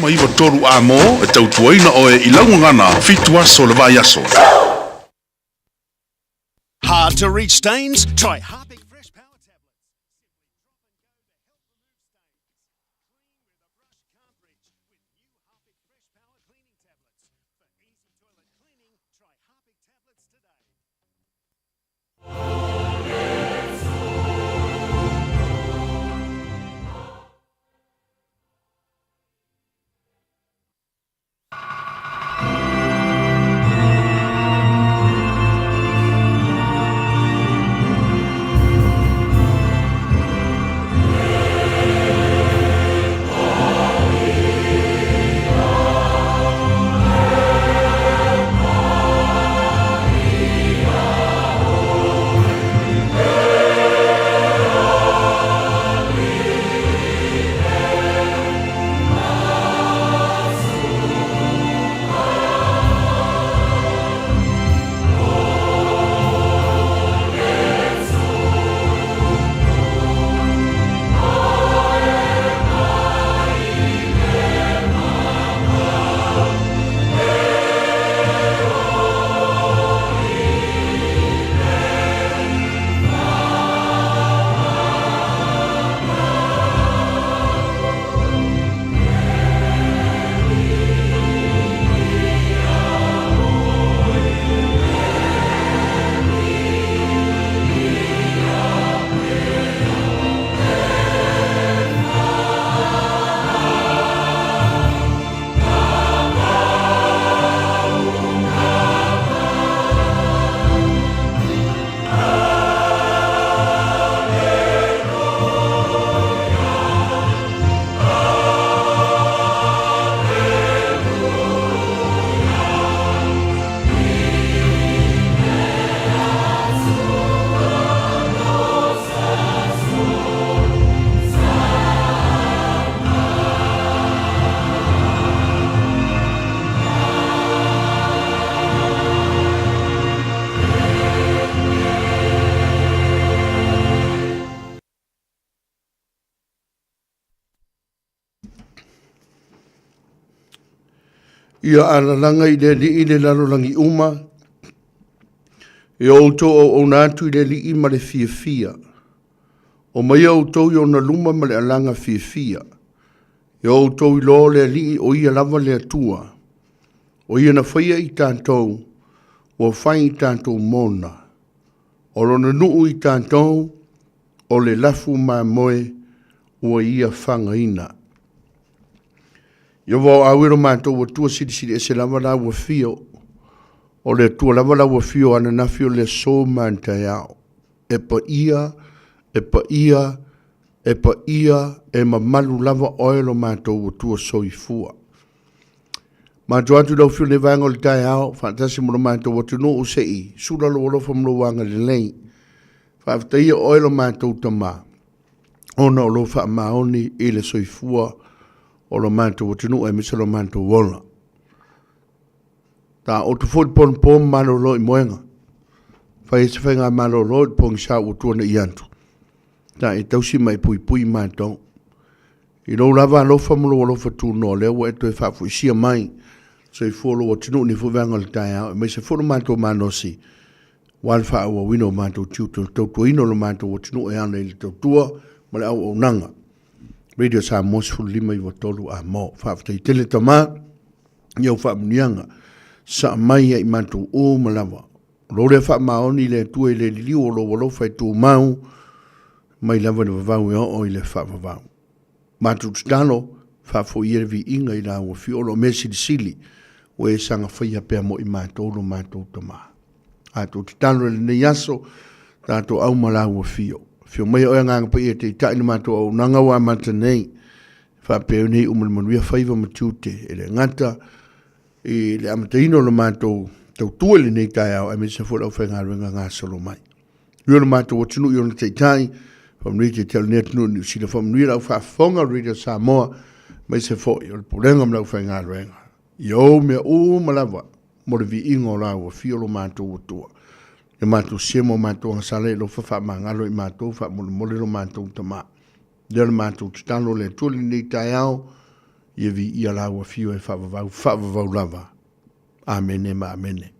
15 93 A-mo e tautuaina oe i lau gagana 7 aso o le vaiaso. Hard to reach stains? Try Harpic Fresh Power Tablets. Ia alalaga i le Alii le lalolagi uma, e o outou auauna atu i le Alii ma le fiafia. O mai outou i ona luma ma le alaga fiafia. E o outou iloa o le Alii o ia lava le Atua. O ia na faia i tatou, ua fai i tatou mona. O lona nuu i tatou, o le lafu mamoe ua ia fagaina. Ieova o au e lo matou Atua silisili ese lava la ua fio. O le Atua lava la ua fio ananafi o le aso ma le taeao. E paia, e paia, e paia, e mamalu lava oe lo matou Atua soifua. Matou atu i lau afio i lenei vaega o le taeao, faatasi ma lo matou atunuu se i sula lou alofa ma lou agalelei. Faafetaia oe lo matou Tama, ona o lou faamaoni i le soifua o lo matou atunuu aemaise lo matou ola. Taoto foi le ponapo ma malolo i moega. Fai ai se faigamalolo i le pogisa ua tuanai atu. Ta e tausi ma e puipui matou. I lou lava alofa ma lou alofa tunoa, lea ua e toe faafoisia mai soifua lou atunuu nei foi vaega o le taeao, aemaise foi lo matou malosi, aua le faaauauina o matou tiute o le tautuaina o lo matou atunuu e ala i le tautua ma le auaunaga. Radio Samoa 1593 A mo. Faafetai tele Tama i au faamanuiaga. Saa mai ia i matou uma lava. O lou lea faamaoni i le Atua i le liliu o lou alofa e tumau mai lava i le vavau e oo i le faavavau. Matou tatalo, faafoia le viiga i lau afio o lo mea silisili ua e saga faia pea mo i matou lo matou Tama. Tatou tatalo i lenei aso, tatou au ma lau afio. Afio mai oe Agaga Paia e taitai le matou auaunaga ua amata nei. Faapea nei uma le manuia faiva ma tiute e le gata i le amataina o le matou tautua i lenei taeao, aemaise foi le aufaigaluega gasolo mai. Ia lo matou atunuu i ona taitai, faamanuia taitai o lenei atunuu i Niu Sila, faamanuia le aufaafofoga o Radio Samoa, aemaise foi o le pulega ma le aufaigaluega. Ia ou mea uma lava mo le viiga o lau afio lo matou Atua. Ia matou semo matou agasala i alofa faamagalo i matou faamolemole lo matou Tama. Lea le matou tatalo le Atua i lenei taeao. Ia viia lau afio e faavavau, faavavau lava. Amene ma amene.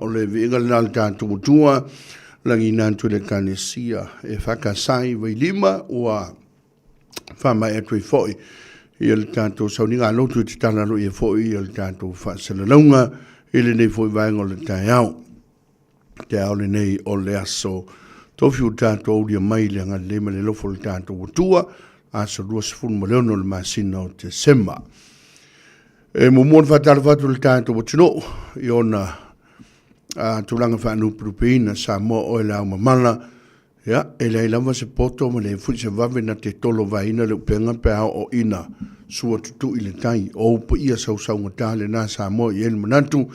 O le viiga lena o le tatou Atua, lagina atu i le Ekalesia e faakasai i Vailima, ua faamaea atu ai foi ia le tatou sauniga lotu i tatala aloaia foi ia le tatou faasalalauga i lenei foi vaega o le taeao. Taeao lenei o le aso tofi ua tatou aulia mai le agalelei ma le alofa o le tatou Atua, aso 26 o le masina o Tesema. E muamua ona faatalofa atu i le tatou atunuu i ona tulaga faalupelupeina Samoa oe le ao mamala. Ia, e leai lava se poto ma leai foi se vave na te tolovaina le upega pe a oo ina sua tutui le tai. O ou paia sausaugata lena Samoa e i ai le manatu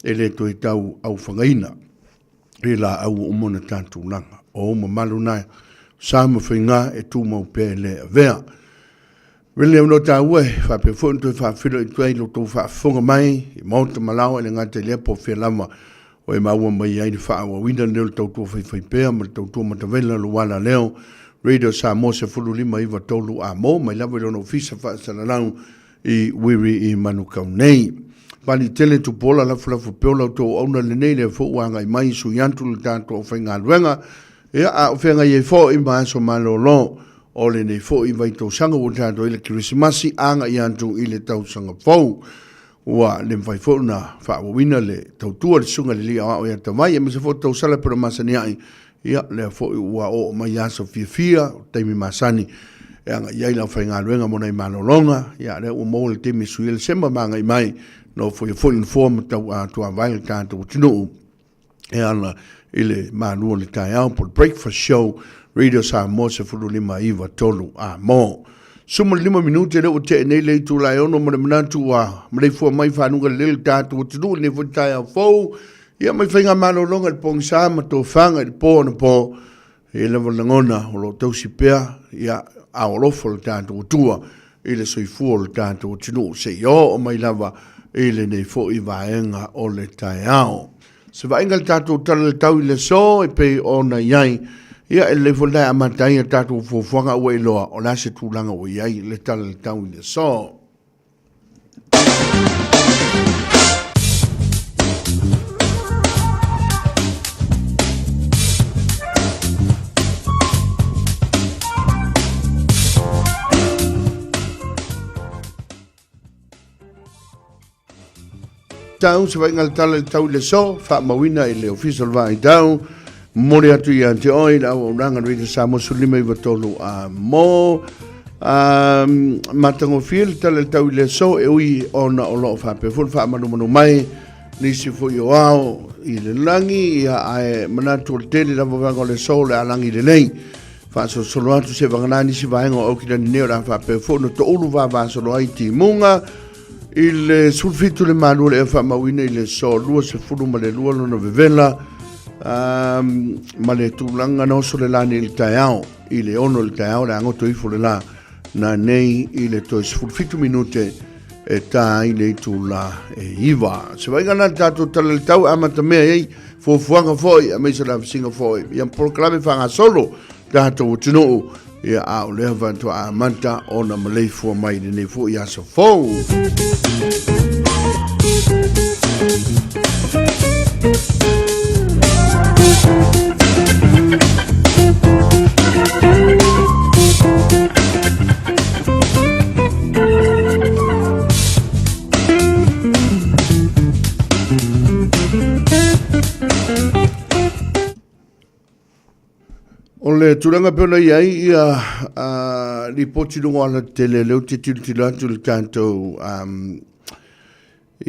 e le toe tau aufagaina i laau ua uma ona tatou laga. O ou mamalu na sa ma faiga e tumau pea e le avea. Vele o lo taua e faapea foi ona toe faafeiloai atu ai lo outou faafofoga mai i maota ma laoa e le gata i lea po o fea lava o e maua mai ai le faaauauina lenei o le tautua faifaipea ma le tautua matavela lou alaleo Radio Samoa 1593 Amo mai lava i lona ofisa faasalalau i Wiri i Manukau nei. Pali tele tupuola lafulafu pea o la outou auauna lenei lea foi ua agai mai sui atu le tatou aufaigaluega Ia, a o feagai ai foi ma aso malolo o lenei foi vaitausaga ua tatou i le Kerisimasi agai atu i le tausaga fou. Ua le mafai foi ona faaauauina le tautua le Susuga i le Alii Aoao ia Tavai, aemaise foi o tausala pei ona masani ai. Ia, lea foi ua oo mai aso fiafia, o taimi masani e agai ai le aufaigaluega mo nai malologa. Ia, lea ua maua le taimi e sui ai le sema ma agai mai, nofoia foi le nofoa ma tau atuavae le tatou atunuu. e ala i le malu o le taeao po o le breakfast show Radio Samoa 1593 a mo. 15 minute lea ua tea nei le itula e 6 ma le manatu ua maleifua mai fanuga lelei le tatou atunuu i lenei foi taeao fou. Ia mai faigamalologa i le pogisa ma tofaga i le po anapo. E i ai lava le lagona o lo o tausi pea ia ao alofa o le tatou Atua i le soifua o le tatou atunuu seia oo mai lava i lenei foi vaega o le taeao. Se vaaiga i le tatou Tala i le Tau i le aso e pei ona i ai, ia e lelei foi lena e amata ai a tatou fuafuaga a ua iloa o le a se tulaga ua i ai le Tala i le Tau i le aso. Tau, se vaaiga le tala i le tau i le aso, faamauina i le Ofisa o le Vaai Tau, momoli atu ia te oe le auaunaga Radio Samoa 1593 a mo. Matagofie le tala i le tau i le aso e ui ona o lo o faapea foi le faamanumanu mai nisi foi o ao i le lagi, ia ae manatu o le tele lava vaega o le aso o le a lagi lelei. Faasolosolo atu se vagana nisi vaega o Aukilani nei o le a faapea foi ona toulu vavasolo ai timuga I le 17 le malu o le ea faamauina i le aso 22 lona vevela ma le tulaga na oso le la nei i le taeao i le 6 i le taeao le agoto ifo le la na nei i le toe 17 minute e tā ai le itula e 9. Se vaaiga na le tatou tala le tau amata mea ai fuafuaga foi aemaise le avasiga foi ia polokalame faagasolo tatou atunuu Ia, a o lea faatoa amata ona maleifua mai i lenei foi aso fou. O le tulaga pei ona i ai ia lipoti luga o alatetele, lea ou te tilotilo atu i le tatou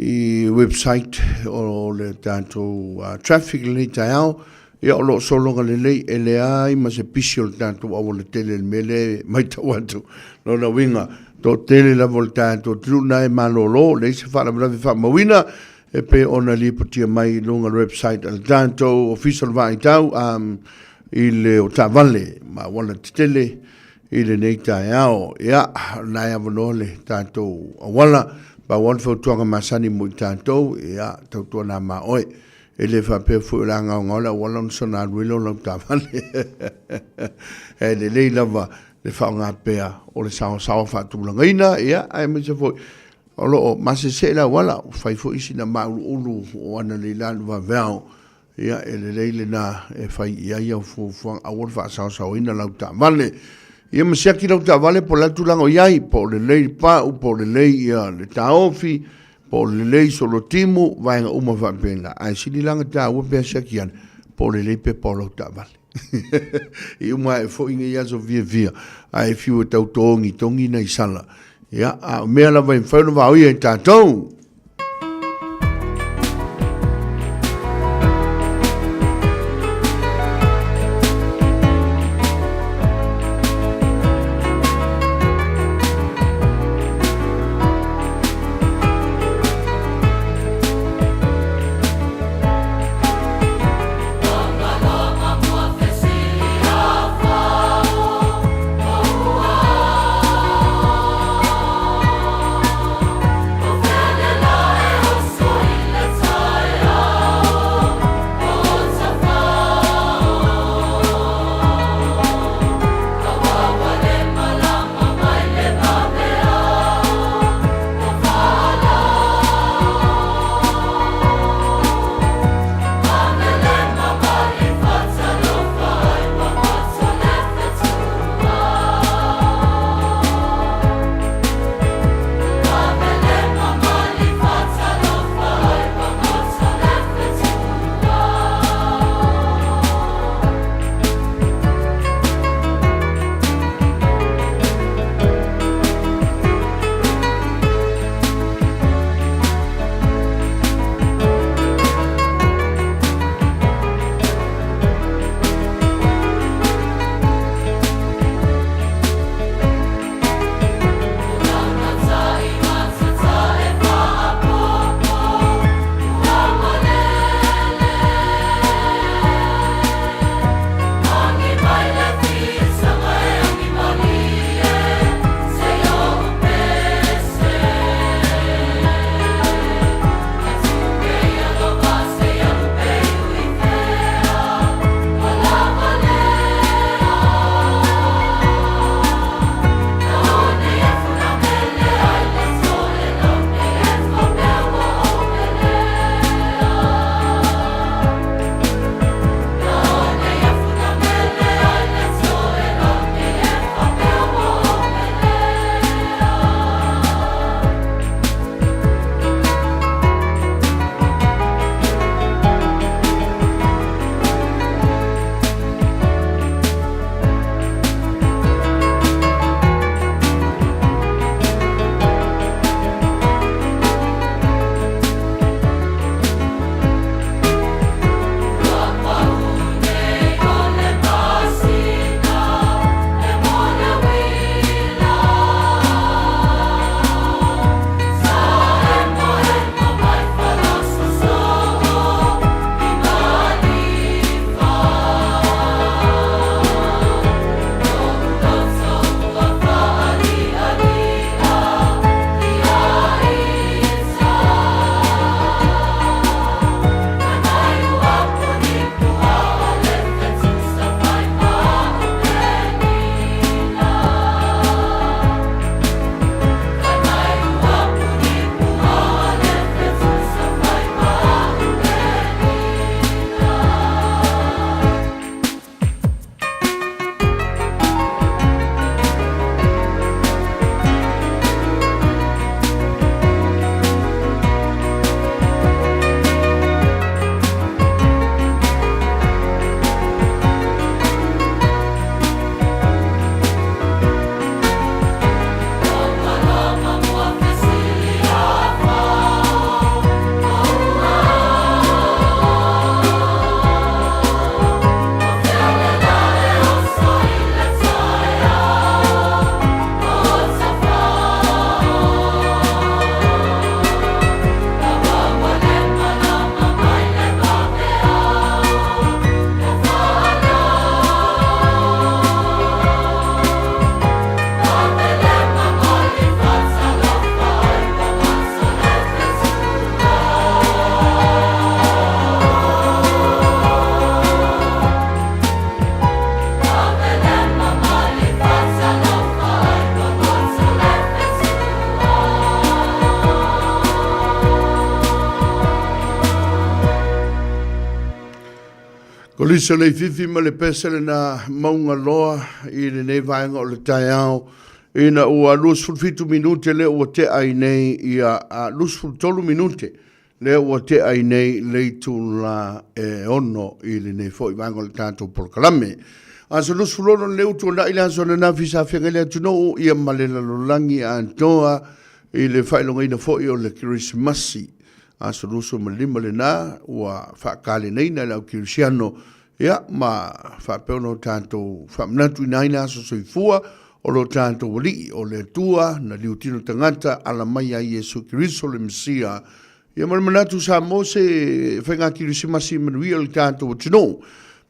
i website o le tatou traffic i lenei taeao, ia o lo o sologa lelei, e leai ma se pisi o le tatou aualatele i le mea lea e matau atu. Lona uiga, toatele lava o le tatou atunuu lena e malolo, leai se faalavelave faamauina e pei ona lipotia mai i luga o le website a le tatou Ofisa o le Vaaitau um, i le o taavale ma auala tetele i lenei taeao. Ia, na e avanoa le tatou auala, pau lava le fautuaga masani mo i tatou, ia, tautuana ma oe. E le faapea foi o le a gaogao le auala ona soona alu ai lea o lau taavale. E lelei lava le faaaoga pea o le saoasaoa faatulagaina, ia, aemaise foi. O lo o masese le auala, ua fai foi sina mauluulu o ana leila i le vaveao. Ia, e lelei lena e fai i ai au fuafuaga, aua le faasaosaoina lau taavale. Ia ma siaki lau taavale po o le a le tulaga o i ai, po o lelei le pau, po o lelei ia le taofi, po o lelei solotimu, vaega uma faapena. Ae sili la ona taua pe siaki ane po o lelei pepa o lau taavale. I uma ae foi nei aso fiafia, ae fiu e tau togitogi nai sala. Ia, a o mea lava e mafai ona vaoia e tatou. Kolisa Leififi ma le pese lena mauga loa i lenei vaega o le taeao ina ua 27 minute lea ua tea ai nei ia 23 minute lea ua tea ai nei le itula e 6 i lenei foi vaega o le tatou polokalame. Aso 26 lea ua tuanai le aso ananafi sa feagai le atunuu ia ma le lalolagi atoa i le faailogaina foi o le Kerisimasi. Aso 25 lena ua faakalenaina e le au kerisiano ia ma faapea ona o tatou faamanatuina ai le aso soifua o lo tatou Alii, o le Atua na liutino tagata ala mai ia Iesu Keriso le Mesia. Ia ma le manatu sa maua se faiga kerisimasi manuia o le tatou atunuu.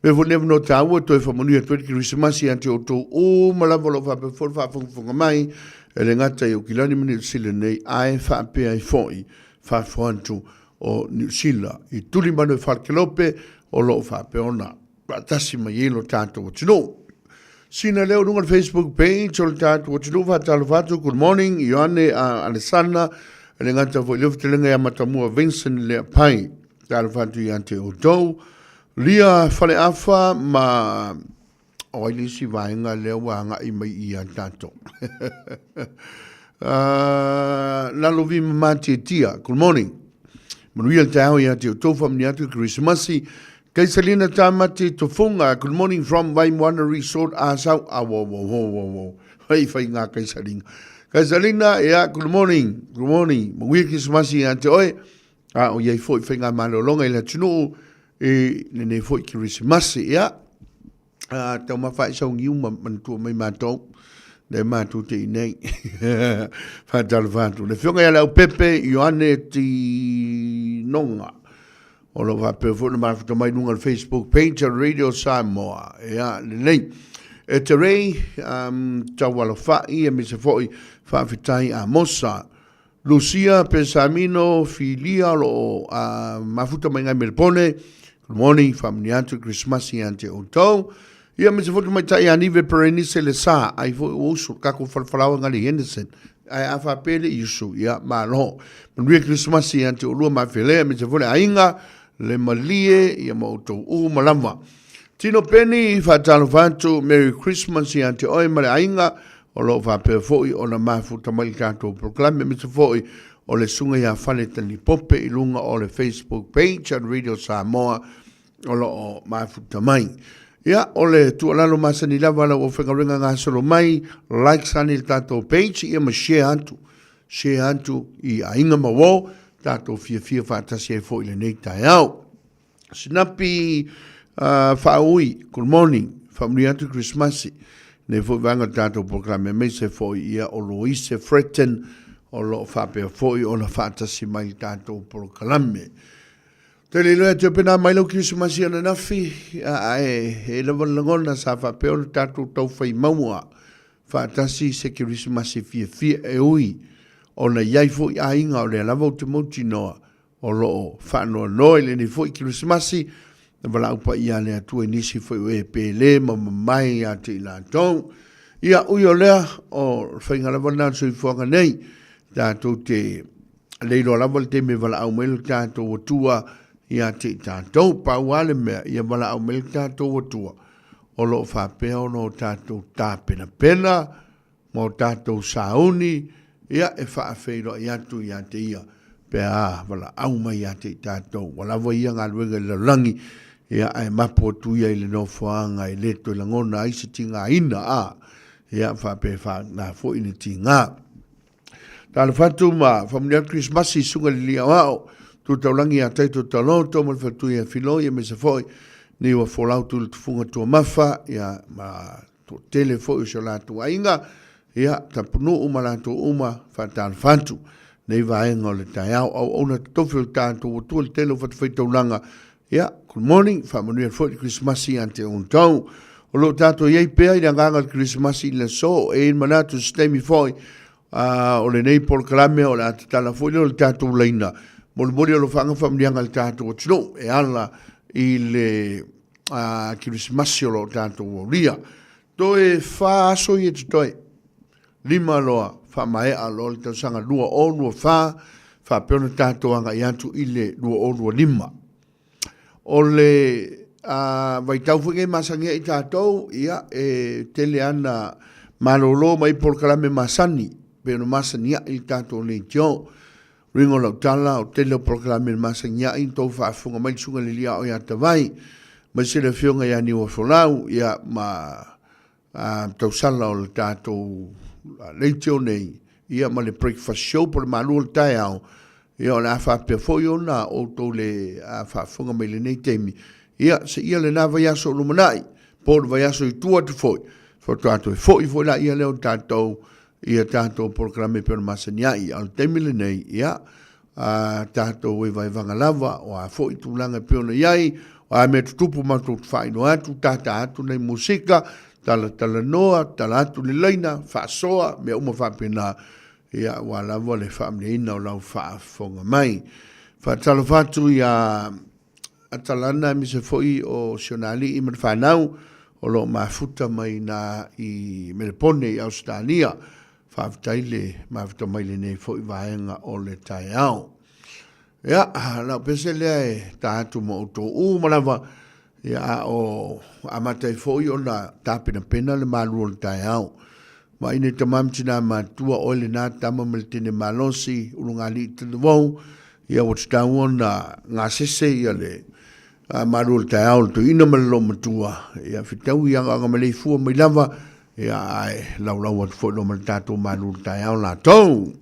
Mea foi lenei avanoa taua e toe faamanuia atu ai le Kerisimasi ia te outou uma lava o lo o faapea foi le faafogafoga mai, e le gata i Aukilani ma Niu Sila nei, ae faapea ai foi fafo atu o Niu Sila i Tulimanu e Falekelope o lo o faapea ona faatasi mai ai lo tatou atunuu. Sina leo luga le Facebook page o le tatou atunuu faatalofa atu good morning Ioane uh, Alesana e le gata foi le fetelega ia Matamua Vincent Leapai talofa atu ia te outou Lia Faleafa ma o ai le isi vaega lea ua agai mai ia tatou. uh, Lalovi Mamatietia, good morning. Manuia le taeao ia te outou faamanuia atu i Kerisimasi. Kaisalina Tamati Tofunga, good morning from Vaimoana Resort, Asau. Ah, wo, wo, wo, wo, wo. Hei whai ngā Kaisalina. Kaisalina, yeah, good morning, good morning. Manuia Kerisimasi ia te oe. A o iai foi whai ngā malolonga i le atunuu i lenei foi Kerisimasi. Ia, a, tau mawha i sau ngiu ma manatua mai mātou. Le mātou te i nei. Whātalo whātu. Le whionga ia le au pepe, Ioane Tinonga. O lo whāpea foi na māwhita mai lunga le Facebook page a Radio Samoa. Ia, lenei. E te rei, um, tau alawhai, e mise foi whaawhitai a Mosa. Lucia Pesamino Filia o lo o mafuta mai ngai Melepone. Good morning, faamanuia atu Krismasi ia te outou. Ia me se fotu mai tai a Nive Perenise le sa, ai foi o usu, kako whalawhalawa ngali Henderson. Ai a whapele i usu, ia malo. Manuia Krismasi ia te olua mawhelea me se fole ainga, le malie, ia ma outou u malama. Tino Penny, whaatalofa atu, Merry Christmas ia te oe ma le aiga, O lo o faapea foi ona mafuta mai le tatou polokalame aemaise foi o le Susuga ia Faletani Pope i luga o le Facebook page a Radio Samoa o lo o mafuta mai. Ia, o le tuualalo masani lava lau aufaigaluega gasolo mai, like sani le tatou page ia ma share atu, share atu i aiga ma uo, tatou fiafia faatasi ai foi i lenei taeao. Sinapi uh, whaaui, good morning, whaamuri atu Christmas, nei foi vaega o le tātou polokalame aemaise foi ia o Louise Fretton o lo o faapea foi ona faatasi mai le tātou polokalame. Tele loa te pena mai lau Krisimasi ananafi, ae e lava le lagona sa faapea ona tātou tau whai maua faatasi se Krisimasi fiafia e ui ona iai foi aiga o lea lava ou te mautinoa O lo o faanoanoa i lenei foi Kerisimasi, na valaau paia a le Atua i nisi foi o e pele ma mamae ia te i latou. Ia, ui o lea, o le faiga lava lena o le soifuaga nei, tatou te leiloa lava le taimi e valaau mai le tatou Atua ia te i tatou. Pau lava le mea, ia valaau mai le tatou Atua, o lo o faapea ona o tatou tapenapena, ma o tatou sauni, ia, e faafeiloai atu ia te ia, pe a valaau mai ia te i tatou. Ua lava ia galuega i le lalolagi, ia, ae mapu atu ia i le nofoaga e le toe lagona ai se tigaina, a, ia, faapea faana foi le tiga. Talofa atu ma faamanuia atu Kerisimasi i Susuga i le Alii Aoao, Tu Taulagi ia Taito Taloto ma le Faletua ia Filoi, aemaise foi ni ua folau tu le tufuga tuamafa, ia, ma Toatele foi o si o latou aiga, ia, tapunuu ma latou uma, faatalofa atu nei vaega o le taeao. Auauna totofi o le tatou Atua i le tele o fatafaitaulaga, ia, good morning, faamanuia foi le Kerisimasi ia te outou. O lo o tatou i ai pea i le agaga o le Kerisimasi i le aso, e i ai le manatu i se taimi foi, a o lenei polokalame o le a tatala foi lea o le tatou laina molimoli alofaga faamanuiaga i le tatou atunuu e ala i le a, Kerisimasi o lo o tatou aulia. Toe whā aso ia te toe. Lima loa, whaamaea loa le tausaga 2024, whaapea ona tatou agai atu i le 2025. O le vaitau foi nei masani ai tatou, ia, e tele ana malolo mai polokalame masani, pei ona masani ai le tatou leitio. Uiga o lau tala, o tele o polokalame na masani ai, tou faafofoga mai le Susuga i le Alii Aoao ia Tavai, aemaise le Afioga ia Niuafolau, ia, ma tausala o le tatou leitio nei, ia ma le breakfast show po o le malu o le taeao, ia o le a faapea foi ona outou le faafofoga mai lenei taimi, ia seia lena vaiaso o lumanai, po o le vaiaso i tua atu foi, faatoa toe foi foi laia lea o tatou ia tatou polokalame e pei ona masani ai. A o le taimi lenei, ia, a tatou vaevaevaga lava, o a foi tulaga e pei ona i ai, o a mea tutupu matou te faailoa atu, tata atu nai musika, talatalanoa, tala atu le laina, faasoa, mea uma faapena, ia, aua lava le faamalieina o lau faafofoga mai. Faatalofa atu ia Atalana aemaise foi o si ona alii ma le fanau o lo o mafuta mai ina i Melepone i Ausetalia. Faafetai le mafuta mai lenei foi vaega o le taeao. Ia, lau pese lea e ta atu ma outou uma lava, ia, a o amata ai foi ona tapenapena le malu o le taeao. Vaai nei tama ma tina matua, oe lena tama ma le tine malosi, ulugalii talavou, ia ua tatau ona gasese ia le malu o le taeao le toeaina ma le loomatua, ia fetaui i agaagamaleifoa mai lava, ia ae laulau atu foi loa ma le tatou malu o le taeao latou.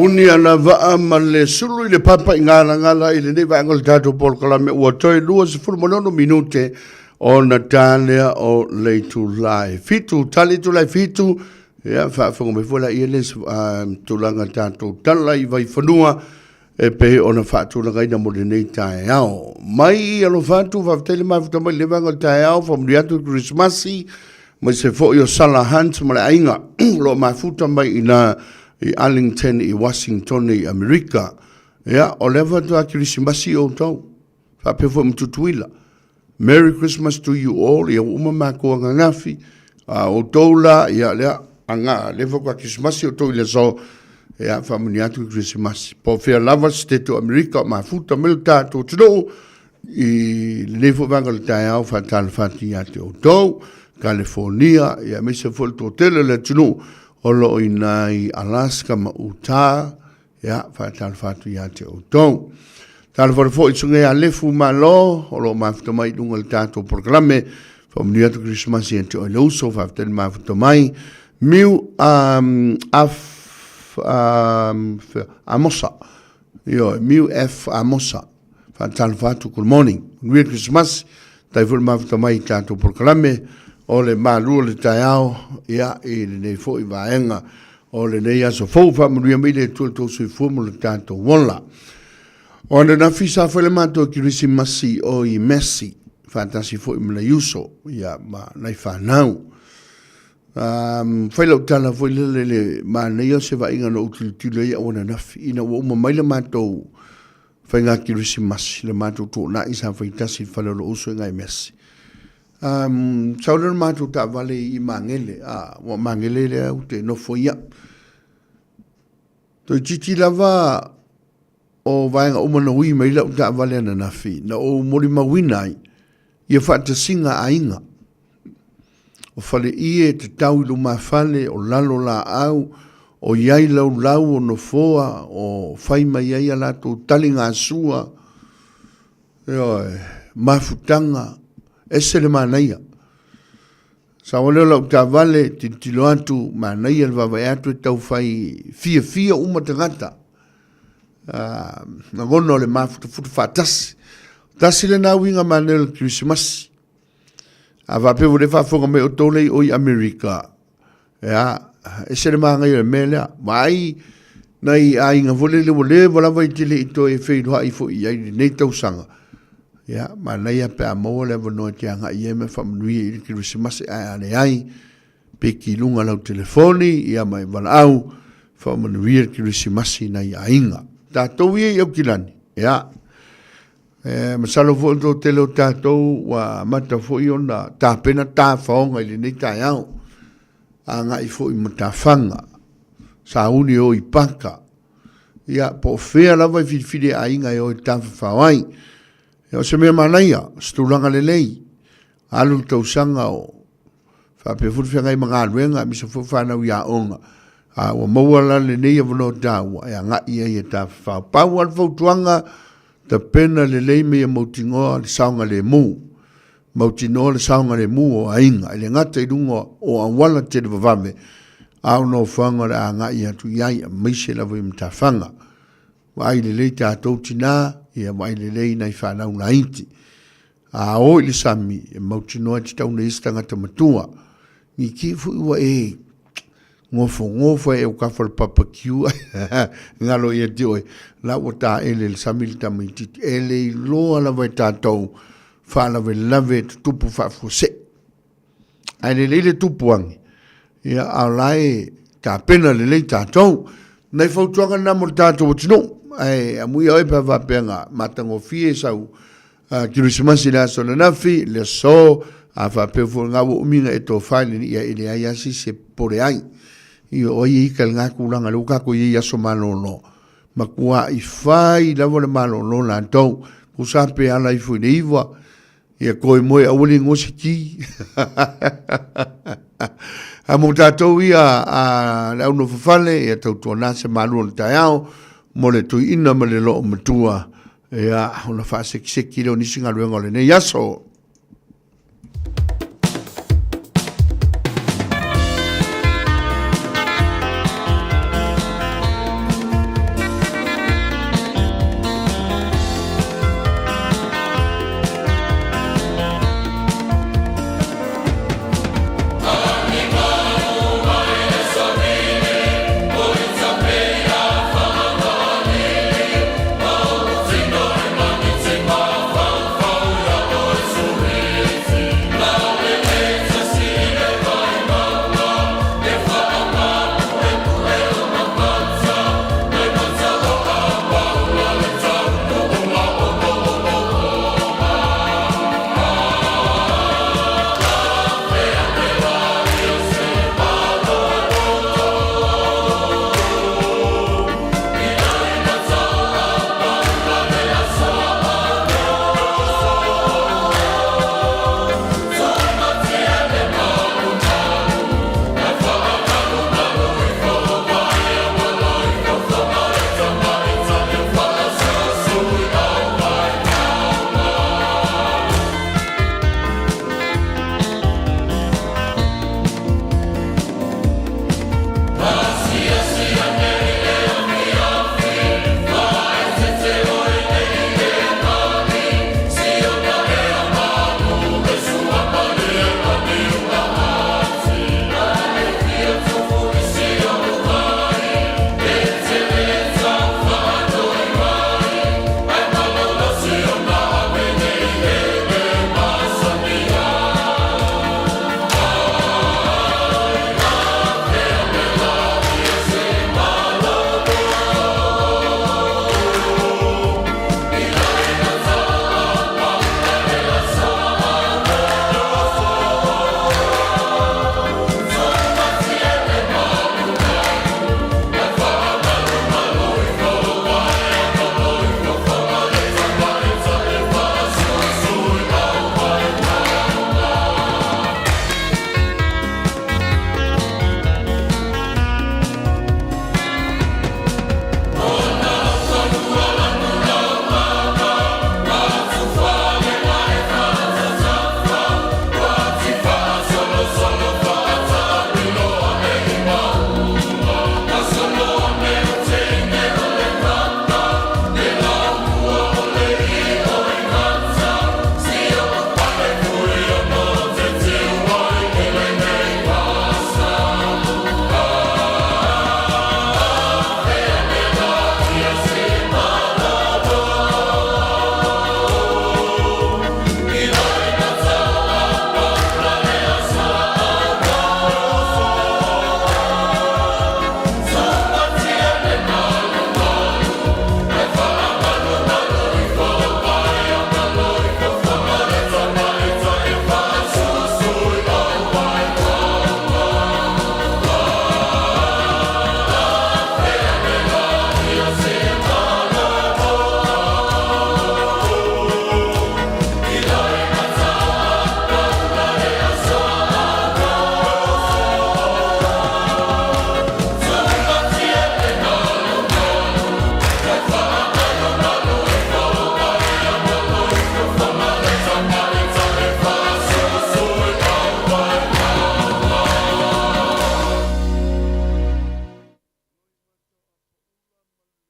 Puni ana vaa ma le sulu i le papa i galagala i lenei vaega o le tatou polokalame ua toe 26 minute ona ta lea o le itula e 7, tali itula e 7, ia faafofoga mai foi laia le tulaga tatou tala i Vaifanua e pei ona faatulagaina mo lenei taeao. Mai i alofa atu, faafetai le mafuta mai i lenei vaega o le taeao, faamanuia atu le Kerisimasi, aemaise foi o Sala Hunt ma le aiga o lo o mafuta mai i ina i Arlington i Washington i Amerika. Ia, o lea faatoa Kerisimasi outou, faapea foi ma Tutuila. Merry Christmas to you all, ia ua uma matou ananafi, a outou la, ia lea, aga, lea faatoa Kerisimasi outou i le aso, ia faamanuia atu le Kerisimasi. Po o fea lava se State o Amerika o mafuta mai le tatou atunuu, i lenei foi vaega o le taeao faatalofa atu ia te outou, California, ia aemaise foi le toatele o le atunuu o lo o i ina i Alaska ma Utah, ia faatalofa atu ia te outou. Talofa atu foi i susuga ia Lefu Malo o lo o mafuta mai i luga o le tatou polokalame, faamanuia atu Kerisimasi ia te oe le uso, faafetai le mafuta mai. Miu um, Af, um, Amosa, ioe, Miu F Amosa, Faatalofa atu, good morning. Manuia Kerisimasi, faafetai foi le mafuta mai i tatou polokalame o le malu o le taeao, ia, i lenei foi vaega o lenei aso fou. Faamanuia mai le Atua i le tou soifua ma lo tatou ola. O ananafi sa fai le matou Kerisimasi o i Messi, faatasi foi ma nai uso, ia, ma nai fanau. Um, fai lau tala foi lele le manaia o se vaaiga na ou tilotilo ai au ananafi, ina ua uma mai le matou Faiga Kerisimasi, le matou tuanai sa faitasi i le fale o lou uso i Gaemesi. Um, sau lea o le matou taavale i Magele, a, ua Magele lea ou te nofo ia. Toeitiiti lava o vaega uma na ui mai lau taavale ananafi, na ou molimauina ai ia faatasiga aiga. O faleie e tatau i lumafale, o lalo laau, o i ai laulau o nofoa, o fai mai ai a latou taligasua, ioe, mafutaga, ese le manaia. Sau lea o lau taavale, tilotilo atu, manaia le vaavaai atu e tau fai fiafia uma tagata. Lagona o le mafutafuta faatasi. Tasi lena uiga manaia o le Kerisimasi. A faapea ua le faafofoga mai outou lea i o i Amerika, ia, ese le manaia o le mea lea. Vaai nai aiga foi lele ua leva lava i te le i toe feiloai foi i ai i lenei tausaga. Ia, manaia pe a maua le avanoa e te agai i ai ma faamanuia i le Kerisimasi, ae a leai, piki i luga lau telefoni, ia ma e valaau, faamanuia le Kerisimasi i nai aiga. Tatou ia i Aukilani, ia, E masalo foi o le toatele o tatou ua amata foi ona tapena tafaoga i lenei taeao, agai foi i matafaga, sauni e o i paka, ia po o fea lava e filifili e aiga e o e tafafao ai. Ia, o se mea manaia, o se tulaga lelei, alu le tausaga o faapea foi le feagai ma galuega aemaise foi fanau i aoga, a ua maua la lenei avanoa taua e agai ai e tafafao. Pau lava le fautuaga, Tapena lelei ma ia mautinoa le saogalemu. Mautinoa le saogalemu o aiga, e le gata i luga o auala televavave, a o nofoaga o le a agai atu i ai, aemaise lava i matafaga. Vaai lelei tatou tina, ia vaai lelei nai fanau laiti. A o i le sami, e mautinoa e tatau ona i ai se tagata matua. Niki foi ua e Gofogofo e ukafa le papakiu galo ia te oe la ua taele le sami le tamaititi e le iloa lava e tatou faalavelave e tutupu faafuasei ae lelei le tupu ane ia a o la e tapena lelei tatou nai fautuaga na mo le tatou atunuu ae amuia oe pe a faapea na matagofie sau Kerisimasi i le aso ananafi, le aso, a faapea foi lena ua umi ona e tofa i le ia e leai lava se isi e popole ai. Ia o ai e ika i lena tulaga lea ua tatou i ai i aso malolo. Matuai fai lava le malolo latou. Tusa pe ala ifo i le 9, ia toe moe aua le igoa se ti. A mo tatou ia a le au nofo fale, ia tautuana se malu o le taeao mo le tuiina ma le loomatua Ia, ona faasekiseki lea o nisi galuega o lenei aso.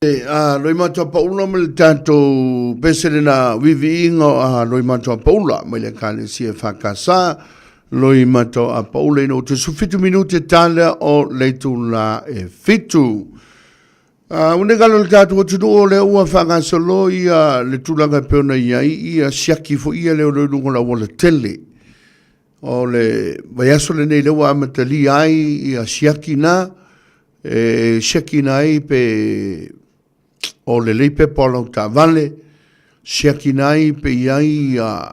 A Loimata Paula ma le tatou pese lena viviiga o a Loimata Paula mai le Ekalesia EFKS Loimata a Paula ina ua toe 17 minute tala o le itula e 7. A ua galo le tatou atunuu o lea ua faagasolo ia le tulaga e pei ona i ai ia siaki foi ia lea o lo o i luga o le auala tele. O le vaiaso lenei lea ua amatalia ai ia siaki na, e siakiina ai pe o lelei pepa o lau taavale, siakiina ai pe i ai ia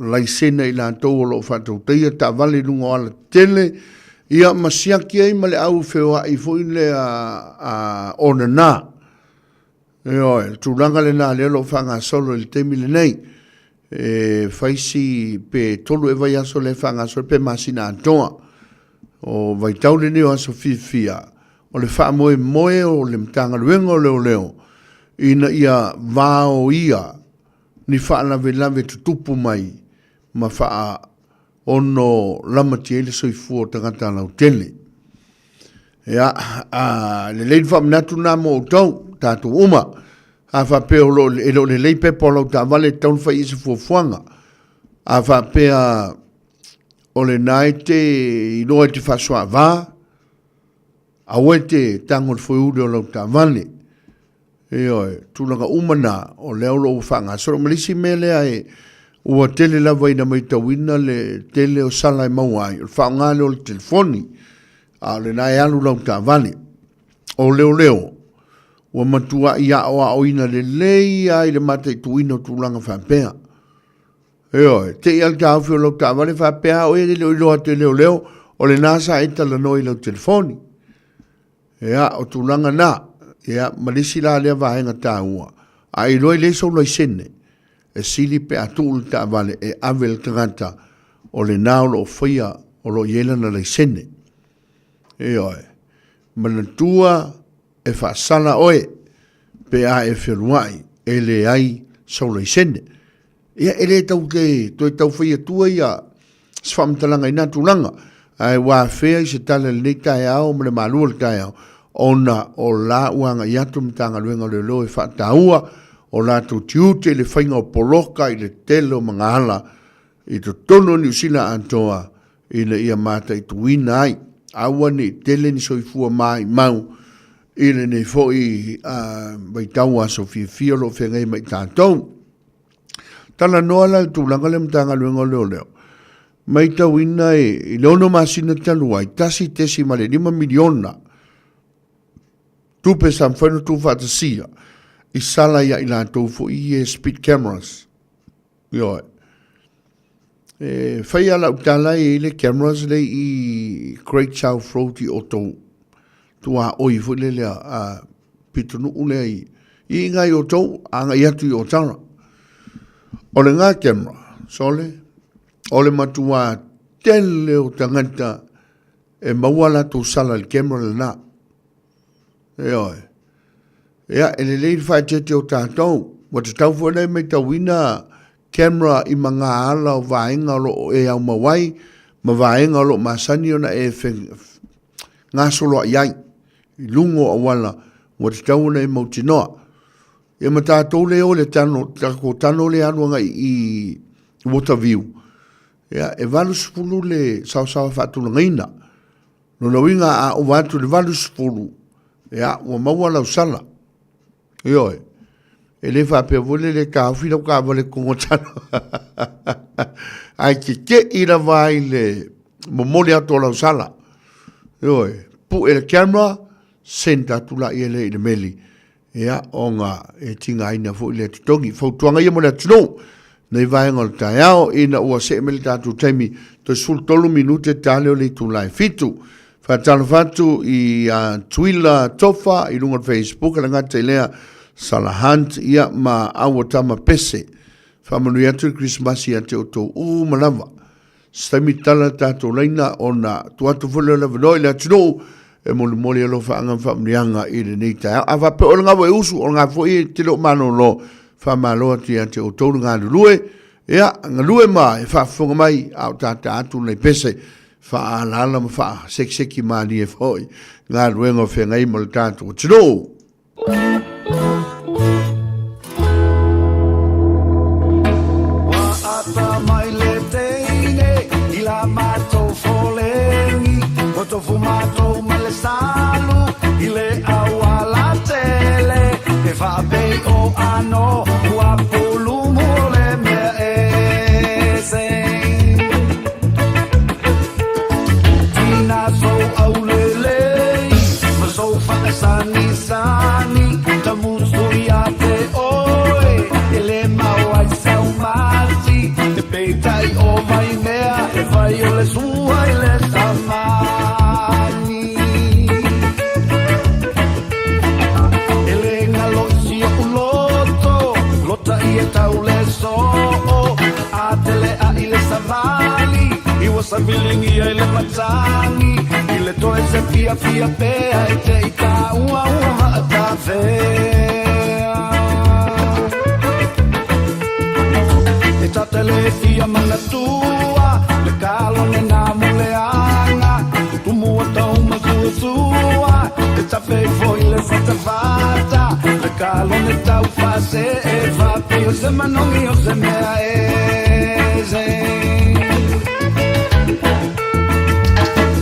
laisene a i latou o lo o faatautaia taavale i luga o alatetele, ia ma siaki ai ma le au feoai foi lea a onana. Ioe, le tulaga lena lea o lo o faagasolo i le taimi lenei. E fai si pe 3 ea vaiaso lea e faagasolo pe masina atoa. O vaitau lenei o aso fiafia, o le faamoemoe o le Matagaluega o Leoleo ina ia vaoia ni faalavelave tutupu mai ma faa ono lamatia ai le soifua o tagata lautele. Ia, a lelei le faamanatu lena mo outou, tatou uma. A faapea o lo, e le o lelei pepa o lau taavale, e tatau ona fai i ai se fuafuaga. A faapea o lena e te iloa e te faasoaava, aua e te tago i le foeuli o lau taavale. Ioe, tulaga uma na, o lea o lo o ua faagasolo. Ma le isi mea lea e, ua tele lava ina matauina le tele o sala e maua ai, o le faaaoga lea o le telefoni, a o lena e alu lau taavale. O leoleo, ua matuai aoaoina lelei lava i le mataituina o tulaga faapea. Ioe, te i lava le taofi o lau taavale faapea lava oe e le o iloa atu e leoleo, o lena sa e talanoa i lau telefoni. Ia, o tulaga na, ia, ma le isi la lea vaega taua, a iloa e leai sou laisene, e sili pe a tuu le taavale e ave i le tagata o lena o lo o faia, o lo o i ai lana laisene. Ioe. Manatua e faasala oe pe a e fealuai e leai sou laisene. Ia, e le tau te toe tau fai atua ia se faamatalaga i na tulaga, ae ua afea i se tala i lenei taeao ma le malu o le taeao, ona o la ua agai atu le Matagaluega o Leoleo e faataua o latou tiute i le faiga o poloka i le tele o magaala i totonu o Niu Sila atoa ina ia mataituina ai, aua ne i tele ni soifua maimau i lenei foi vaitau aso fiafia o lo o feagai ma i tatou. Talanoa la i le tulaga lea Matagaluega o Leoleo, matauina i le 6 masina talu ai, $1.5 miliona tupe sa mafai ona tuufaatasia i sala ia i latou foi ia speed cameras. Ioe. E fai lava lau tala e i ai le cameras lea i Great South Road i Otou, tuaoi foi lea a pitonuu lea i i ina i outou agai atu i Otara. O lena camera, sole, o le matua tele o tagata e maua latou sala i le camera lena. Ioe. Ia, e lelei le faaeteete o tatou. Ua tatau foi ona e matauina camera i magaala o vaega o lo o e aumau ai ma vaega o lo o masani ona e gasoloai ai i luga o auala ua tatau ona e mautinoa. Ia ma tatou lea e o i le tano, tatou tano lea e alu agai i Waterview, ia e 80 le saosaoa faatulagaina. Lona uiga a ova atu i le 80, ia ua maua lau sala. Ioe. E le faapea foi lele e taofi lau taavale i totonu o tano. Ae tetei lava ai le momoli atu o lau sala. Ioe. Pue le camera, send atu laia lea i le meli. Ia, ona e tigaina foi lea totogi. Fautuaga ia mo le atunuu nei vaega o le taeao ina ua see mai le tatou taimi toe 13 minute tale o le itula e 7. Faatalofa atu i a Tuila Tofa i luga o le Facebook, e le gata i lea Sala Hunt ia ma Aua Tama Pese. Faamanuia atu le Kerisimasi ia te outou uma lava. Se taimi tala le tatou laina ona tuu atu foi lea o le avanoa i le atunuu e molimoli alofaaga ma faamanuiaga i lenei taeao. A faapea o le galu e usu, o lena foi e te le o malolo, faamalo atu ia te outou le galulue. Ia, galue ma e faafofoga mai a o tātā atu lenei pese faaalaala ma faasekiseki malie foi galuega o feagai ma le tatou atunuu. E fai o le sua i le samani. E le galo i si oʻu loto, lota i e tau le soo, a tele a i le savali, i ua saviligia i le matagi, i le toe se fiafia pea e te i tāua ua vaatafea. E tatele fia manatua le kalone na muleaga tumua tau masuasua e tafe foi le fatafata le kalone tau fase e fapi o se manogi o se mea ese.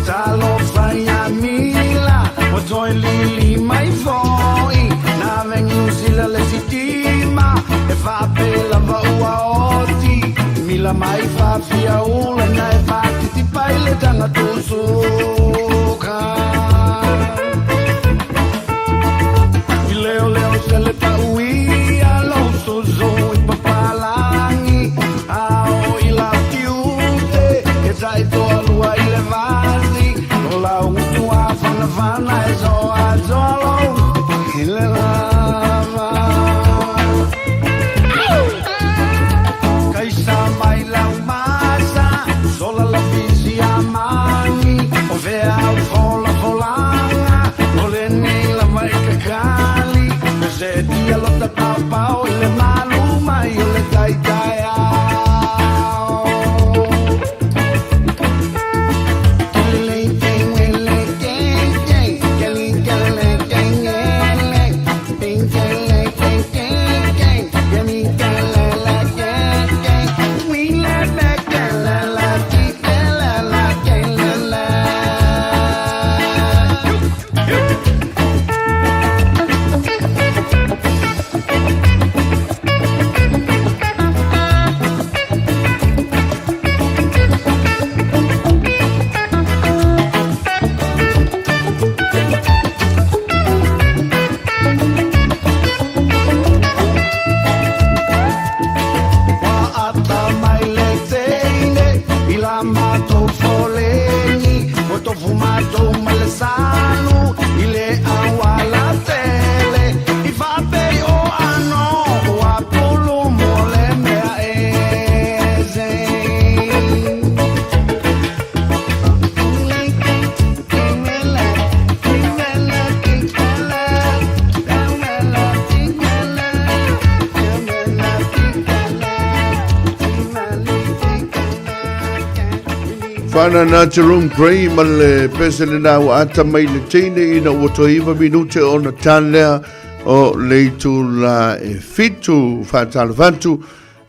Talofa ia Mila ua toe lili mai foi na ave Niu Sila le sitima e faapea lava ua oti mila mai faafia ula na e faatitipa i le taga tusuka. I leoleo se le pauia lou susu i papalagi ao i lau tiute e tai toalua i le vasi o lau gutu afanafana e soasoa lou i le lava. Kaisa mai lau masa sola la fisi amani o vea au folafolaga o lenei lava e kakali se tia lota paopao i le malu mai o le taitaeao. Ua ata mai le teine i la matou foleni, ua tofu matou ma le salu i le auala tele, i faapei o ano ua pulu mo le mea ese. Whanana Jerome Gray ma le pese lena ua ata mai le teine ina ua toe iva minute ona talea o le itula e fitu whātalofa atu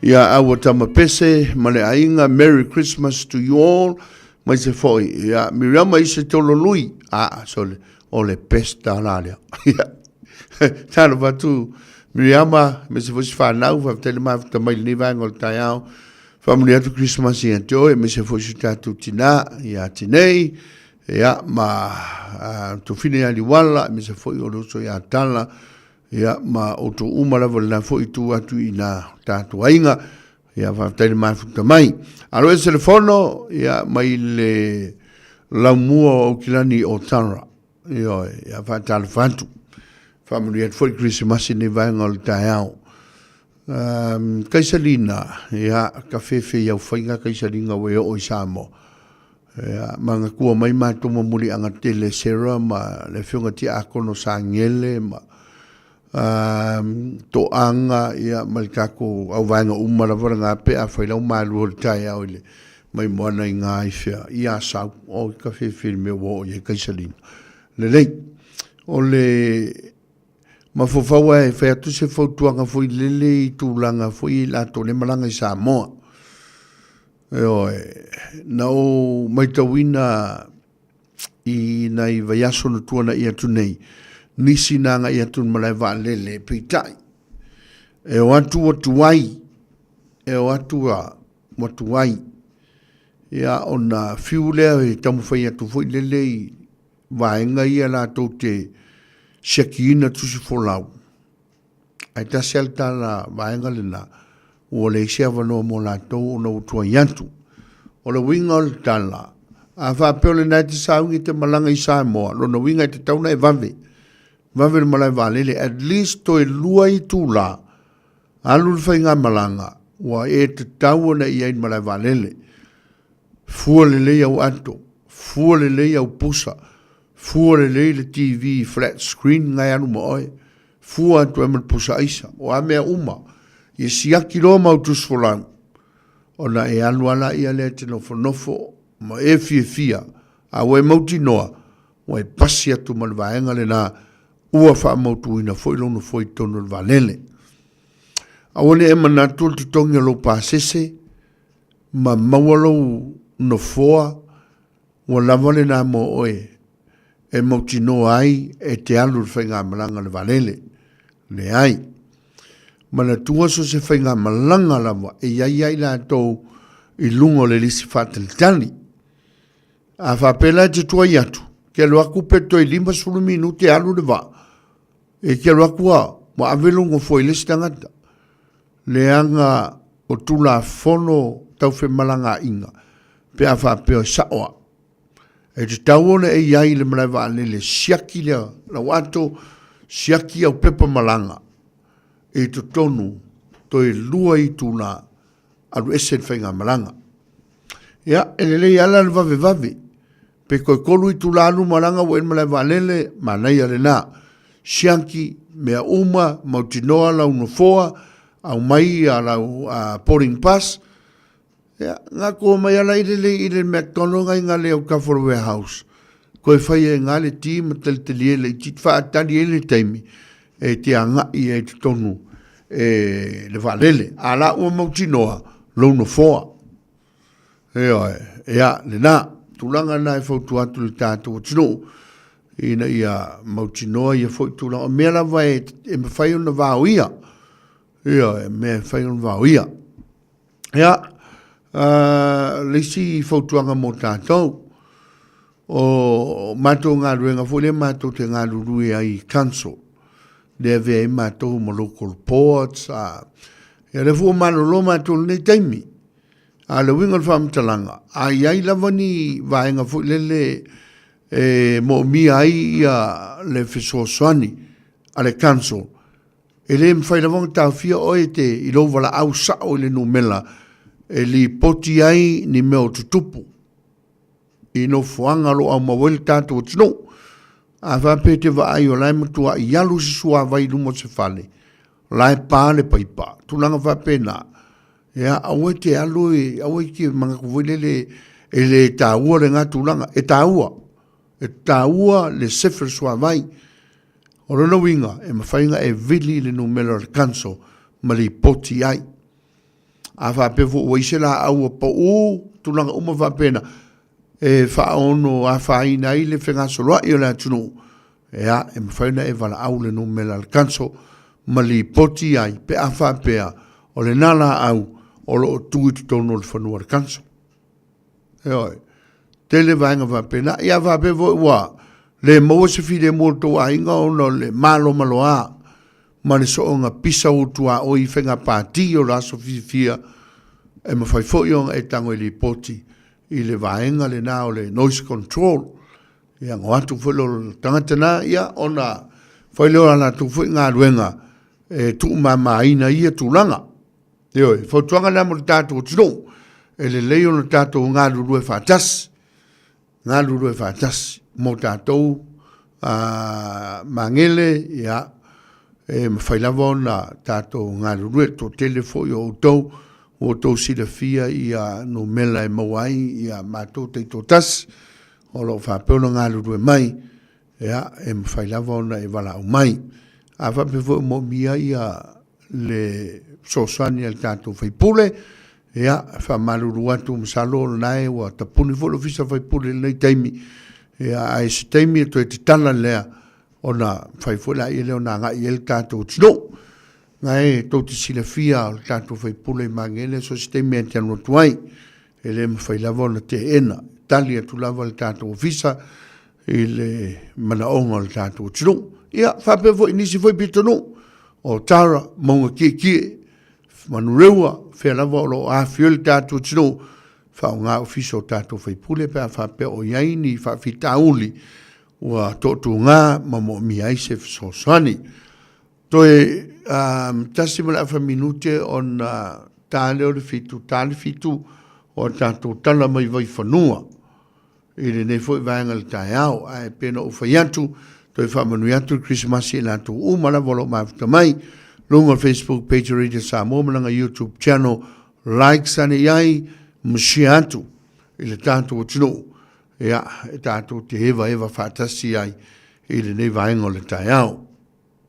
ia aua tama pese ma le aiga Merry Christmas to you all mai se foi ia Miriama i se tolo lui a sole o le pesta la lea ia talofa atu Miriama me se foi se whanau whafetai le mafuta mai lenei vaega o le taeao Faamanuia atu Christmas ia te oe, aemaise foi si o tatou tina ia Tinei, ia, ma uh, Tofine ia Liwala, aemaise foi o le uso ia Tala, ia, ma outou uma lava lena foi tu atu i nā tatou aiga, ia, faafetai le mafuta mai. Alo ese le fono, ia, mai le laumua o Aukilani o Tara, ioe, ia, faatalofa atu. Faamanuia atu foi Krisimasi nei vaega o le taeao. Um, Kaisalina, ia, ka fefe i au whainga Kaisalina ua e oo i Samoa. Ia, mangatua mai mātou mamuli anga tele Sarah ma le whionga tia akono sa ngele ma um, toanga, ia, ma le tākou au vaenga uma lava la ngā pe a whai lau mālu o le tae au i le mai moana i ngā i whia, i a sau, o ka fefe le mea ua oo i e Kaisalina. Lelei, o le Mafaufau ae fai atu se fautuaga foi lele i tulaga foi i latou le malaga i Samoa. Ioe, na ou maitauina i nai vaiaso na tuana'i atu nei, nisi na agai atu i le malae vaalele, peitai, e o atu ua tuai, e o atu ua tuai, ia ona fiu lea e taumafai atu foi lele i vaega ia latou te siakiina tusi folau, ae tasi lava le tala vaega lena, ua leai se avanoa mo latou ona ua tuai atu. O le uiga o le tala, a faapea o lena e te sauni e te malaga i Samoa, lona uiga e tatau ona e vave, vave le malae vaalele, at least toe 2 itula, alu le faigamalaga, ua e tatau ona e i ai i le malae vaalele. Fua lelei au ato, fua lelei au pusa, fua lelei le TV flat screen na e alu ma oe, fua atu ai ma le pusa aisa, o a mea uma, ia siaki loa ma au tusi folau, ona e alu lava laia lea e te nofonofo ma e fiafia, a ua e mautinoa, ua e pasi atu ma le vaega lena, ua faamautuina foi lou nofoa i totonu o le vaalele. Aua ne i e manatu o le totogi o lou pasese ma maua lou nofoa ua lava lena mo oe e mautinoa ai e te alu i le faigamalaga a le vaalele. Leai. Manatua so se faigamalaga lava e i ai ai latou i luga o le lisi faatalitali. A faapea la e te tuai atu, ke alu atu pe toe 50 minute alu le vaa, e te alu atu a, ua ave lou nofoa i le isi tagata. Leaga o Tulafono tau femalagaaiga pe a faapea e sao au. E tatau ona e i ai i le malae vaalele, siaki lea lau ato, siaki au pepa malaga i totonu toe 2 itula alu ese le faigamalaga. Ia, e lelei lava la le vavevave. Pe toe 3 itula alu malaga ua i le malae vaalele, manaia lena. Siaki mea uma, mautinoa lau nofoa, aumai lau boarding pass. Ia, gako mai ala i le i le McDonald ngai nga le au kafa o le warehouse. Koe fai e ngā le ti ma talitali e le i ti whaatali e le taimi e te angai e te tonu e le vaalele. A la ua mautinoa lou nofoa. Ioe, ia, lena, tulaga lena e fautua atu i le tatou atunuu, ina ia mautinoa ia foi tulaga. O mea lava e, e mafai ona vaoia, ioe, mea e mafai ona vaoia. Ia, le isi fautuaga mo tatou, o matou galuega foi lea matou te galulue ai i council, lea e avea ai matou ma local boards, a, ia lea foi ua malolo matou i lenei taimi. A o le uiga o le faamatalaga, a i ai lava ni vaega foi lele e moomia ai ia le fesoasoani a le council, e le mafai lava ona taofia oe e te i lou valaau sao i le numera e lipoti ai ni mea o tutupu i nofoaga o lo o aumau ai le tatou atunuu. A faapea e te vaai o la e matuai alu se suavai i luma o se fale, o la e pa le paipa, tulaga faapena, ia aua e te alu, aua e te manatu foi lele e le taua lena tulaga. E taua, e taua le sefe o le suavai. O lona uiga, e mafai ona e vili i le numera o le council ma lipoti ai. A faapea foi ua i ai se laau ua pau, tulaga uma faapena, e faaono afaina ai le fegasoloai o le atunuu, ia, e mafai ona e valaau i le numera a le council ma lipoti ai pe a faapea o lena laau o lo o tu i totonu o le fanua o le council. Ioe. Tele vaega faapena. Ia faapea foi ua le maua se filemu o le tou aiga ona o le malomaloa ma le sooga pisa o tuaoi i faiga pati o le aso fiafia, e mafai foi ona e tago e lipoti i le vaega lena o le noise control. Ia, ona o atu foi lea o le tagata na, ia, ona fai lea o a latou foi galuega e tuumamaina ia tulaga. Ioe, fautuaga lena mo le tatou atunuu, e lelei ona tatou galulue faatasi, galulue faatasi mo tatou magele, ia, e mafai lava ona tatou galulue. Toatele foi o outou ua outou silafia ia numera e maua ai ia matou taitoatasi o lo o faapea ona galulue mai, ia, e mafai lava ona e valaau mai. A faapea foi o moomia ia le fesoasoani a le tatou sui usufono, ia, e faamalulu atu masalo o lena e ua tapuni foi le Ofisa Sui o Pulega i lenei taimi, ia, ae se taimi e toe tatala lea ona mafai foi lea ona agai i ai le tatou atunuu. Na e tou te silafia o le tatou sui usufono i Magele, so o se taimi e te alu atu ai, e le mafai lava ona teena, e tali atu lava le tatou ofisa i le manaoga o le tatou atunuu. Ia, faapea foi i nisi foi pitonuu, o Tara, Mauga Tietie, Manurewa, fea lava o lo o afifio ai le tatou atunuu, faaaoga ofisa o tatou faipule pe a faapea o i ai ni faafitauli ua toatuga ma moomia ai se fesoasoani. Toe um, tasi ma le afa minute ona ta lea o le fitu, ta le fitu o a tatou tala mai Vaifanua i lenei foi vaega i le taeao. Ae pei ona ou fai atu, toe faamanuia atu le Kerisimasi i latou uma lava o lo o mafuta mai luga o le Facebook page o Radio Samoa ma lana YouTube channel. Likes ane i ai ma share atu i le tatou atunuu ia, e tatou te hevaheva faatasi ai i lenei vaega o le taeao.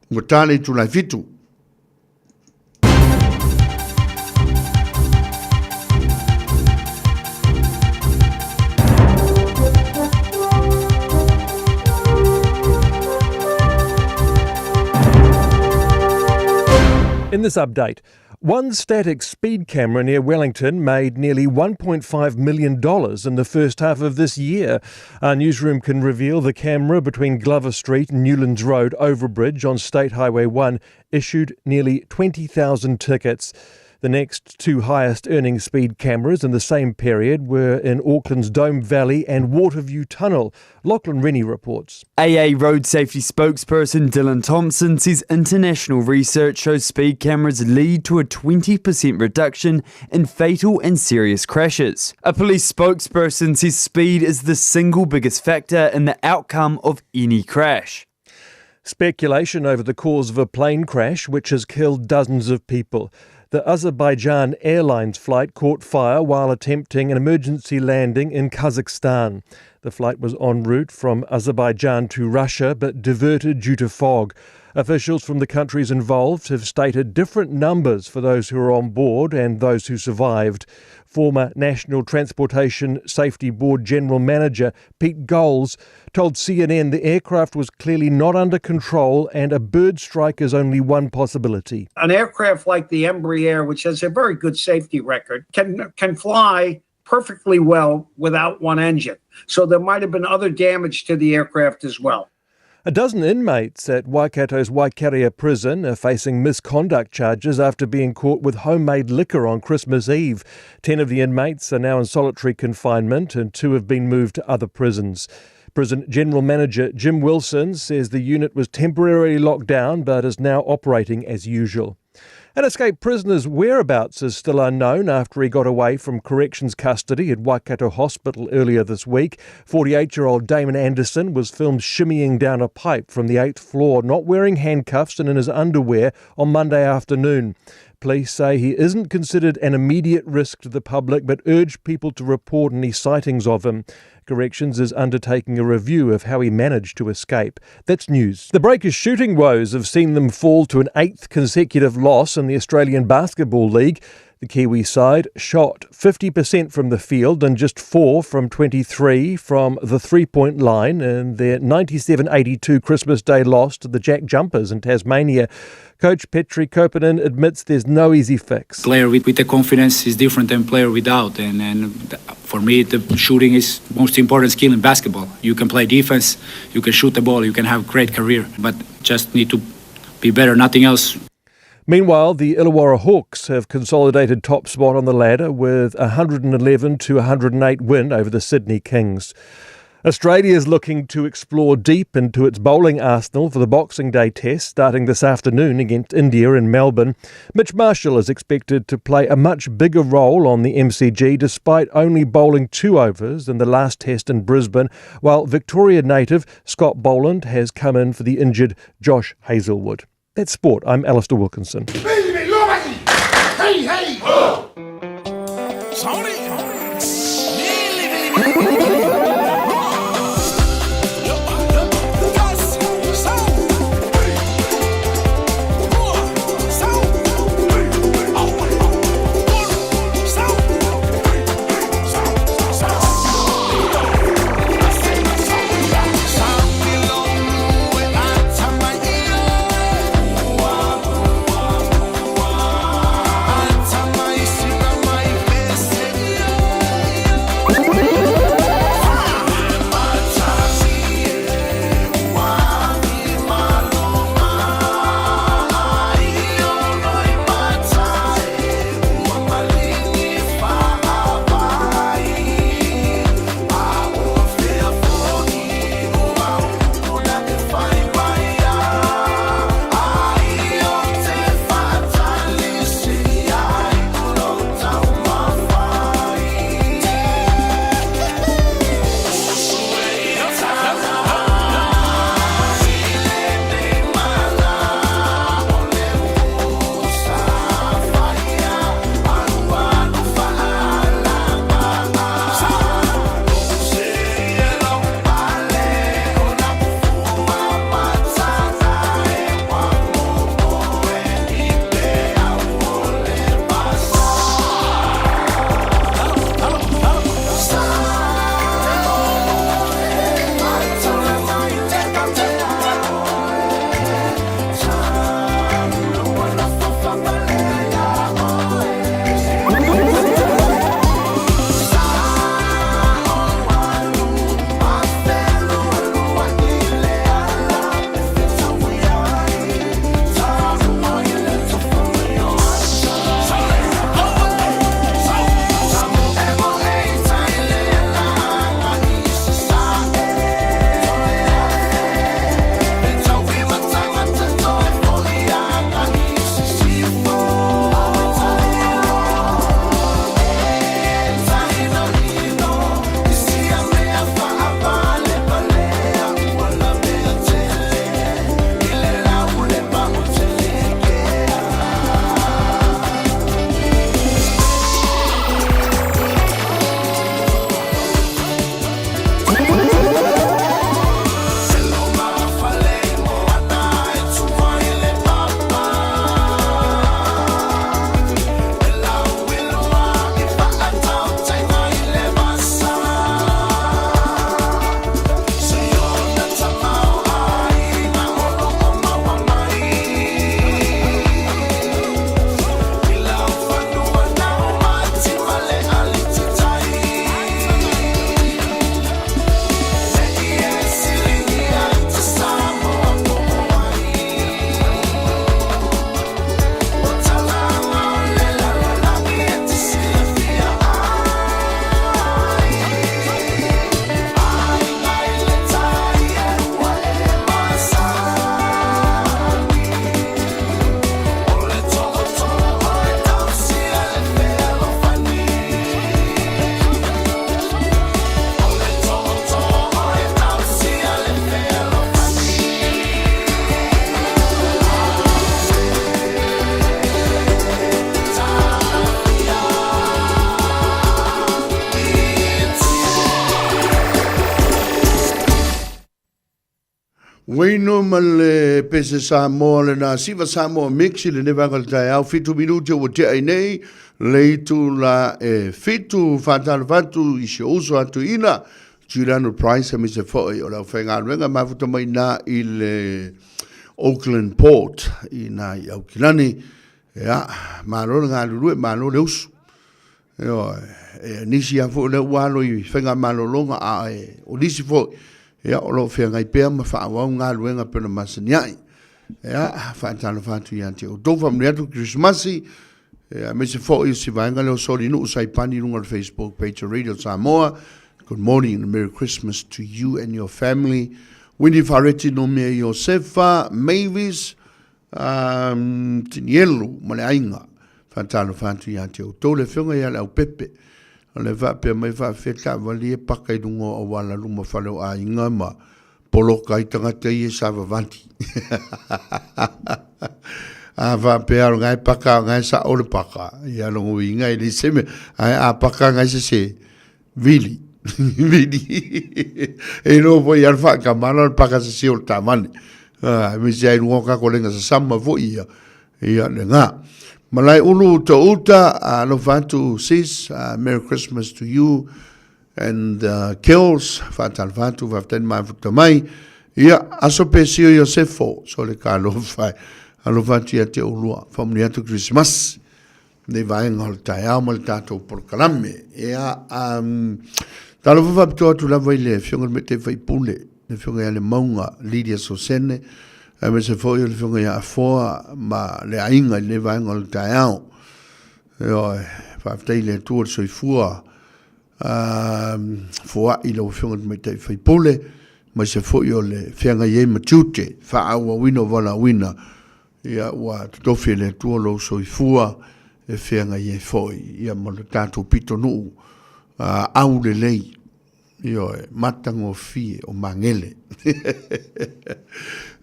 Ua ta le itula e fitu. In this update, one static speed camera near Wellington made nearly $1.5 million in the first half of this year. Our newsroom can reveal the camera between Glover Street and Newlands Road overbridge on State Highway 1 issued nearly 20,000 tickets. The next two highest earning speed cameras in the same period were in Auckland's Dome Valley and Waterview Tunnel. Lachlan Rennie reports. AA road safety spokesperson Dylan Thompson says international research shows speed cameras lead to a 20% reduction in fatal and serious crashes. A police spokesperson says speed is the single biggest factor in the outcome of any crash. Speculation over the cause of a plane crash which has killed dozens of people. The Azerbaijan Airlines flight caught fire while attempting an emergency landing in Kazakhstan. The flight was en route from Azerbaijan to Russia but diverted due to fog. Officials from the countries involved have stated different numbers for those who were on board and those who survived. Former National Transportation Safety Board General Manager Pete Goles told CNN the aircraft was clearly not under control and a bird strike is only one possibility. An aircraft like the Embraer, which has a very good safety record, can, can fly perfectly well without one engine. So there might have been other damage to the aircraft as well. A dozen inmates at Waikato's Waikeria prison are facing misconduct charges after being caught with homemade liquor on Christmas Eve. Ten of the inmates are now in solitary confinement and two have been moved to other prisons. Prison General Manager Jim Wilson says the unit was temporarily locked down but is now operating as usual. An escaped prisoner's whereabouts is still unknown after he got away from corrections custody at Waikato Hospital earlier this week. 48 year old Damon Anderson was filmed shimmying down a pipe from the eighth floor, not wearing handcuffs and in his underwear on Monday afternoon. Police say he isn't considered an immediate risk to the public but urge people to report any sightings of him. Corrections is undertaking a review of how he managed to escape. That's news. The Breakers' shooting woes have seen them fall to an eighth consecutive loss in the Australian Basketball League. The Kiwi side shot 50% from the field and just 4 from 23 from the three point line in their 97 82 Christmas Day loss to the Jack Jumpers in Tasmania. Coach Petri Koponen admits there's no easy fix. Player with, with the confidence is different than player without. And, and for me, the shooting is most important skill in basketball. You can play defense, you can shoot the ball, you can have great career, but just need to be better, nothing else. Meanwhile, the Illawarra Hawks have consolidated top spot on the ladder with a 111 to 108 win over the Sydney Kings. Australia is looking to explore deep into its bowling arsenal for the Boxing Day test starting this afternoon against India in Melbourne. Mitch Marshall is expected to play a much bigger role on the MCG despite only bowling two overs in the last test in Brisbane, while Victoria native Scott Boland has come in for the injured Josh Hazlewood. That's sport. I'm Alistair Wilkinson. Hey, hey! Oh. Uaino ma le pese Samoa lena Siva Samoa Mix i lenei vaega o le taeao, 7 minute ua tea ai nei le itula e 7. Faatalofa atu i si ou uso a Tuiina, Juliano Price aemaise foi o le aufaigaluega mafuta mai i ina i le Auckland Port i ina i Aukilani. Ia, malo le galulue, malo le usu. Ioe, e nisi lava foi o lea ua alo i faigamalologa, a o nisi foi, ia, o lo o feagai pea ma faaauau galuega pei ona masani ai. Ia, faatalofa atu ia te outou, faamanuia atu le Kerisimasi, ia, aemaise foi o si vaega lea o Solinuu Saipani i luga o le Facebook page o Radio Samoa. Good morning and Merry Christmas to you and your family. Winnie Fareti Nomia Iosefa, Mavis, Tinielu ma le aiga. Faatalofa atu ia te outou le afioga ia Leaupepe. O le faapea mai faafefea taavale ia paka i luga o auala luma fale o aiga ma poloka ai tagata ia savavali. A faapea o lena e paka o lena e sao le paka, ia lona uiga e leai se mea. Ae a paka ngai sese, Vili. Vili. E iloa foi ia le faakamala o le pakasasi o le taavale. Ah, me se ai luga o kako lenga sasama foi ia. Ia lena. Malae ulu to uta, alofa atu sis, Merry Christmas to you and Kills, faatalofa atu, faafetai le mafuta mai. Ia, aso pe sio Iosefo, so le ka alofa, alofa atu ia te ulua, faamanuia atu Christmas. Nei vaega o le taeao ma le tatou polokalame. Ia, um, talofa faapitoa atu lava i le Afioga i le Tamaitai Faipule, le Afioga ia Lemauga Lydia Sosene, aemaise foi o le Afioga ia Afoa ma le aiga i lenei vaega o le taeao. Ioe, faafetai i le Atua le soifua um, foai i lau Afioga i le Tamaitai Faipule, aemaise foi o le feagai ai ma tiute, faaauauina o valaauina Ia, ua totofi e le Atua lou soifua e feagai ai foi, ia ma le tatou pitonuu aulelei, ioe, matagofie o Magele.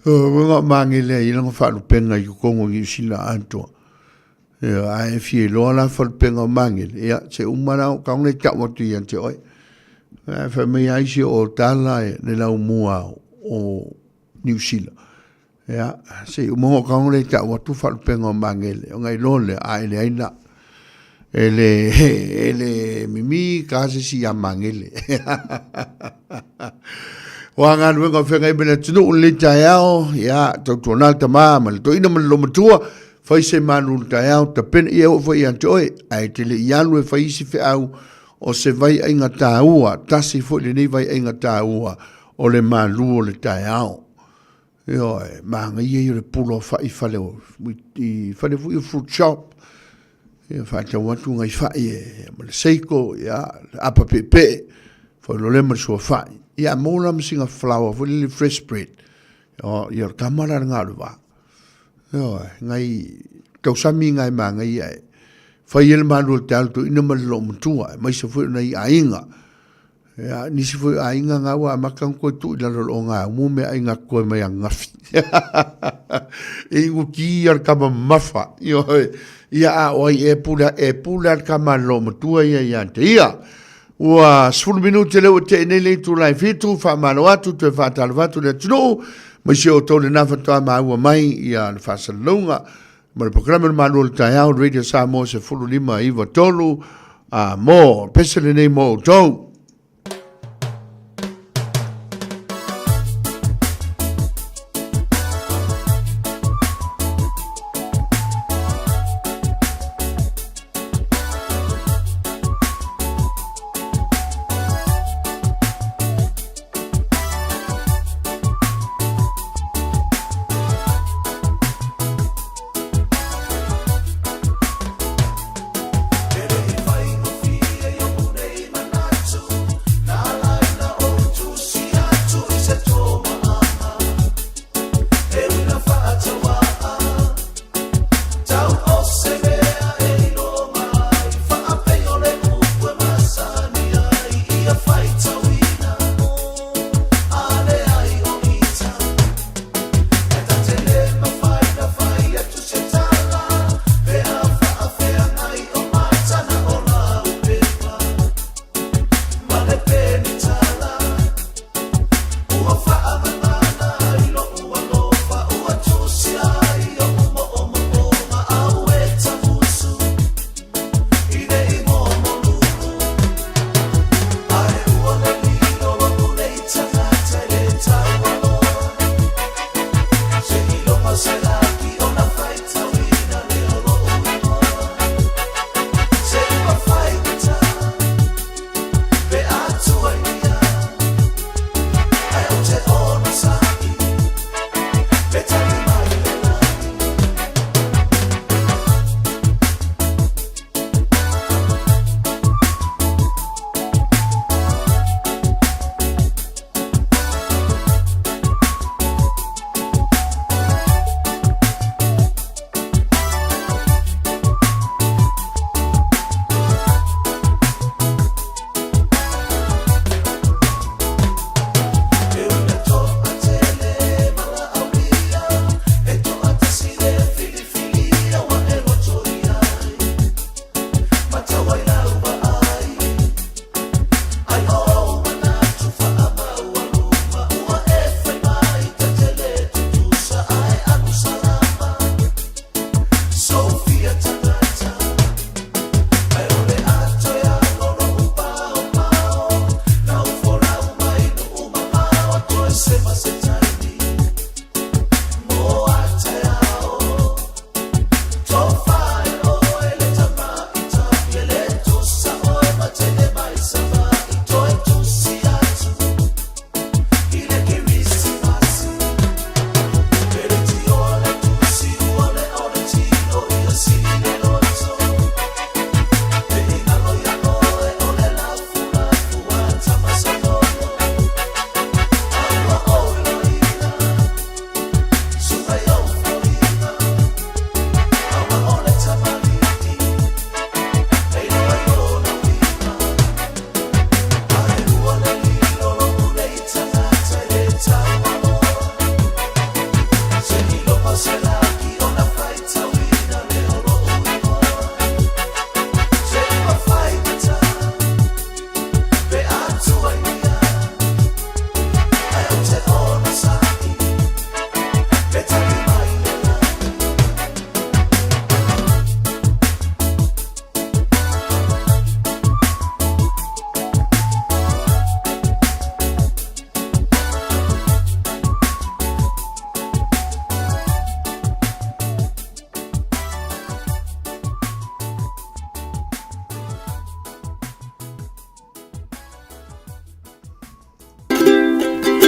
O uiga o Magele ai lana faalupega i totonu o Niu Sila atoa. Ioe, a e fia iloa la faalupega o Magele, ia, se uma la o tago e tau atu ia te oe. Ae fai mai lava isi o tala le laumua o Niu Sila. Ia, se i uma ona tago lea e tau atu faalupega o Magele, ona iloa lea, a e leai la. E le, e le mimi ka se isi ia Magele. O a galuega o feagai ma le atunuu i lenei taeao, ia, tautuana le tama ma le toeaina ma le loomatua, fai se malu i le taeao, tapena, ia e oo foi ia te oe, ae te le i alu e fai isi feau o se vaiaiga taua, tasi foi lenei vaiaiga taua o le malu o le taeao. Ioe, manaia ia o le pula o fai i fale o, i fale foi o fruit shop. Ia faatau atu nai fai e, ma le seiko, ia, le apa peepee, fuailolea ma le suafai. Ia, a maua la ma sina flour foi lele fresh bread. O, ia, o le tama la lena o le va. Ioe, ngai tausami ngai manaia e fai ai le malu o le taeao toeaina ma le loomatua, aemaise foi o nai aiga. Ia, nisi foi o aiga nga ua amata ona toe tuu i lalo o le ogaumu meaai na totoe mai ananafi. E inuti ia le tama mamafa. Ioe, ia a o ai e pule, e pule a le tama a le loomatua ia ia te ia. Ua 10 minute lea ua tea nei le itula e 7, faamalo atu, toe faatalofa atu le atunuu, mai si outou lena faatoa maua mai ia le faasalalauga ma le polokalame o le Malu o le Taeao, Radio Samoa 15 9 3, a mo pese lenei mo outou.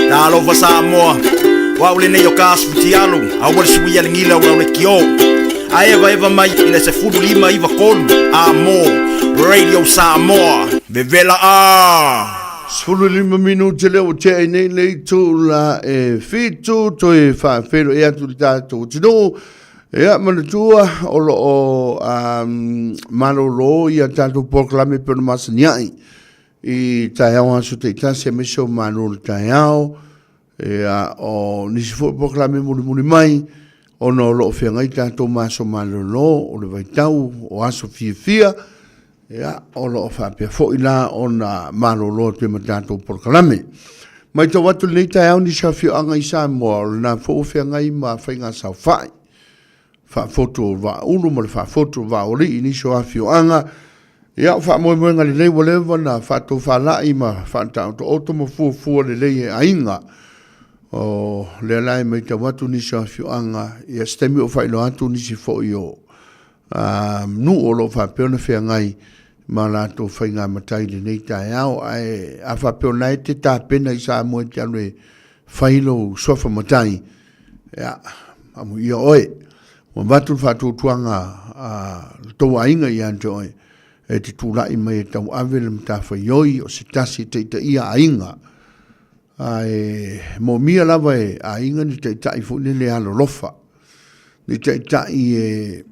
Talofa Samoa, o au lenei o ka aso fitialu, aua le suia le gila o lau lekiō. Ae evaeva mai i le 15 93 A mo Radio Samoa. Vevela a! 15 minute lea ua tea ai nei le itula e 7 toe faafeiloai atu i le tatou atunuu. Ia, manatua o lo o malolo ia tatou polokalame e pei ona masani ai i taeao aso taitasi aemaise o malu o le taeao. Ia, o nisi foi polokalame mulimuli mai ona o lo o feagai tatou ma aso malolo o le vaitau o aso fiafia. Ia, o lo o faapea foi la ona malolo atu ai ma tatou polokalame. Matau atu lenei taeao nisi o afioaga i Samoa, o lena foi ua feagai ma faiga saofai, faafotu o Vaaulu ma le faafotu o Vaaolii i nisi o afioaga. Ia, o faamoemoega lelei ua leva na faatofalai ma faataotooto ma fuafua lelei e aiga. O lea la e matau atu nisi o afioaga, ia se taimi o faailoa atu nisi foi o nuu o lo o faapea ona feagai ma latou faiga matai i lenei taeao. Ae a faapea o lena e te tapena i Samoa e te alu e fai lou suafa matai, ia, amuia oe. Ua avatu le faatuatuaga a le tou aiga ia te oe, e te tulai mai e tauave le matafaioi o se tasi e taitaia aiga. Ae moomia lava e aiga ni taitai foi lele alolofa, ni taitai e,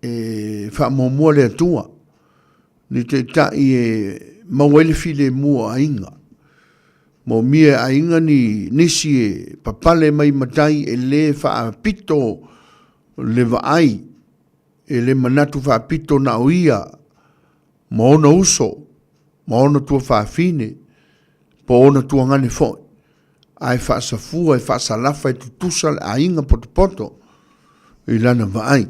e faamuamua le Atua, ni taitai e maua ai le filemu o aiga. Moomia e aiga ni nisi e papale mai matai e le faapito le vaai, e le manatu faapito na o ia ma ona uso, ma ona tuafafine, po o ona tuagane foi, ae faasafua e faasalafa e tutusa le aiga potopoto i lana vaai.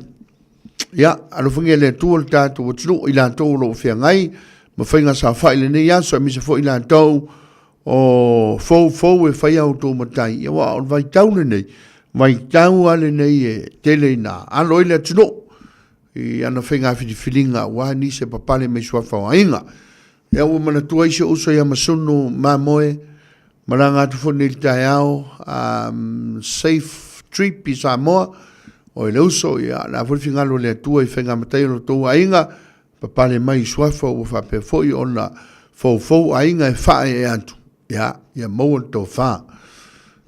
Ia, alofagia e le Atua le tatou atunuu, i latou o lo o feagai ma faiga saofai i lenei aso, aemaise foi i latou o foufou e fai a outou matai. Ia, aua o le vaitau lenei, vaitau lava lenei e tele ina alo ai le atunuu i ana faiga filifiliga aua nisi e papale mai suafa o aiga. Ia ua manatua ai si ou uso ia Masunu Mamoe, malaga atu foi nei i le taeao, safe trip i Samoa, o le uso, ia o le a foi le finagalo o le Atua i faiga matai o lo outou aiga, papale mai i suafa ua faapea foi ona foufou aiga e faaee atu, ia, ia maua le tofa.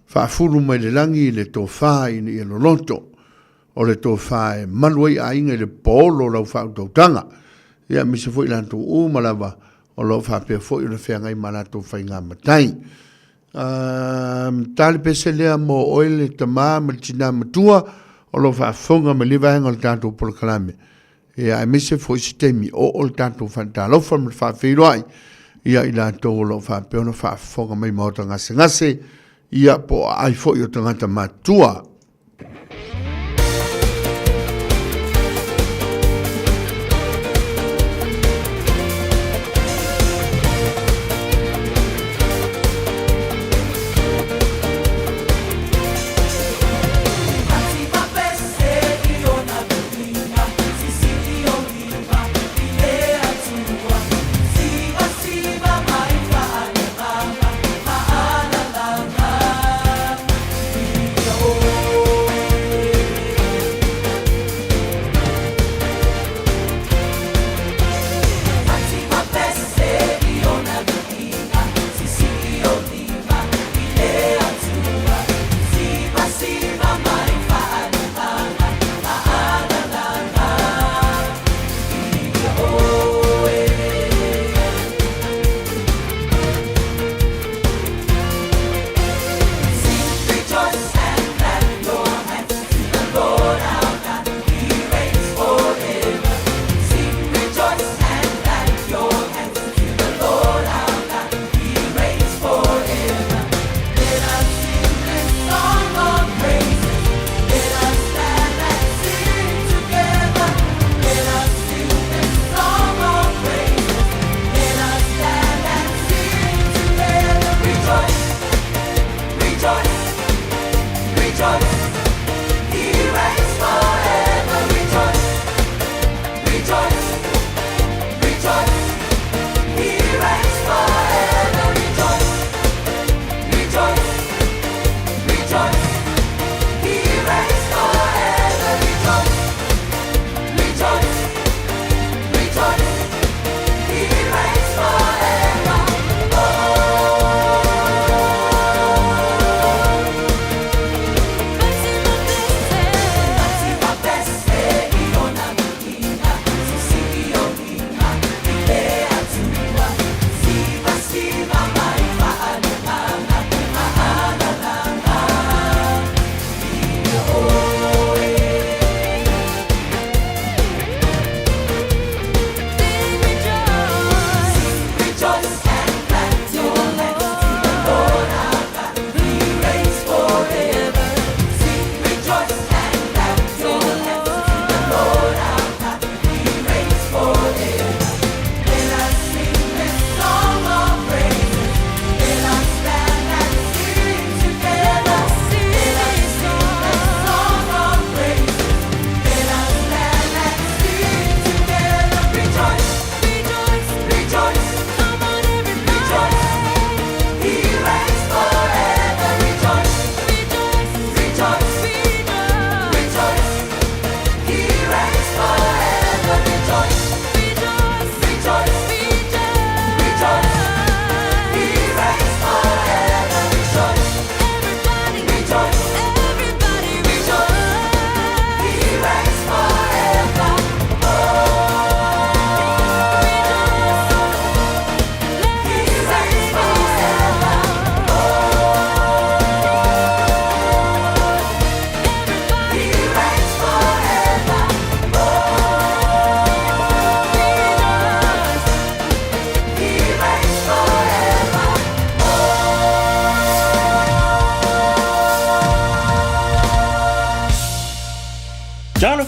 Faafulu mai le lagi le tofa ina ia loloto. O le tofa e malu ai aiga i le paolo o lau faautautaga, ia aemaise foi i latou uma lava o lo o faapea foi ona feagai ma latou faiga matai. Ta le pese lea mo oe le tama ma le tina matua o lo o faafofoga mai lenei vaega o le tatou polokalame. Ia aemaise foi se taimi oo le tatou faatalofa ma le faafeiloai ia i latou o lo o faapea ona faafofoga mai maota gasegase ia po o aai foi o tagata matutua.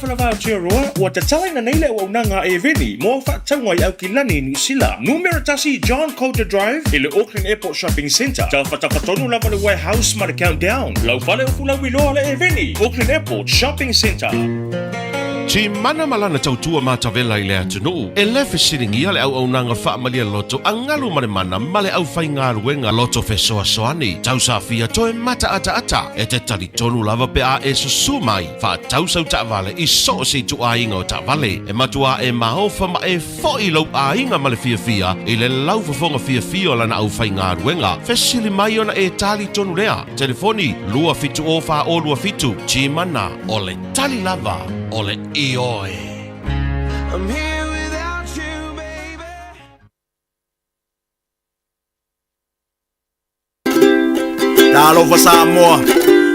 Talofa lava Aotearoa, ua tatalaina nei le auaunaga a Eveni mo au faatauga i Aukilani i Niu Sila. Numera 1 John Coulter Drive i le Auckland Airport Shopping Centre. Tafatafa tonu lava le Warehouse ma le Countdown. Lau fale upu lauiloa le Eveni, Auckland Airport Shopping Centre. Timana ma lana tautua matavela i le atunuu, e le fesiligia le auaunaga faamalie loto a galu ma le mana ma le aufaigaluega loto fesoasoani. Tausafia toe mataataata e te talitonu lava pe a e susu mai faatau sau taavale i so o se ituaiga o taavale. E matuā e maofa ma e foʻi lou aiga ma le fiafia i le laufofoga fiafia o lana aufaigaluega. Fesili mai ona e talitonu lea. Telefoni 2 70 4 27. Timana, o le tali lava o le ioe. I'm here without you, baby. Talofa Samoa,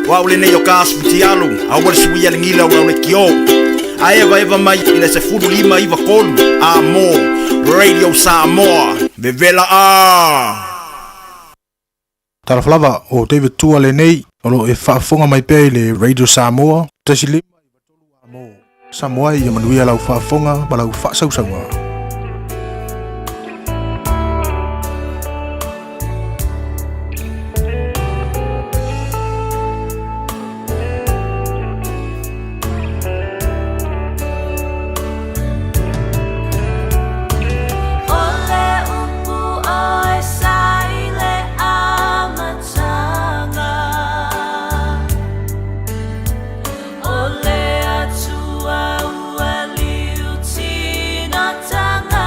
o au lenei o ka asufutialu, aua le suia le gila o lau lekiō. A evaeva mai i le 15 93 A mo Radio Samoa, vevela a. Talofa lava o David Tua lenei o lo e faafofoga mai pea i le Radio Samoa 1.5 93 A mo Samoa ia manuia lau faafofoga ma lau faasausauga. O le upu oe sa i le amataga O le Atua ua liutina tagata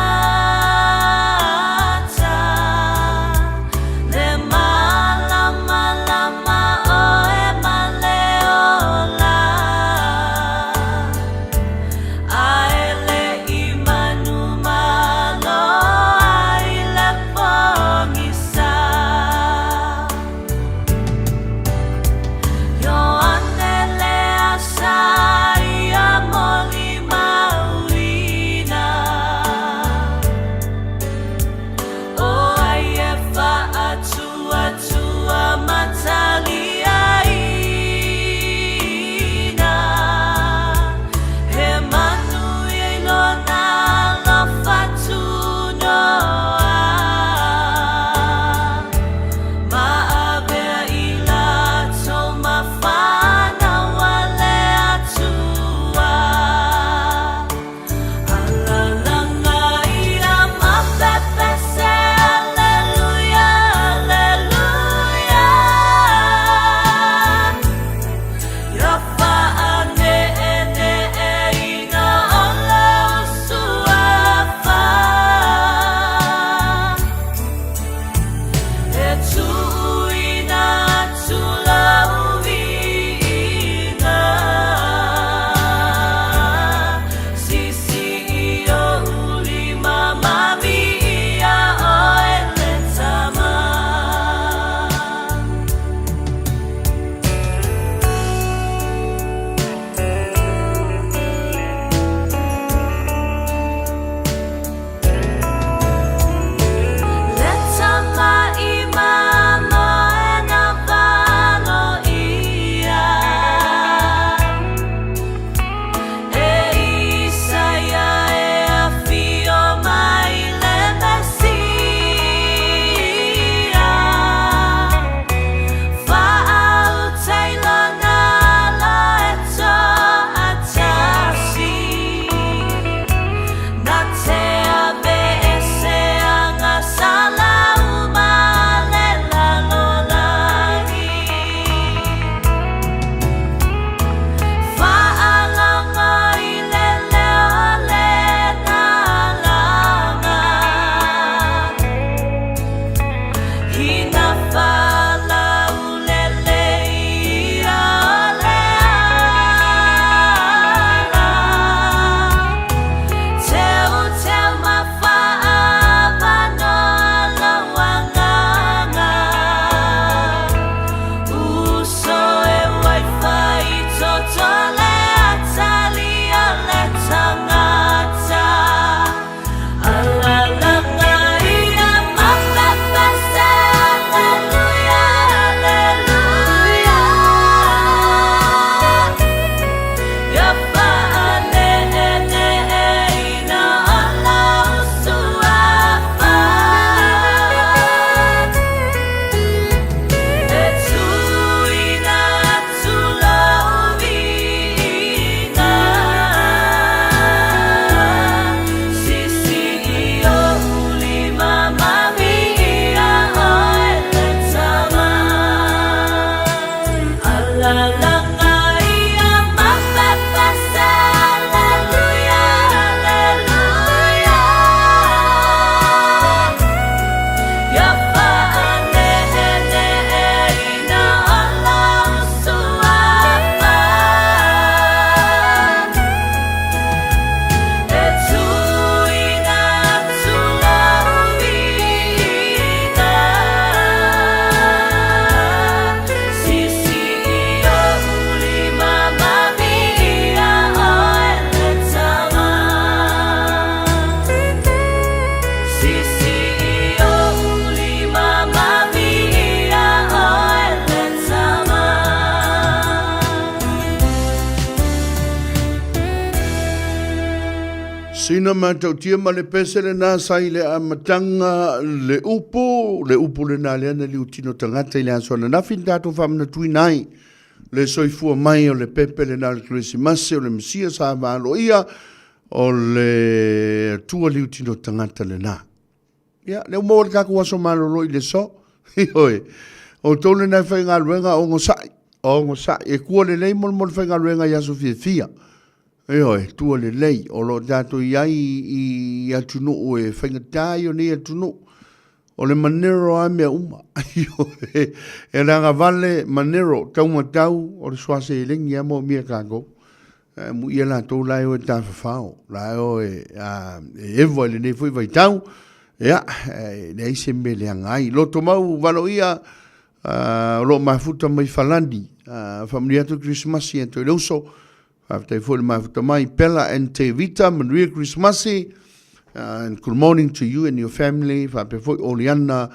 Le malamalama oe ma le ola A e le i manumalo ai le pogisa Ioane le asa ia molimauina O ai e faatuatua ma taliaina He manuia i lona alofa tunoa Ma avea i latou ma fanau a le Atua Alalaga ia ma pepese Aleluia, aleluia Ia faaneeneeina o lou suafa E tuuina atu lau viiga Siisii ou lima ma viia oe le Tama. Le Tama i mamoe na valoia E Isaia e afio mai le Mesia Faautai lona alo e toatasi Na te aveese agasala uma le lalolagi Faalogo i le leo o le nalaga Ina faalaulele ia o le ala Teuteu ma faaavanoa lou agaga Uso e uafaitoto le atalii o le tagata Alalaga ia ma pepese. Sina matautia ma le pese lena sa i le amataga le upu, le upu lena lea na liutino tagata i le aso ananafi na tatou faamanatuina ai le soifua mai o le pepe lena o le Kerisimasi o le Mesia sa valoia o le Atua liutino tagata lena. Ia, lea ua maua le tatou aso malolo i le aso. Ioe. O outou lena e faigaluega, onosai, onosai. E tua lelei molemole faigaluega i aso fiafia. Ioe, tua lelei. O lo o tatou i ai i atunuu e faigata ai o nei atunuu. O le manero lava mea uma. Ioe. E lagavale manero, taumatau, o le suaselegi lava moomia e tatou. Amuia latou la e o e tafafao, la e o e, e ewa i lenei foi vaitau, ia, e leai se mea leaga ai. Loto mau valoia, o lo o mafuta mai Falani, faamanuia atu le Kerisimasi ia te oe le uso, faafetai foi le mafuta mai. Bella and Tevita, manuia Kerisimasi, and good morning to you and your family, faapea foi Oliana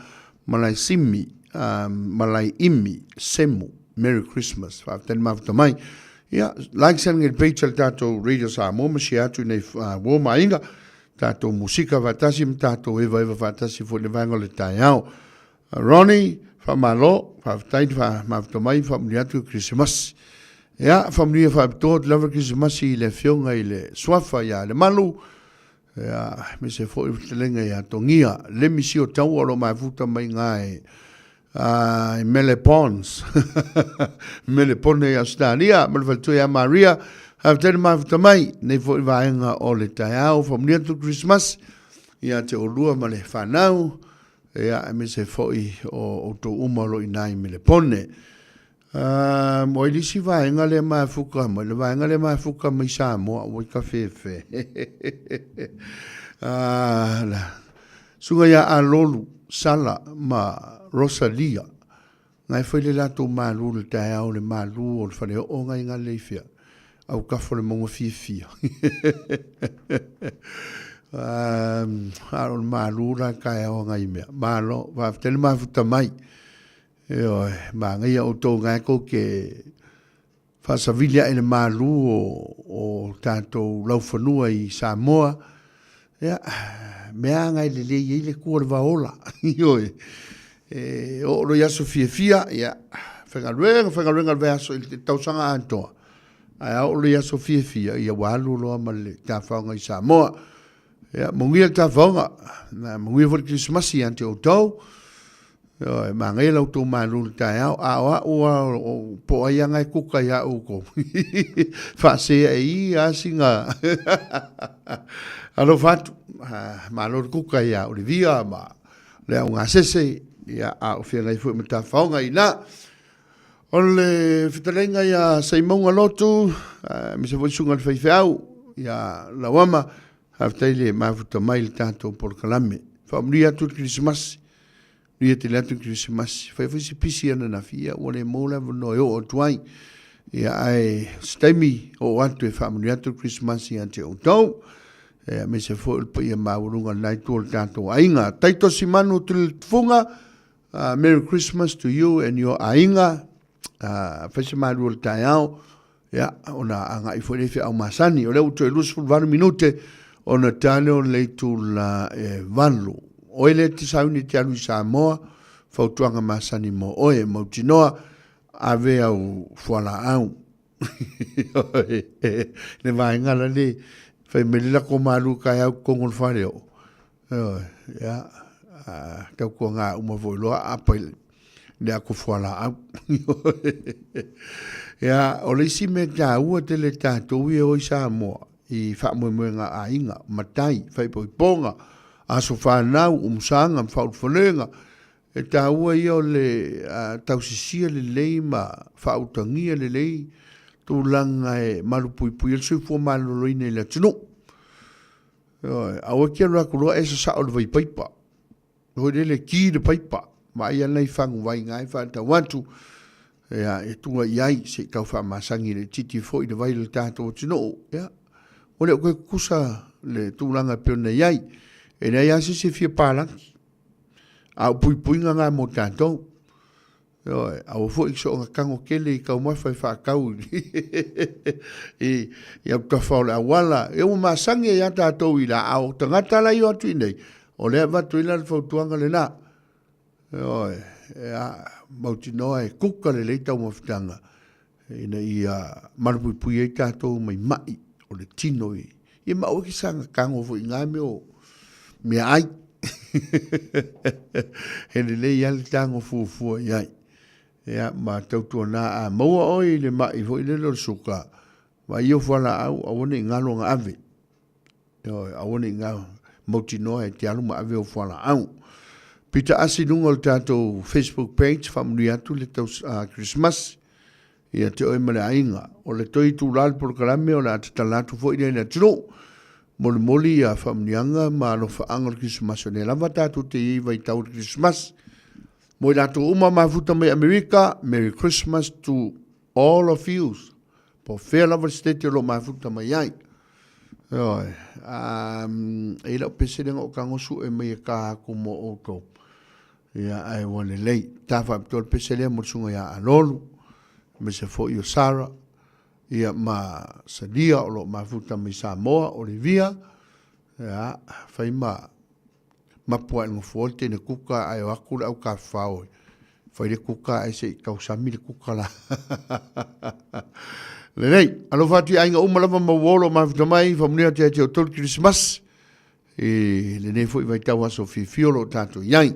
Malaisimi, Malaiimi Semu, Merry Christmas, faafetai le mafuta mai. Ia, like send ngai page a le tatou Radio Samoa ma share atu nei uo ma aiga, tatou musika faatasi ma tatou evaeva faatasi foi i le vaega o le taeao. Ronnie, faamalo, faafetai le faamafuta mai, faamanuia atu le Kerisimasi. Ia, faamanuia faapitoa atu lava le Kerisimasi i le afioga i le Suafa ia Lemalu, ia, aemaise foi le fetalaiga ia Togia, le misi o taua o lo o mafuta mai i i i Melepons, Melepone i Ausetalia, ma le faletua ia Maria, faafetai le mafuta mai, nei foi vaega o le taeao, faamanuia atu le Kerisimasi ia te oulua ma le fanau, ia, aemaise foi o outou uma o lo o i ina i Melepone. O ai le isi vaega lea mafuta mai, le vaega lea mafuta mai Samoa, ua i kafefe. La susuga ia Alolu, Sala ma Rosalia, na e fai le latou malu i le taeao, le malu o le faleoo ngai ngā lei fea, autafa o le mauga fiafia. A o le malu la taeao ngai mea. Malo, faafetai le mafuta mai. Ioe, manaia outou na e tou te faasavili ae le malu o tatou laufanua i Samoa. Ia, mea lava na e lelei ai le tua o le vaola. Ioe, e oo loa i aso fiafia, ia, faigaluega, faigaluega i le vaiaso i le tausaga atoa. Ae a oo loa i aso fiafia, ia ua alu loa ma le tafaoga i Samoa. Ia, manuia le tafaoga, manuia foi le Kerisimasi ia te outou. Ioe, manaia la outou malu i le taeao, a o a'u a o po o ai a na e kuka ia outou. Faasea e ia a sina alofa atu. Malo le kuka ia Olivia ma le au gasese, ia a o feagai foi ma tafaoga i ina. O le fetalaiga ia Saimauga Lotu, aemaise foi susuga i le faifeau ia Lauama, faafetai le mafuta mai i le tatou polokalame. Faamanuia atu le Kerisimasi. Manuia tele atu le Kerisimasi. Fai foi se pisi ananafi, ia ua le maua le avanoa e oo atu ai. Ia ae o se taimi oo atu e faamanuia atu le Kerisimasi ia te outou. Aemaise foi o le paia maualuga o lena itu o le tatou aiga. Taitosi Manu Tuliletufuga, Merry Christmas to you and your aiga. Fai se malu o le taeao, ia, ona agai foi lea i feau masani. O lea ua toe 28 minute ona tale o le itula e 8. Oe lea e te sauni e te alu i Samoa, fautuaga masani mo oe, mautinoa, ave au fualaau. Le vaega la le fai mai le lako malu kai au totonu o le fale o. Ia, tautuaga uma foi loa aapa i le ato fualaau. Ia, o le isi mea taua tele tatou ia e o i Samoa i faamoemoega aiga, matai, faaipoipoga, aso fanau, umusaga ma faaulufalega, E taua ia o le tausisia lelei ma faautagia lelei tulaga e malupuipuia ai le soifua maloloina i le atunuu. Ioe, aua e te alu atu loa e sasao i le vaipaipa, foi lele ki le paipa, vaai ana i faguvai na e faatau atu, ia, e tua i ai se i tau faamasani laitiiti foi le vai o le tatou atunuu. Ia, ua le o toe tutusa le tulaga e pei ona i ai. E leai lava se isi e fia palagi. A o puipuiga na mo tatou. Ioe, aua foi i soonga tago tele i taumafa e faatau i i autafa o le auala. Ia ua masani ai lava tatou i laau o tagata la i o atu i inei, o lea e avatu ai la le fautuaga lena. Ioe, ia, mautinoa e kuka lelei taumafataga ina ia malupuipuia ai tatou mai mai o le tino i. Ia ma aua e te saga tago foi i na mea o meaai. He lelei lava le tago fuafua i ai. Ia, ma tautuana a maua oe i le mai foi lele o le suka, vaai ou fualaau aua ne i galo ona ave. Ioe, aua ne i galo, mautinoa e te alu ma ave ou fualaau. Pita asi i luga o le tatou Facebook page, faamanuia atu le tau, Kerisimasi ia te oe ma le aiga. O le toe itula o le polokalame o le a tatala atu foi lea i le atunuu. Molimoli ia faamanuiaga ma alofaaga o le Kerisimasi o lea lava tatou te i ai i vaitau o le Kerisimasi. Mo i latou uma mafuta mai Amerika, Merry Christmas to all of you. Po o fea lava le state o lo o mafuta mai ai. Ioe, e i lau pese lea na ou tago sue mai e ta atu mo outou. Ia, ae ua lelei. Ta faapitoa le pese lea mo le susuga ia Alolu, aemaise foi o Sarah, ia ma Salia o lo o mafuta mai Samoa, Olivia, ia, fai ma mapu ae nofoa le teine kuka ae o atu le au tafafao e fai le kuka ae se i tausami le kuka la. Lelei, alofa atu i aiga uma lava ma uo o lo o mafuta mai, faamanuia atu ia te outou le Kerisimasi i lenei foi vaitau aso fiafia o lo o tatou i ai.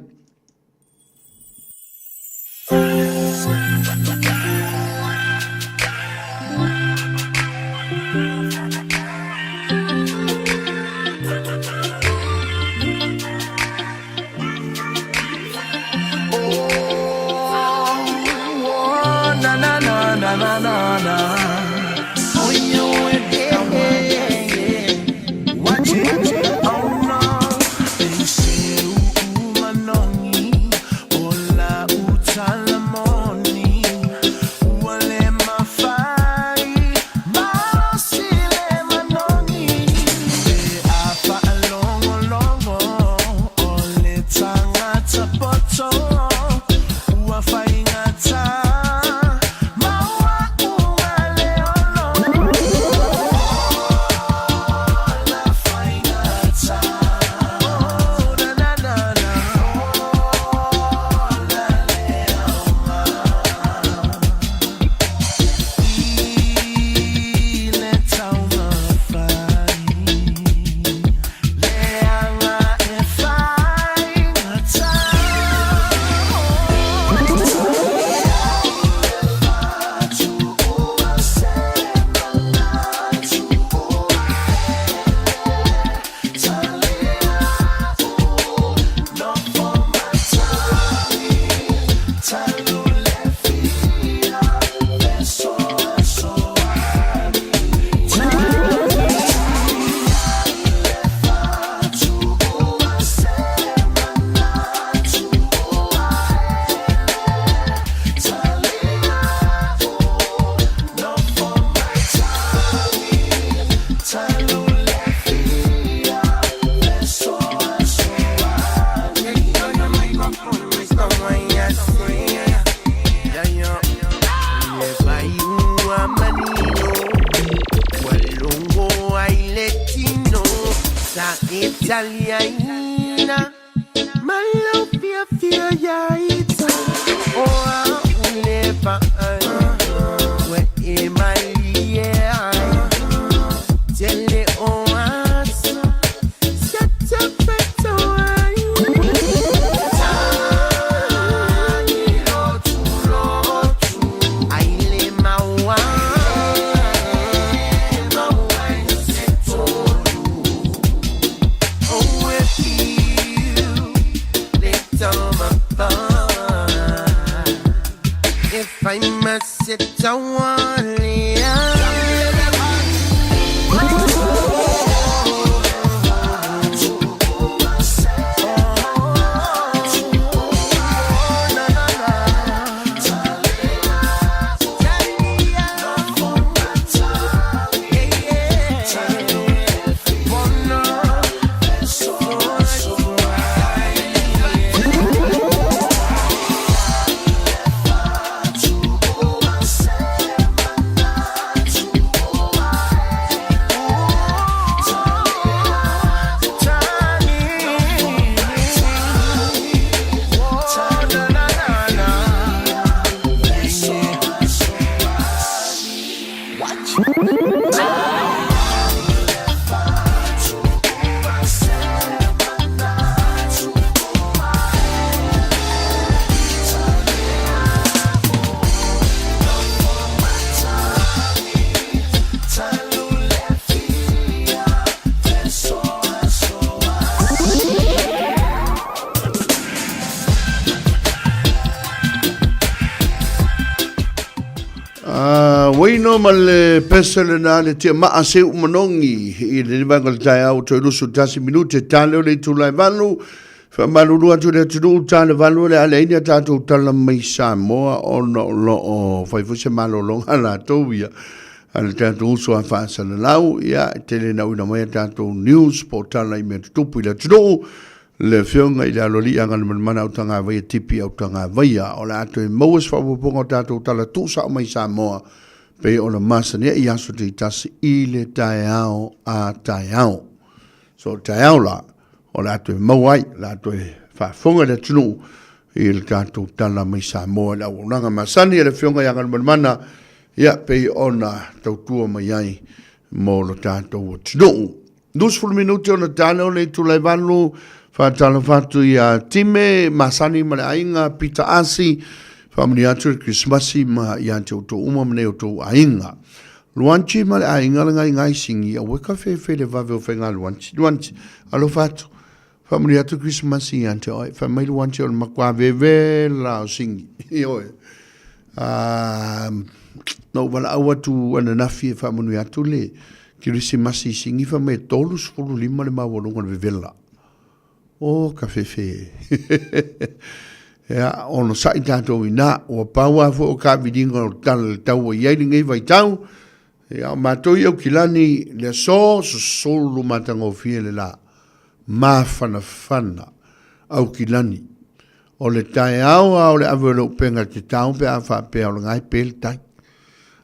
Uaino ma le pese lena le tia maa se u manogi i le vaega o le taeao toe 21 minute ta leo le itula e valu. Faamalulu atu i le atunuu ta le valu o le a leai ni a tatou tala mai Samoa ona o lo o fai foi se malologa a latou ia a le tatou uso a faasalalau. Ia, e tele ina auina mai a tatou news po o tala i mea tutupu i le atunuu. Le Afioga i le Aloalii Agalemanamana Autagavaia Tipi Autagavaia. O le a toe maua se faaopoopoga o tatou tala tuusao mai Samoa pei ona masani ai i aso taitasi i le taeao a taeao. So o le taeao la, o le a toe maua ai, o le a toe faafofoga le atunuu i le tatou tala mai Samoa i le auaunaga masani a le Afioga ia Galumalemana, ia pei ona tautua mai ai mo lo tatou atunuu. 20 minute ona tale o le itula e 8, faatalofa atu ia Time Masani ma le aiga Peter Asi, faamanuia atu le Kerisimasi ma ia te outou uma ma nei outou aiga. Luanchi ma le aiga le ngai ngai singi aua ka fefe le vave o faiga Luanchi. Luanchi, alofa atu. Faamanuia atu Kerisimasi ia te oe. Fai mai Luanchi o le matua vevela o singi. Ioe. Na ou valaau atu ananafi e faamanuia atu le Kerisimasi i Singi, fai mai e 35 le maualuga o le vevela. O ka fefe e. Ia, onosai tatou i ina. Ua pau lava foi o taaviliga o le tala i le tau ua i ai lenei vaitau. Ia, o matou i Aukilani, le aso, sosolo matagofie le la. Mafanafana Aukilani. O le taeao a o le ave o le upega i te tao pe a faapea o le gae pe le tai.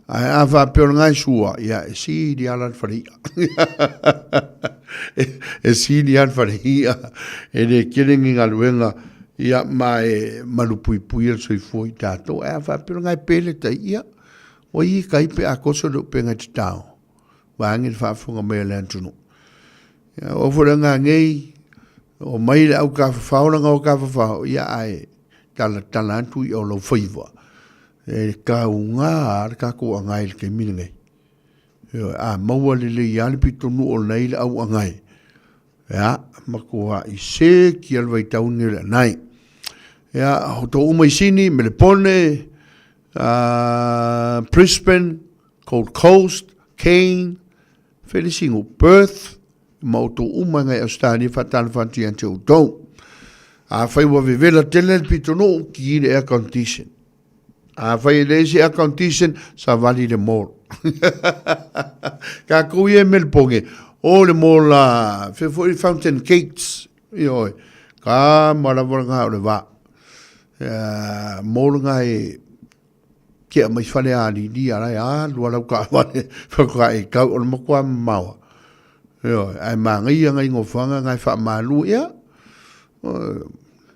Ae a faapea o le gae sua, ia e sili lava la le fale i'a. E sili lava le fale i'a, e le tele ni galuega, ia ma e malupuipuia le soifua i tatou. Ae a faapea o le gae pe le tai, ia, ua i tai pe a koso le upega i te tao, vaeane le faafofoga mai a le atunuu. Ia, o foi le agaga nei, o mai le aukafafao lana o kafafao, ia ae talatala atu ia o lau faiva. E kauga lava le tatou agai i le taimi lenei. Ioe, a maua lelei lava le pitonuu o lena e i le au agai, ia, matuai seki lava le vaitau lenei o le anae. Ia, o outou uma i Sini, Melepone, Brisbane, Gold Coast, Cairns, Felisigo, Perth, ma outou uma e ngai Ausetalia faatalofa atu ia te outou. Afai ua vevela tele le pitonuu, ki le air condition. Afai e leai se air condition, savali le mall. Tatou ia e Melbourne, o le mall a, fea foi Fountain Gates, ioe, kama lava lena o le va. Mall lena e tea mai Falealili a la e alu a lau taavale faatoa e tau, o le matua mamao lava. Ioe, ae manaia nai nofoaga na e faamalu, ia,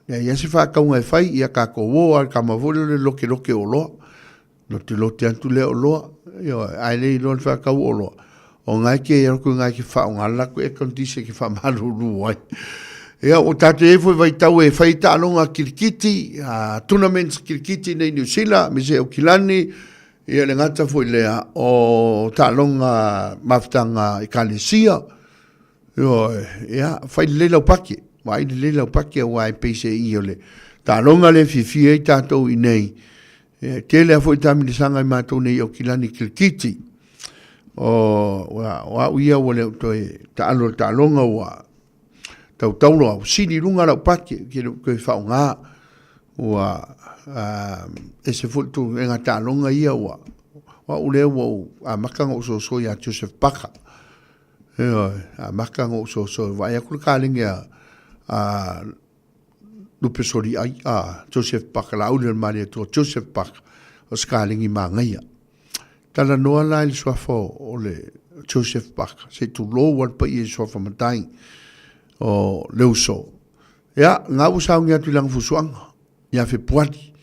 leai lava se faatauga e fai, ia tatou o lava i le tama foi lea o le lotelote oloa, lotelote atu lea oloa, ioe, ae le iloa le faatau oloa, o lena e te alu atu i ina e te faaaoga le latou air condition e te faamalulu ai. Ia, ua tatou i ai foi vaitau e fai ai taaloga kirikiti, tournaments kirikiti nei i Niu Sila, aemaise Aukilani, ia le gata foi lea o taaloga mafutaga Ekalesia. Ioe, ia, fai lelei lau pake, vaai lelei lau pake aua e pei se i o le taaloga lea e fiafia ai tatou i inei. E tele lava foi taamilosaga i matou nei i Aukilani kirikiti. O, o au ia ua le o toe taalo i le taaloga ua tautaulo au, sili i luga lau pake, ou te le o toe faaaoga. Ua ese foi le tulaga taaloga ia ua, o au lea ua ou amata ona ou soso ia Joseph Parker. Ioe, amata ona ou soso, vaai atu le kalegi a Lupe Soliai, a Joseph Parker, Laauli o le Malietoa, Joseph Parker, o se kalegi manaia. Talanoa la i le suafa o le Joseph Parker, se i tulou lava le paia i suafa matai o le uso. Ia, na ua sauni atu i lana fusuaga ia Fepuari.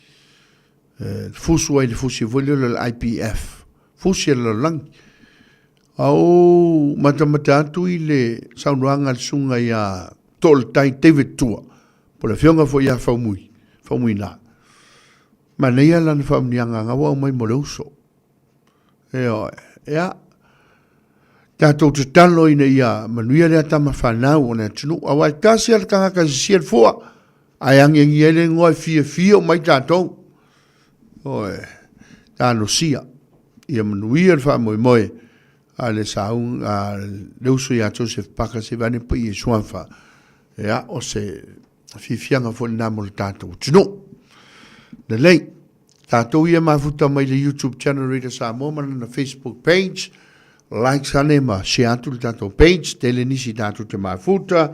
E fusu ai le fusi foi lea o le IPF, fusi a le lalolagi. A ou matamata atu i le saunoaga a le susuga ia Toaletai David Tua, po o le afioga foi ia Faumui, Faumuina. Manaia lana faamanuiaga na ua aumai mo le uso. Ioe, ia, tatou tatalo ina ia manuia lea tama fanau o le atunuu, aua e tasi lava le tagata e sisia le fua, ae agiagi ai le igoa e fiafia uma ai tatou. Ioe, talosia. Ia manuia le faamoemoe a le sauga a le uso ia Joseph Parker se vaeane paia i Suafa. Ia, o se fiafiaga foi lena mo le tatou atunuu. Lelei, tatou ia mafuta mai le YouTube channel Radio Samoa ma lana Facebook page, like ane ma share atu le tatou page, tele nisi tatou te mafuta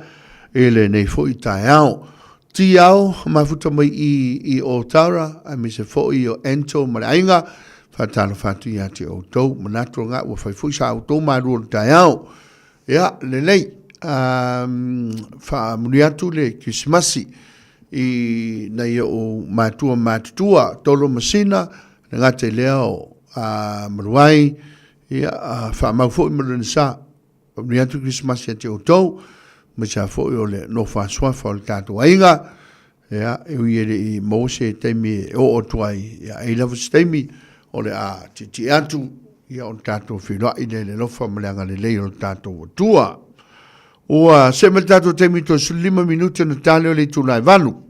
i lenei foi taeao. Ti ao mafuta mai i i Otara, aemaise foi o Ento ma le aiga, faatalofa atu ia te outou, manatu nga ua fai foi sa outou malu o le taeao. Ia, lelei, faamuli atu le Kerisimasi i nai ou matua matutua, Tolo ma Sina, le gata i lea o Maluai, ia, faamau foi ma lona sa. Faamanuia atu Kerisimasi ia te outou, aemaise lava foi o le nofo a suafa o le tatou aiga. Ia, e ui e le i maua se taimi e oo atu ai, ia, e i ai lava se taimi o le a tietie atu, ia ona tatou feiloai lea i le alofa ma le agalelei o le tatou Atua. Ua see mai le tatou taimi toe 15 minute ona ta lea o le itula e 8.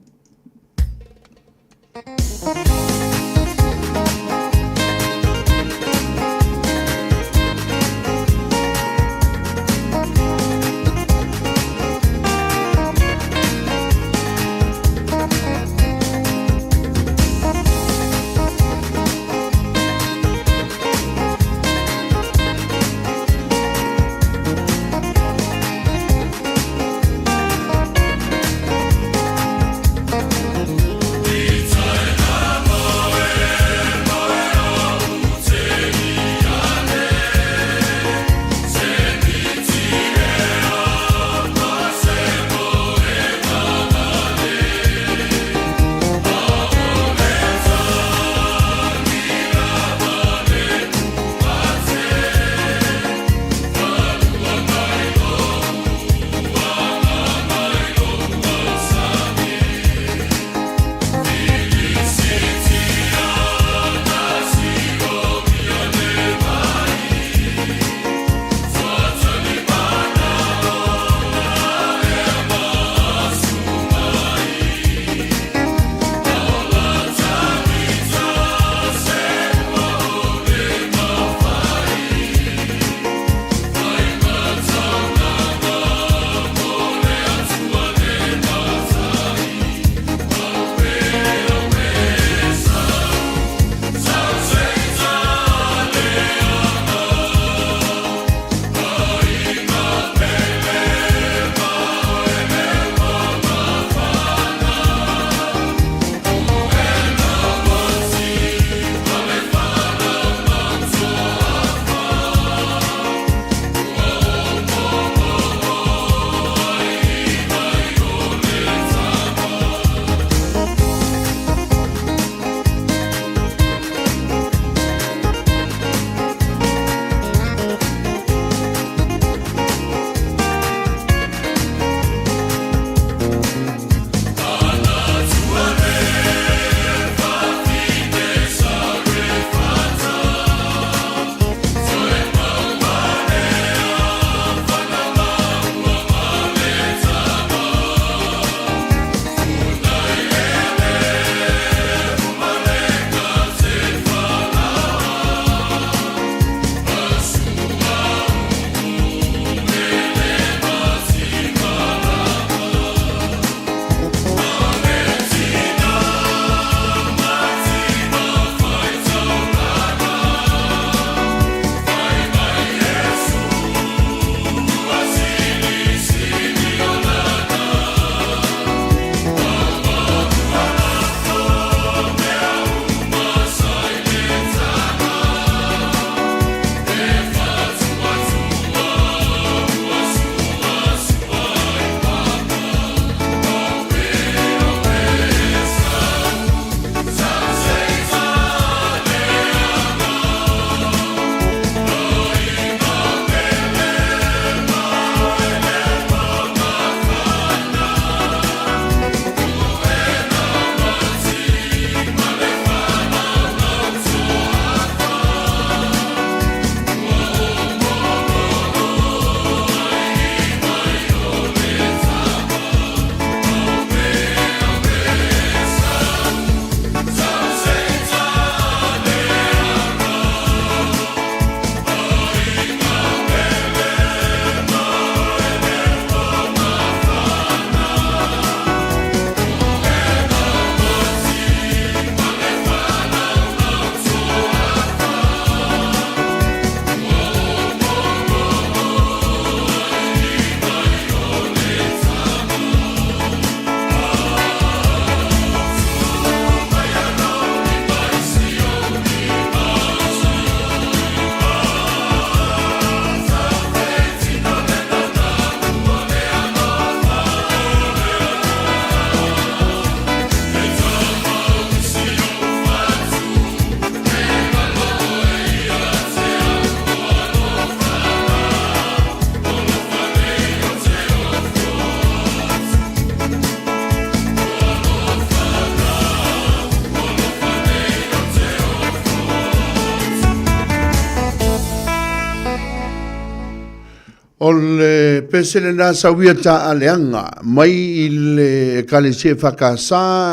O le pesele na sauia taaleaga mai i le Ekalesia EFKS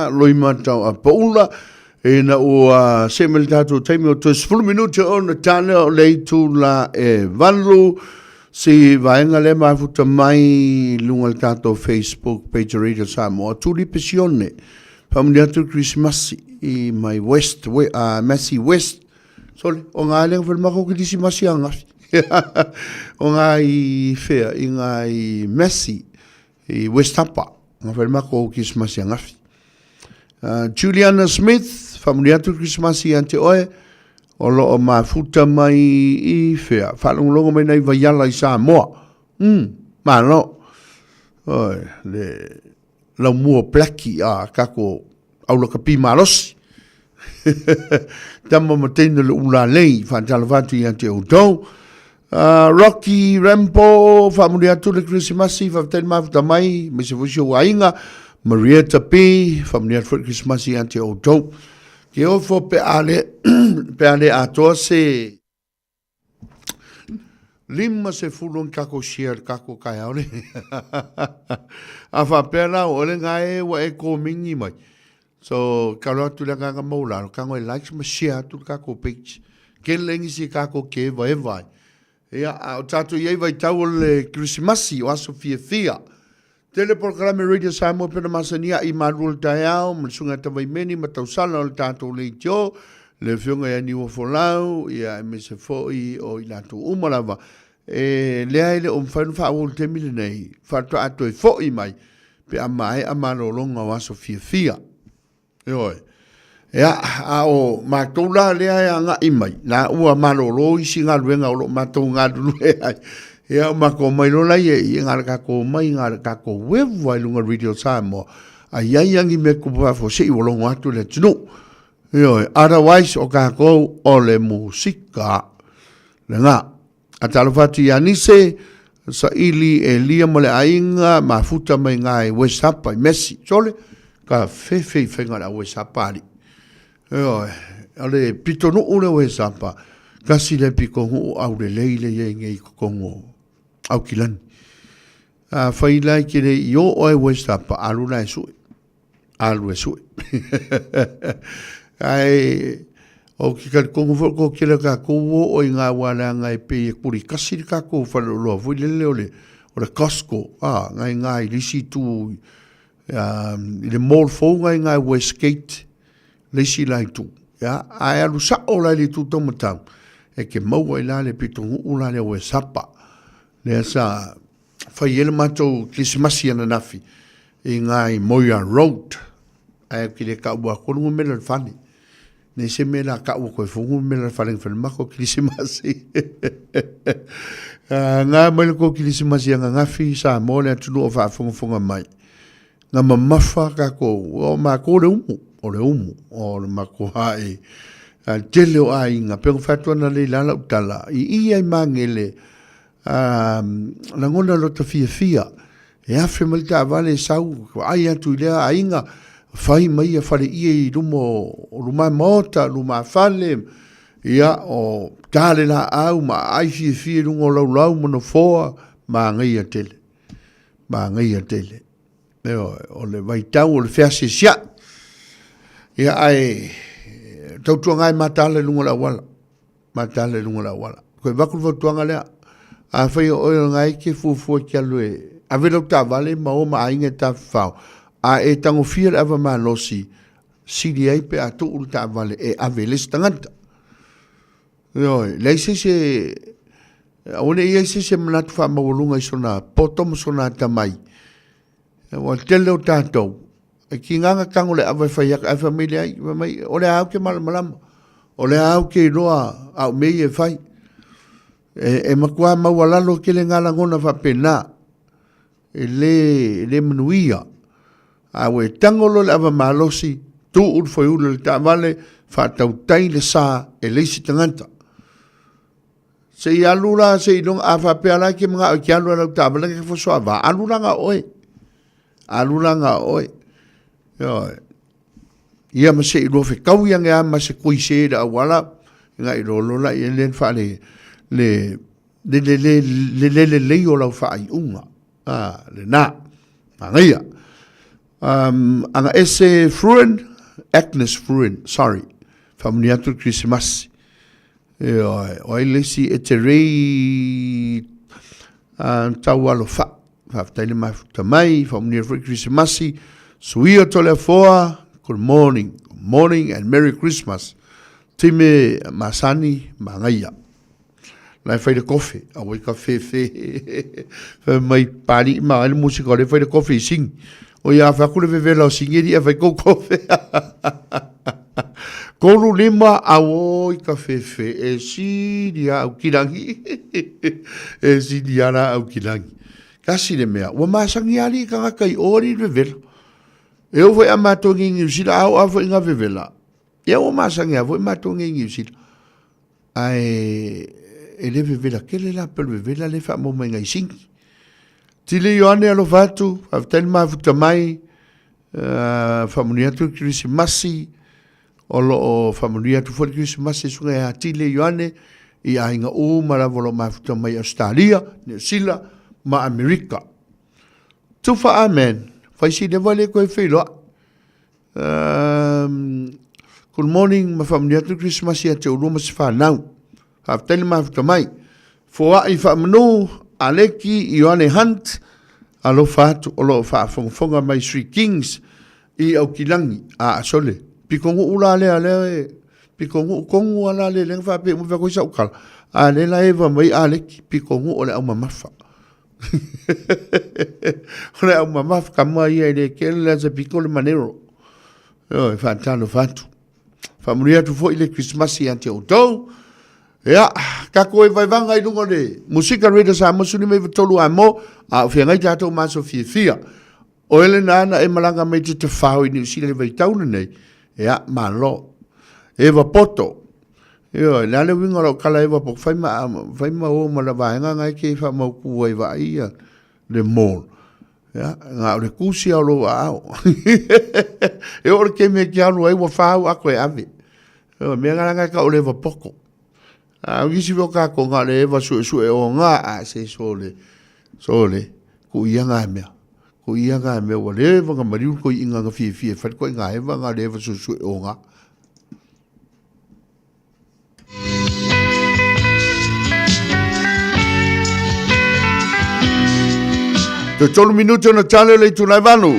Loimatau a Paula, ina ua see mai le tatou taimi o toe 10 minute ona ta lea o le itula e 8, si vaega lea mafuta mai i luga o le tatou Facebook page Radio Samoa, Tuli Pesione, faamanuia atu le Kerisimasi i mai West, Massey West, Sole, o ngā lenga whare mako ki risi masi a ngafi. o ngā i whea, i ngā i Messi, i West Hapa, ngā whare mako o kisi masi a ngafi. Juliana Smith, whamuni atu Krismasi ia te oe, o loo mafuta mai i whea, whalongolongo mai nei Vaiala i Samoa. Malo. Oi, le Laumua Blackie a kako aulakapi malosi. Tama ma teina le ulalei, whaatalafa atu ia te outou. Rocky Rampo, whaamuri atu le Krisimasi, whawhetai mafuta mai, me se fusi o aiga. Marietta P, whaamuri atu le Krisimasi ia te outou. Ke ofo pe ale, pe ale atoa se 50 ni kako share le kako kaeao le. A faapea la o le ngā e ua e komingi mai. So, kalo atu le nganga maulalo, kango e likes ma share atu le kako page. Ke lengi si kako ke ewa ewa ai. Ia, a o tātou i ai vai tau o le Krisimasi o aso fia fia. Tele polokalame Radio Samoa pena masani ai malu o le taeao ma le susuga ia Tavaimeni ma tausala o le tatou leitio, le afioga ia Niua Folau, ia aemaise foi o i latou uma lava. E leai le o mafai ona faaauau i le taimi lenei, faatoa toe foi mai pe a maea malologa o aso fiafia. Ioe. Ia, a o matou la lea e agai mai, la ua malolo isi galuega o lo o matou galulue ai. Ia, o matou omai loa la ia i, na o le tatou omai, na o le tatou ewa i luga o le Radio Samoa, a i ai lava ni mea tupu faafuasei ua logo atu le atunuu. Ioe, otherwise o tatou o le musika lena. A talofa atu ia Nise, saili Elia ma le aiga, mafuta mai ngā i West Hapa i Messi. Sole, ka fefe i whainga le a West Hapa ali. Eoe, o le pitonuu le West Hapa, kasi le pikonuu au le lei le iei ngei kokongo au kilani. A whai lai ke le i o oe West Hapa, alu la e sui. Alu e sui. Ae, o ke talikonga foi ko kela kākou o o i ngā wāleanga e pei e kuri kasi le kākou whaleoloa foi lele o le, o le Costco, a, ngai ngā i lisi tu, i le mall fou ngai ngā Westgate, le isi la i tu. Ia, ae alu sao la i le tu taumatau, e ke maua i la le pitonuu la le West Hapa. Lea sa, Fai ai le matou Kerisimasi ananafi i ngā i Moira Road. Ae ki le kaua ko runga mela le fale. Nei se mea la kaua koe fungu mela le fale ngawhele mako Kerisimasi. Ngā mai le ko Kerisimasi angangafi sa mō le atunu o whaafongafonga mai. Ngā mamafa kākou, o mākou le umu, o le umu, o le mako hae. Tele o aiga, penga whatuana le lala utala, i ia i mangele, Ā, lagona lota fiafia, e afe mai le taavale e sau, vaai atu i lea aiga, fai mai ia fale ie i luma o luma maota, luma fale, ia, o ta le laau ma aai fiafia i luga o laulau ma nofoa, manaia tele, manaia tele. Ioe, o le vaitau o le feasiasia'i. Ia, ae tautuaga ai mataala i luga o le auala. Mataala i luga o le auala. Koe avatu le fautuaga lea, afai o oe o lena e te fuafua e te alu e ave lau taavale ma o ma aiga e tafafao, a e tagofia le ava malosi, sili ai pe a tuu le taavale e ave e le isi tagata. Ioe, leai se isi e, aua ne i i ai se isi e manatu faamaualuga i sona poto ma sona atamai. Ua tele o tatou, e ki nganga tango le ava e whai aka, e whai mai le ai, whai mai, o le au ke malamalama, o le au ke iloa au mei e whai. E matua maualalo ke le ngā langona whapena, e le manuia. A ua e tango loa le ava malosi, tuu le fuaiula i le taavale, faatautai le sa e le isi tagata. Se i alu la, se i longa, a faapea la ke mangao e ke alu a lau taavale ke fosoa va, alu la nga oe. Alu la nga oe. Ioe. Ia ma se i lua fekau ia nge a ma se kui se le auala, nga i lolo la ia le whaale, le, le le le le le lelei o lau faaiuga. A, lena. Manaia. Um, aga ese Fruin, Agnes Fruin, sorry. Faamanuia atu le Kerisimasi. Ioe, o ai le isi e te rei uh, tau alofa. Faafetai le mafuta mai, faamanuia foi Kerisimasi. Suia Toleafoa, good morning. Good morning and Merry Christmas. Time Masani, Mangaia. La e fai le kofe, a wai ka whewhe. Whai mai pāri ma ai le musika o le fai le kofe i singi. O ia whai aku le vevela o singi ri a fai kou kofe. Kolu lima a o i ka whewhe e siri a au kirangi. E siri a la au kirangi. Kasi le mea, ua masangi ali i kangaka i o ari vevela. E o foi a mātou ngi Niu Sila, a o a foi ngā vevela. Ia ua masangi a foi mātou ngi Niu Sila. Ae e le vevela tele la pe o le vevela lea e faamaumau mai nai sini. Tili Ioane alofa atu, faafetai le mafuta mai, uh, faamanuia atu le Kerisimasi, o lo o faamanuia atu foi le Kerisimasi e suga ia Tili Ioane i aiga uma lava o lo o mafuta mai Australia, Niu Sila ma Amerika. Tufa amen. Fai si leva le koe feiloa. Um, good morning, ma faamanuia atu Christmas ia te ulua ma se whanau. Faafetai le mafuta mai. Foai faamanu, Aleki, Ioane Hunt, alofa atu o loo faafogafoga mai Three Kings i Aukilangi. A sole, pikonuu la lea lea e pikonuu kongu ala le lenga faapea uma fea koe sau kala. A le la eva mai Aleki, pikonuu o le au mamafa. O le au mamafa ka mua ia i le kele le asa piko le manero. Ioe, faatalofa atu. Faamanuia atu foi le Krismasi ia te outou. Ia, tatou e vaivaga i luga o le musika Radio Samoa 153 a mo, a o feagai tatou ma aso fiafia. O ele nāna e malaga mai te tawhao i Niu Sila i le vaitau lenei, ia, malo. Eva Poto. Ioe, le a le uiga o lau tala Eva Poto, fai ma, fai ma o ma le vaega na e ke whamauku ai vaai ia le mall. Ia, ngā o le kusi au lou aao. E o le kemi e ke alu ai, ua whāu ako e ave. Ioe, mea ngā ranga ka o le Eva Poko. A o isi o kākou ngā le Eva sue sue o ngā, a se sole, sole, ku ia ngā mea. Ko ia ngā mea ua leva ngā mariu ko i ngā fiafia e whare koe ngā eva ngā leva sue sue o ngā. Te tolu minuti ona tale le itula e valu.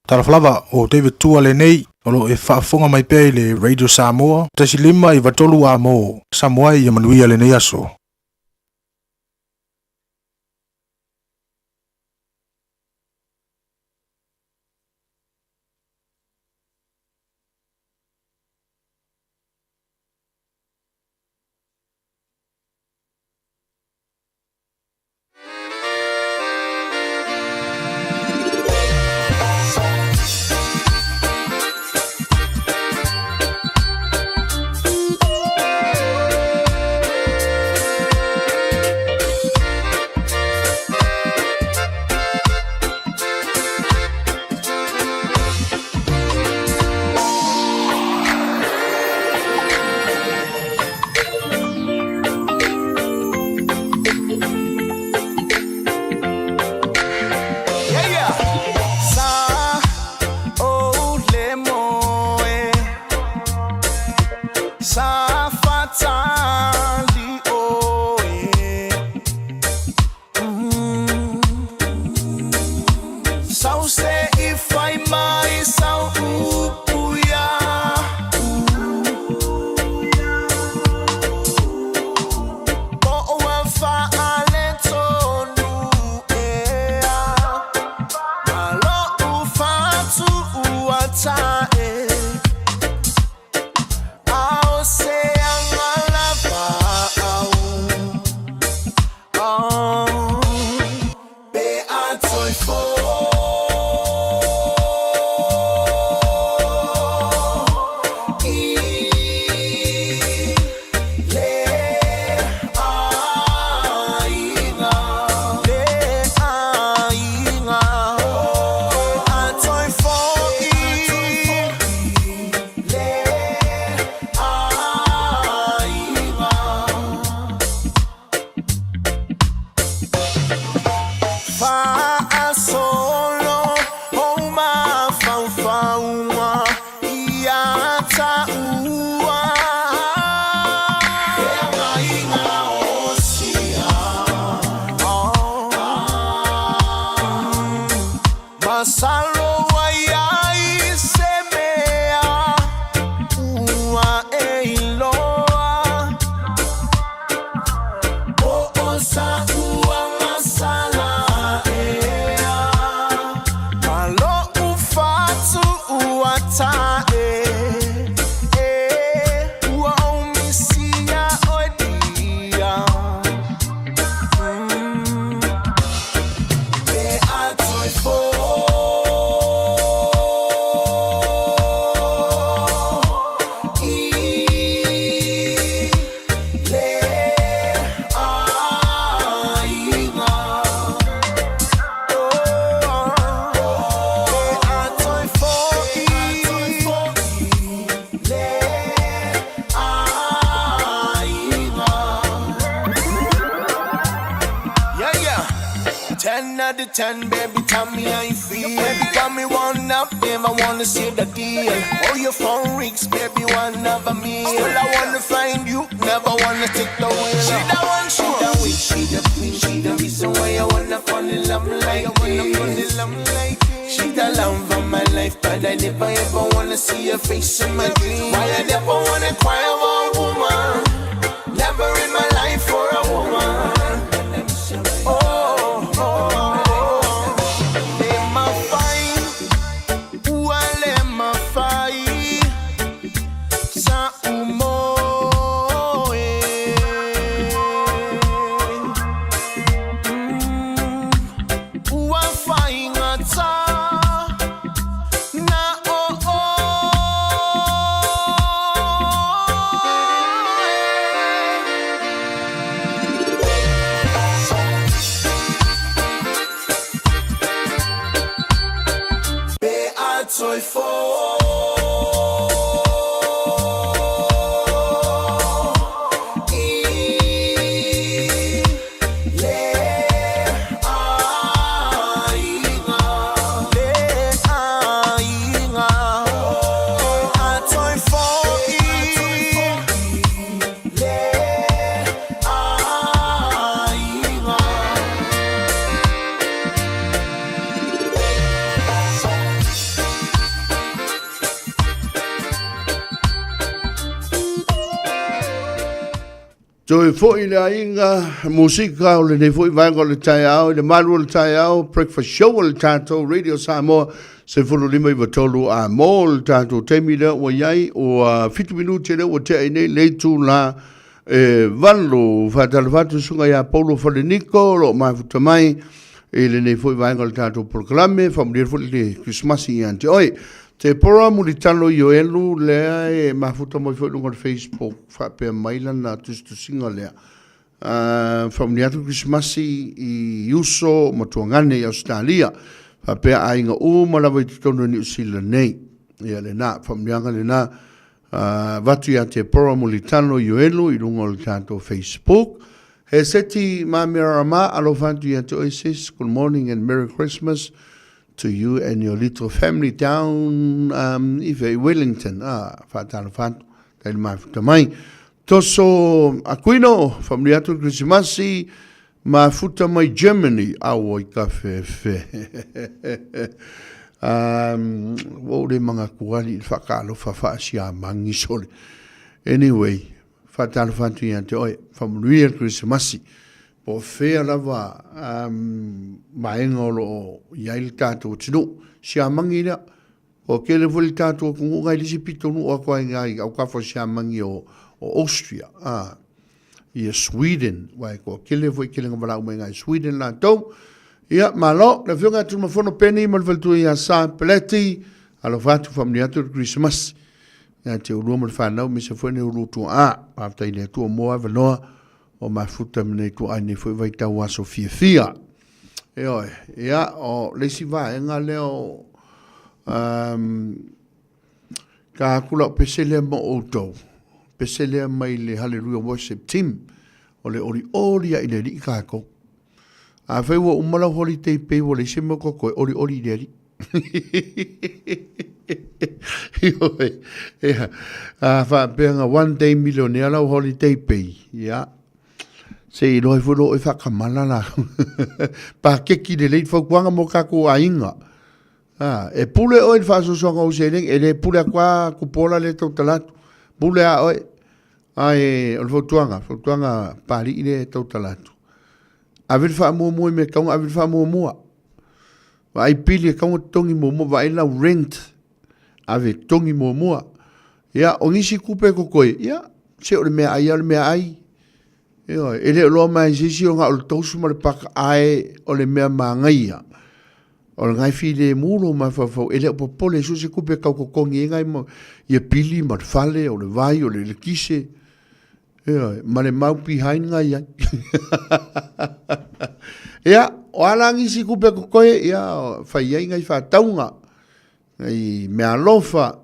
Talofa lava, o David Tua lenei, o lo o e faafofoga mai pea i le Radio Samoa, 1 5 93 A mo, Samoa e ia manuia lenei aso. Toe foi le aiga musika o lenei foi vaega o le taeao i le malu o le taeao breakfast show o le tatou Radio Samoa 15 i 3 a mo le tatou taimi lea ua i ai ua 7 minute lea ua tea i nei le itula e 8. Faatalofa atu susuga ia Paulo Faleniko o lo o mafuta mai i lenei foi vaega o le tatou polokalame. Faamanuia foi le Kerisimasi ia te oe. Tepora Mulitalo Ioelu lea e mafuta mai foi i luga o le Facebook faapea mai lana tusitusiga lea. Faamanuia atu le Kerisimasi i uso ma tuagane i Ausetalia faapea aiga uma lava i totonu o Niu Sila nei. Ia lena, faamanuiaga lena avatu ia Tepora Mulitalo Ioelu i luga o le tatou Facebook. He seti ma mea alofa atu ia te oe sis. Good morning and Merry Christmas to you and your little family down i whea, i Wellington. Ah, whaatalofa atu, taile mafuta mai. Toso Aquino, whamuri atu le Krisimasi, mafuta mai Germany. Aua i ka whewhe. Ua ure manga kuali i whakaalofa whaasia mangi sole. Anyway, Faatalofa atu ia te oe, faamanuia le Kerisimasi, po o fea lava vaega o lo o i ai le tatou atunuu. Siamagi lea, ua tele foi le tatou atunuu nai le isi pitonuu atu ai nai autafa o Siamagi o Austria, a, ia Sweden, aua e toatele foi tele na valaau mai nai Sweden latou. Ia, malo, le Afioga ia Tulimafono Penny ma le faletua ia Sa Peleti, alofa atu, faamanuia atu le Kerisimasi. Ia te ulua ma le whanau, me se foi nei ulu tuaa. Whafetai i le Atua mo avanoa o mafuta me nei tuaa nei foi vai tau aso fiafia. E oe, ia, o le isi vaega lea o ka aku lau pese lea mo outou, pese lea mai le Hallelujah Worship Team, o le oli oli a i le alii kākou. A fai ua uma lau holiday pay ua leai se mea o kokoe, olioli i le alii. Ioe, ia, a faapea nga one day millionaire lau holiday pay, ia, se i loa ai foi lo oe faakamala la. Pakeki lelei le fautuaga mo kākou aiga. A, e pule oe i le faasoasoaga o seleni, e le pule atu a kupola le tautala atu. Pule a oe. Ae o le fautuaga, fautuaga Papalii lea e tautala atu, ave le faamuamua i mea e tatau ona ave le faamuamua. Vaai pili e tatau ona totogi muamua, vaai lau rent, ave e totogi muamua. Ia, o nisi tupe e totoe, ia, se o le meaai lava o le meaai. Ioe, e le o iloa mai e se isi o na o le toast ma le paka, ae o le mea manaia, O lena e filemu lou mafaufau, e le o popole so o se tupe e tau totogi ai nai ia pili ma le fale, o le vai, o le elekise, ioe, ma le mau behind na i ai. Ia, o a la nisi tupe totoe, ia, fai ai nai faatauga, nai meaalofa,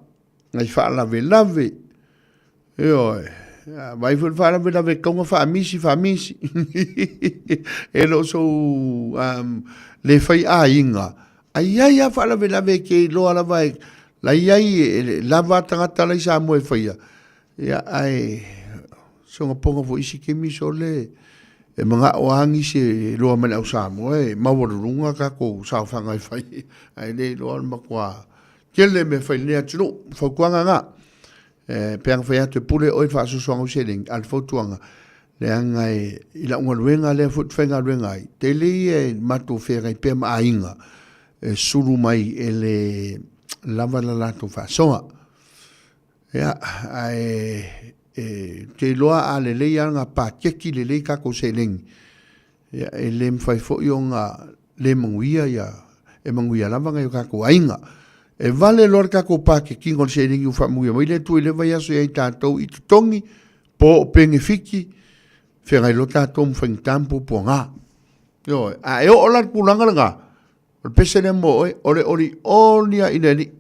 nai faalavelave, Ioe, vaai foi le faalavelave e tatau ona faamisi, faamisi. E le o sou le fai aiga, ae i ai lava faalavelave e te iloa lava e, la i ai e lava tagata la i Samoa e faia, ia ae soona poga foi isi taimi sole e manao lava nisi e iloa mai le au Samoa e maualuluga tatou saofaga e fai, ae le iloa le matua tele mea e fai i lenei atunuu. Fautuaga na. E pei ona fai atu, e pule oe i le faasoasoaga o seleni, a o le fautuaga, leaga e, i lau galuega lea foi ou te faigaluega ai, tele ia e matou feagai pea ma aiga e sulu mai e le lava la latou faasoa. Ia, ae e, te iloa a lelei lava na paketi lelei tatou seleni, ia, e le mafai foi ona le manuia ia, e manuia lava nai o tatou aiga. E vale loa le tatou paketiga o le seleni ua faamanuia mai le Atua i lea vaiaso ia i tatou i totogi po o penefiti, feagai loa tatou ma faigata ma puapuaga. Ioe, a e oo la i le tulaga lena, o le pese lea mo oe, o le olioli lava i le Alii.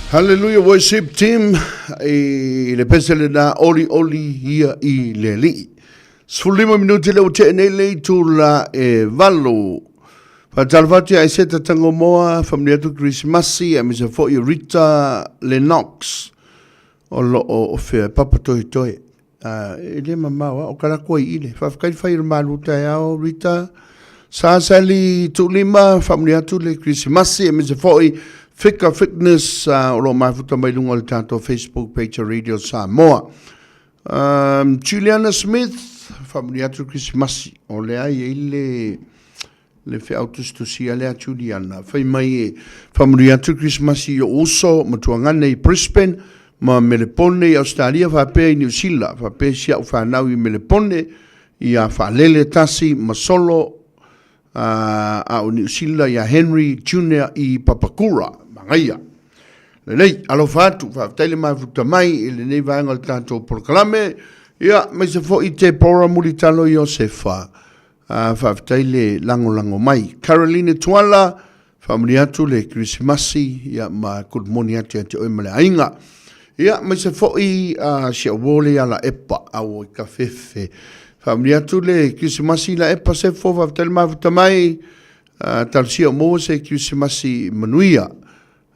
Hallelujah Worship Team i le pese lena oli oli ia i le alii. 15 minuti le ua tea nei le itula e 8. Faatalofa atu ia Aiseta Tangomoa, faamanuia atu Kerisimasi, aemaise foi o Rita Lennox o lo o ofea e Papatoetoe. E le mamao lava, o Kalakoa i ile. Faafetai le fai o le malu taeao Rita. Sa Sally Tuulima, faamanuia atu le Kerisimasi, aemaise foi Fika Fitness o lo o mafuta mai luga o le tatou Facebook page a Radio Samoa. Juliana Smith, faamanuia atu le Kerisimasi, o lea e i ai le le feau tusitusia lea Juliana, fai mai e faamanuia atu le Kerisimasi i ou uso ma tuagane i Brisbane ma Melepone i Ausetalia faapea i Niu Sila, faapea si au fanau i Melepone ia Faalele Tasi ma Solo a o Niu Sila ia Henry Junior i Papakura. Manaia. Lelei, alofa atu, faafetai le mafuta mai i lenei vaega o le tatou polokalame. Ia, aemaise foi Tepora Mulitalo Iosefa. Faafetai le lagolago mai. Caroline Tuala, faamanuia atu le Kerisimasi ia ma good morning atu ia te oe ma le aiga. Ia, aemaise foi si au uo lea ia Laepa, au i Kafefe. Faamanuia atu le Kerisimasi Laepa Sefo, faafetai le mafuta mai. Talosia o maua se Kerisimasi manuia.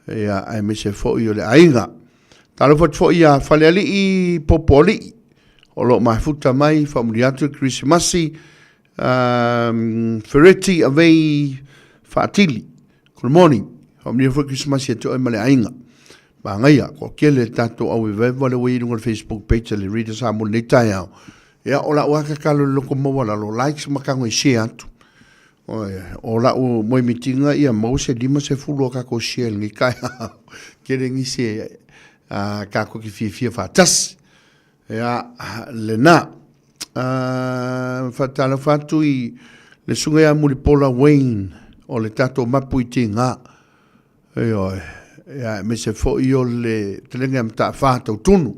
Ia, aemaise foi o le aiga. Talofa atu foi ia Falealii Popoalii, o lo o mafuta mai, faamanuia atu le Kerisimasi, Fereti Avei Faatili, good morning, faamanuia foi Kerisimasi ia te oe ma le aiga. Manaia, kua tele le tatou auevaeva lea ua i ai i luga o le Facebook page a le Radio Samoa i lenei taeao. Ia, o lau lava tatalo i le loto maualalo, likes ma tago e share atu. O lau moemitiga ia maua se 50 o tatou share i lenei taeao. Tele nisi e tatou te fiafia faatasi. Ia, lena. Faatalofa atu i le susuga ia Mulipola Wayne o le tatou mapu i Tiga. Ioe. Ia, aemaise foi o le fetalaiga ia Mataafa Tautunu.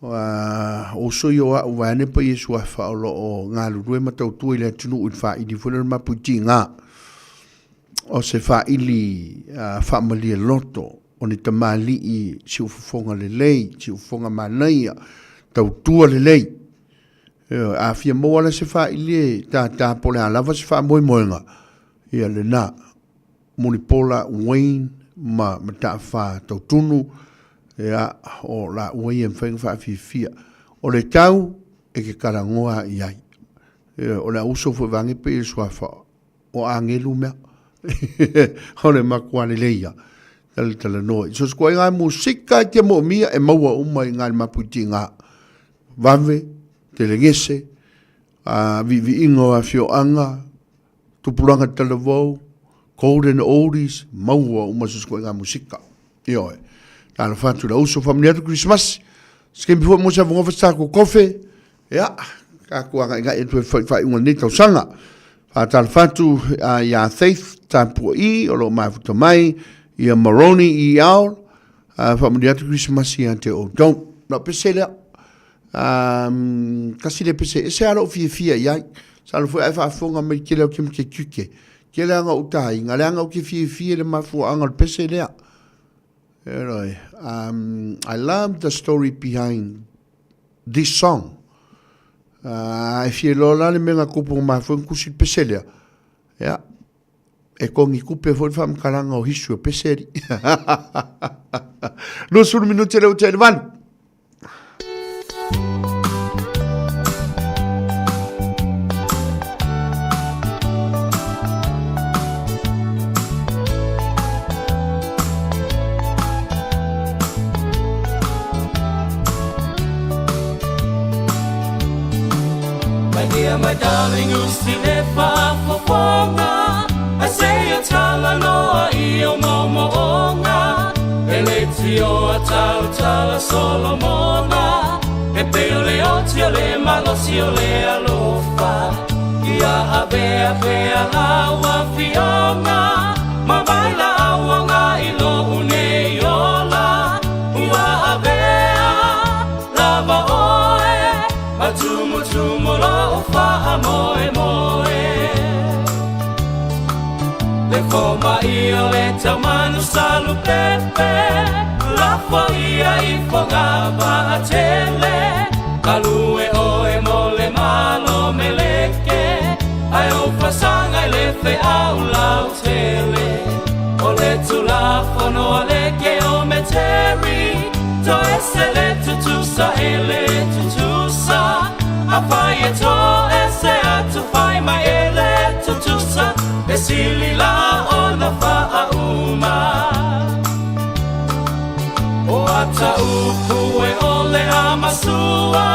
O uso ia o a'u vaeane pa Iesu afa o lo o galulue ma tautua i le atunuu i le faaili foi lea o le mapu i tiga. O se faaili faamalie loto, o ni tamalii siufofoga lelei, siufofoga manaia, tautua lelei. Ioe, a fia maua la se faaili e tātā po o le a lava se faamoemoega, ia lena. Mulipola Wayne ma Mataafa Tautunu, ia, o laua ia e mafai ona faafiafia. O le tau e te talanoa i ai. Ia, o le auso foi vaeane pei o le suafa o agelu mea. O le matua lelei ia. Talatalanoa. So se ituaiga musika e te moomia e maua uma i ina i le mapuitiga. Vave, telegese, viiviiga o afioaga, Tupulaga Talavou, Golden Oldies, maua uma so se ituaiga musika. Ioe. Talofa atu i lau uso, faamanuia atu Kerisimasi. Se taimi foi mo se avanoa fai se tatou kofe, ia, tatou agaigai atu ai foi i le faaiuga o lenei tausaga. Faatalofa atu ia Faith Tapua'i o lo o mafuta mai, ia Moroni Iao, faamanuia atu Kerisimasi ia te outou. Lau pese lea. Tasi lea pese ese lava lou fiafia i ai. Masalo foi a e faafofoga mai i le tele o ke tiute, tele lava ina ou taina, leaga ou te fiafia i le mafuaaga o le pese lea. Ioe. I love the story behind this song. A e fia iloa la le mea na tupu na mafua ai ona tusi le pese lea, ia, e togi tupe foi le faamatalaga o history o pese alii. 20 minute lea ua tea i le 8. My dear, my darling, usi le faafofoga Ai se o talanoa i o moomooga E le tioa tautala Solomona E pei o le oti o le malosi o le alofa Ia avea pea lau afioga Ma vai lau aga i lou nei ola Ua avea lava oe Ma tumutumu lou faamoemoe Le fomai. i o le taumanu salu pepe Lafo ia i foga vaatele Kalue oe mo le malo meleke Ai o fasanga i le feau lautele O le tulafono a le keometeri Toese le tutusa e le tutusa Afai e toese atu fai mai e le tutusa E sili la ona faauma O ata upu e ole a masua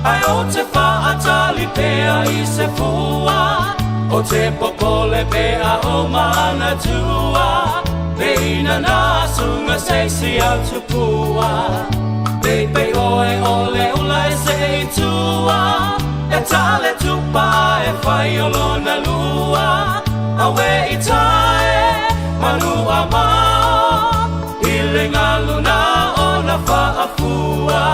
Ai o te faatali pea i se fua O te popole pea o manatua Pe ina nā sunga se isi au tupua Pei oe o le ula e se i tua E tale tupa e whai o lona lua Awe i tae manu a mao I le ngalu na ona whaafua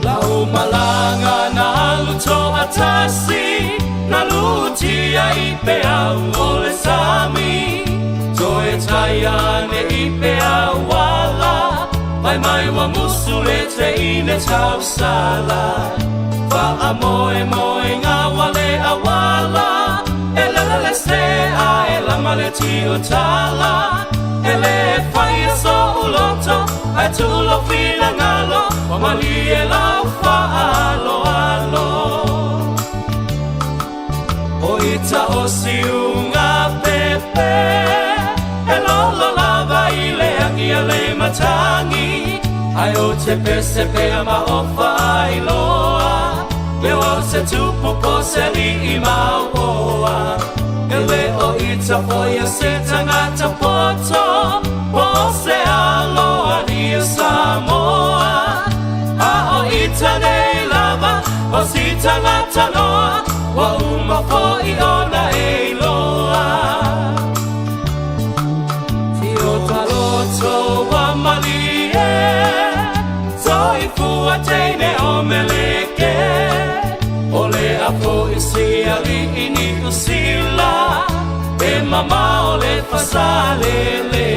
Lau malanga na alu toatasi Na lutia i pe au o le sami Toe taia ne i pe au ala Mai mai wa musu le te ine tau sala Wha moe moe ngā wale awala E lele le se a e lama le tio tala E le whai e so uloto Ai tulo fila ngalo Wa mali e lau wha alo alo O ita o siunga pepe E lolo lava i le angi a le matangi Ai o te pese pea ma o whailoa Leo au se tupu po se li i mauoa E le o ita foia se tangata poto Po se aloa ni Samoa A o ita nei lava O si tangata noa Wa uma foi ona e iloa Tio taloto wa malie Soifua teine o meleke O le apo isi ali ini usila E mama o le fasalele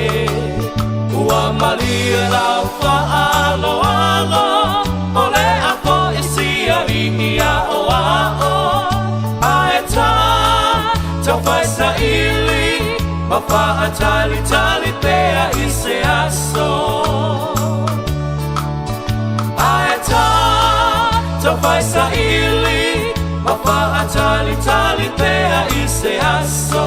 Ua malie lau whaalo alo O le apo isi ali ia o ao Ae tā, tau whai sa ili Ma whaatali tali pea i se aso Ae tā, tau whai sa ili Ma whaatali tali pea i se aso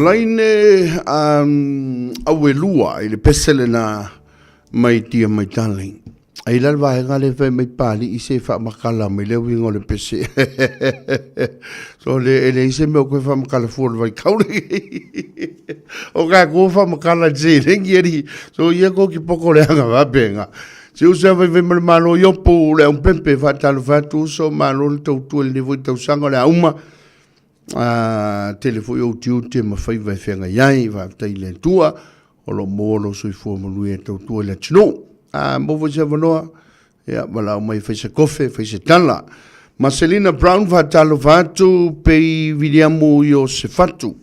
Laine um, auelua i le pese lena mai tia mai darling. Ai la le vaega le fai mai pali i se faamakala mai le uiga o le pese. So le e leai se mea o koe faamakala fua le vaitau lenei. O ka koe faamakala i le seleni alii. So ia ko ki poko leaga faapena. Se uso ia vaivai ma le Malo i Opu le Aumpepe faatalofa atu uso malo le tautua i lenei foi tausaga o le a uma. A tele foi ou tiute ma faiva e feagai ai, faafetai i le Atua o lo o maua lou soifua manuia e tautua i le atunuu. A maua foi se avanoa, ia valaau mai e fai se kofe, fai se tala. Marcelina Brown faatalofa atu pei Viliamu Iosefatu,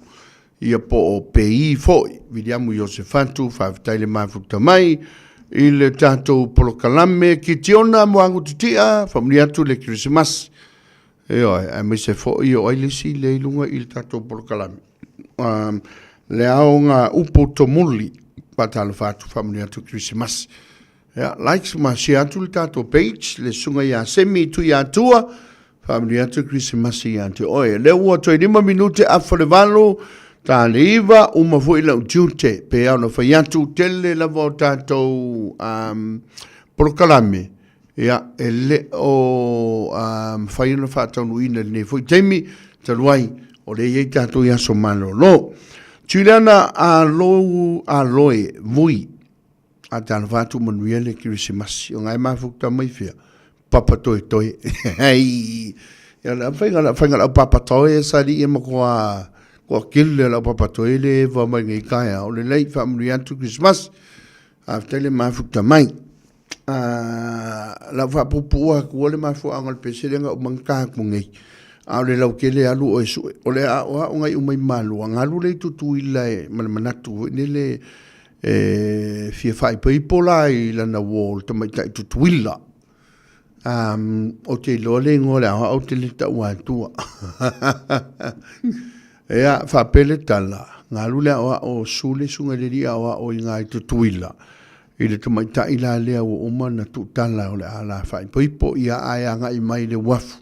ia po o Pei foi, Viliamu Iosefatu, faafetai le mafuta mai i le tatou polokalame. Kitiona Moagu Titia, faamanuia atu le Kerisimasi. Ioe, aemaise foi o ai le isi lea i luga i le tatou polokalame. Um, le aoga upu tomuli, faatalofa atu, faamanuia atu Kerisimasi. Yeah, likes ma share atu le tatou page, le susuga ia Semi Tuiatua, faamanuia atu Kerisimasi ia te oe. Lea ua toe 5 minute afa le 8, Ta le 9, uma foi lau tiute, pe ao na fai atu, tele lava o tatou um, polokalame, ia, e le o um, fai ona faataunuuina i lenei foi taimi, talu ai, o lea i ai tatou i aso malolo. Juliana a lou a loe vui a talofa atu manuia le kirisimasi o ngai mafuta mai fea papa toe toe hei ia la faiga la faiga la papa toe sa li e makoa kua kile la papa toe le va mai ngai kaea o le lei faamanuia atu Christmas a fetaile mafuta mai a lau faapuupuu atu o le mafuaaga o le pese lea na uma na ta atu nei a o le lautele alu oe sue o le aoaoga i uma i Malua na alu lea i Tutuila e ma le manatu foi lele e fia faaipoipo la i lana uo o le tamaitai Tutuila. Um, ou te iloa le igoa o le aoao ou te le taua atua. Ea, faapea le tala, na alu le aoao o Sule, susuga i le alii aoao i ina i Tutuila, i le tamaitai la lea ua uma ona tuutala o le a la faaipoipo, ia ae agai mai i le uafu.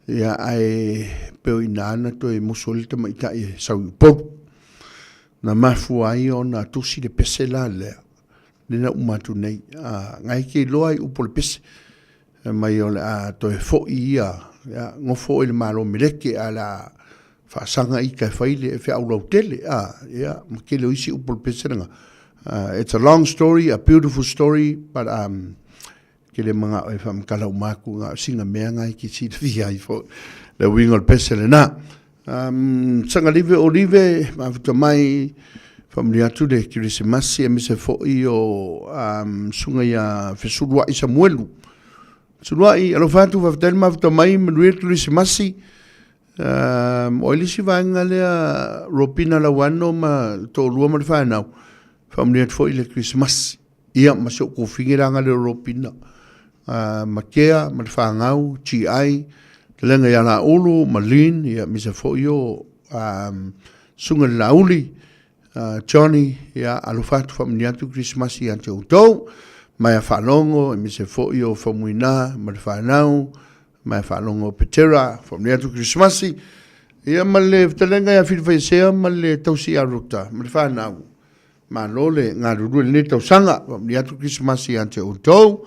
Ia ae pei o i ina na toe musu ai le tamaitai e sau i Upolu. Na mafua ai ona tusi le pese la lea, lea na uma atu nei. A, na e te iloa ai upu o le pese, mai o le a toe foi ia, ia nofo oe i le Malo Meleke, ae o le a faasaga ita e fai le feau lautele, a, ia, ma tele o isi upu o le pese lena. It's a long story, a beautiful story, but um, ke le manao e faamatala uma atu, na o sina mea na e te silafia ai foi le uiga o le pese lena. Um, Sagalive Olive, mafuta mai, faamanuia atu le Kirisimasi, aemaise foi o um, susuga ia Fesulua'i Samuelu. Fesulua'i, alofa atu, faafetai le mafuta mai, manuia le Kirisimasi. Um, o ai le isi vaega lea, Robina Lauano ma le toalua ma le fanau, faamanuia atu foi le Kirisimasi. Ia, ma si ou kofine la nga le Robina, ma Kea, ma le fanau, GI, talega ia Laulu, ma Lynn, ia, misa foi o, um, susuga i le Laauli, Johnny, ia, alofa atu, faamanuia atu Kerisimasi ia te outou, Maia Faalogo, aemaise foi o Faumuina ma le fanau, Maia Faalogo Petera, faamanuia atu Kerisimasi, ia, ma le fetalaiga ia Filifaiasea ma le tausi ia Ruta ma le fanau. Malo le galulue i lenei tausaga, faamanuia atu Kerisimasi ia te outou.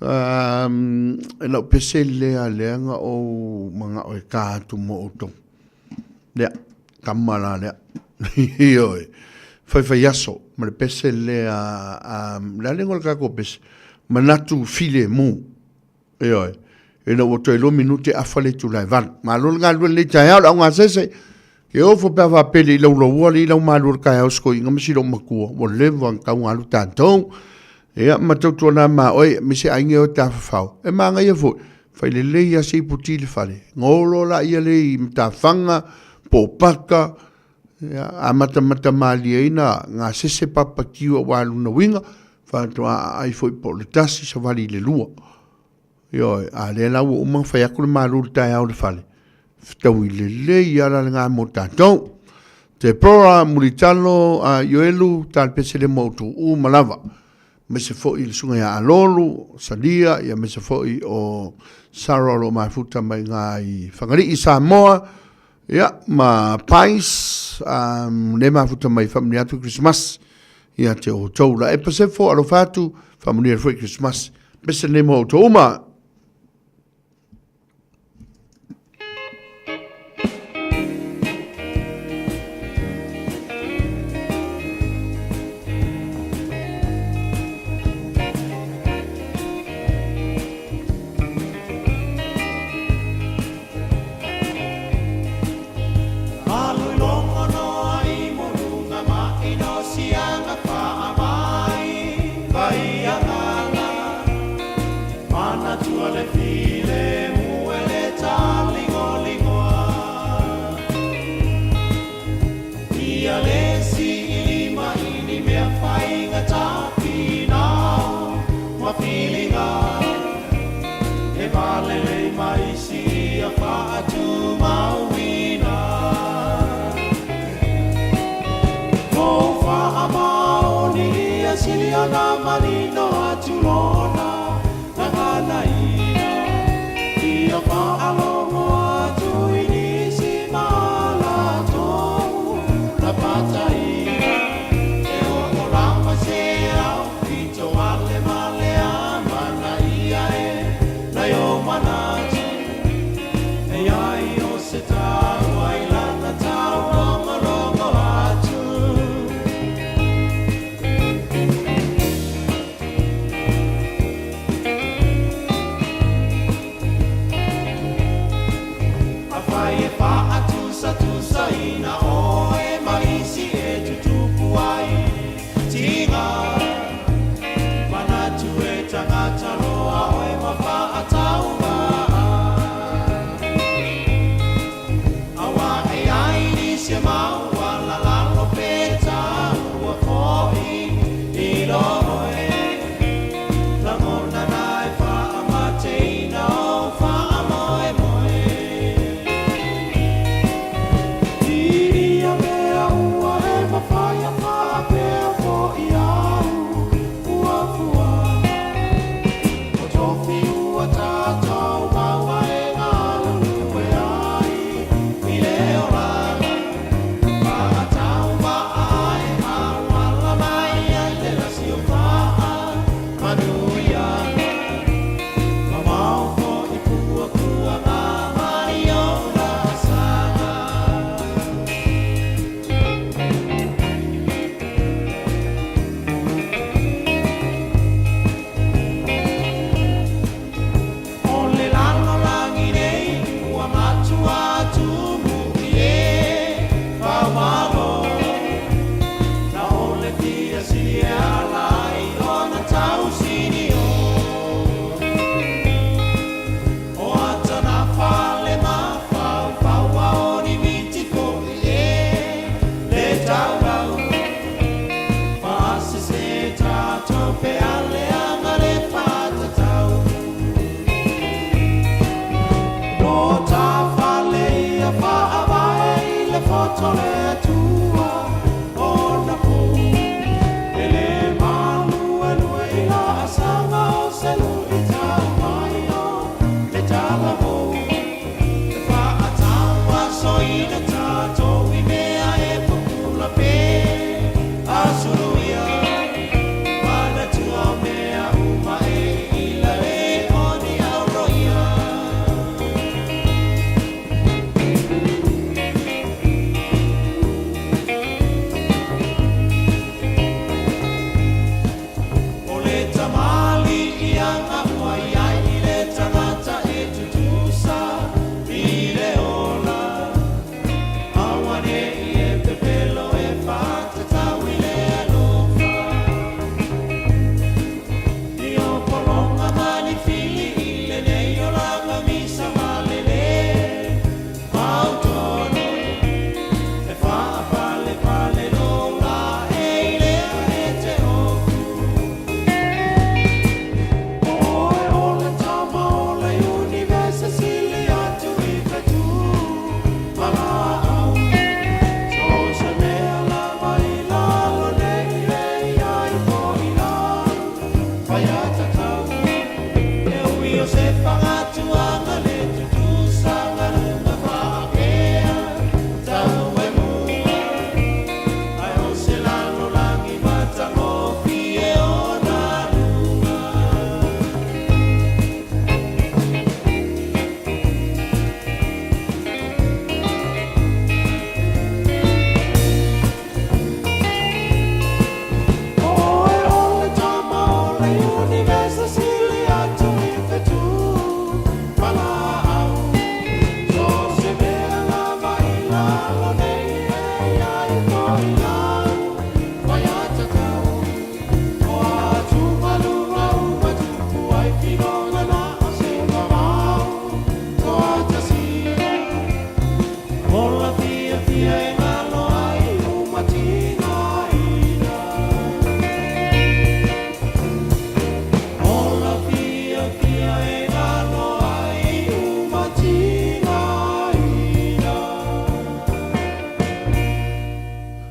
Um, e lau pese lea lea na ou manao e ka atu mo outou. Lea, kama la lea. Ioe, faifai aso, ma le pese lea, um, le a le igoa o le tatou pese, manatu filemu. Ioe. Ina ua toe 2 minute afa le itula e 8. Malo le galulue i lenei taeao, le augasese. Ke ofo pe a faapele i laulaua le i lau malu o le taeao sikoiga ma si lou matua, ua leva ona tau galu tatou. Ia, ma tautuana ma oe, aemaise aiga e o tafafao. E manaia foi, fai lelei lava se iputi i le fale. Golo laia le i matafaga, po o paka, ia, amatamata malie ai na gasese papatiu aua lona uiga, faatoa aai foi po o le tasi savali i le lua. Ioe, a lea la ua uma ona fai atu le malu i le taeao i le fale, fetaui lelei lava la lena mo tatou. Deborah Mulitalo a Ioelu, Talapese le mo outou uma lava. Aemaise foi le susuga ia Alolu, Salia, ia aemaise foi o Sarah o lo o mafuta mai i i Fagalii, Samoa, ia ma Pais, um, le mafuta mai faamanuia atu Christmas ia te outou. La e Pasefo, alofa atu, faamanuia foi Christmas. Bese nei mo outou uma.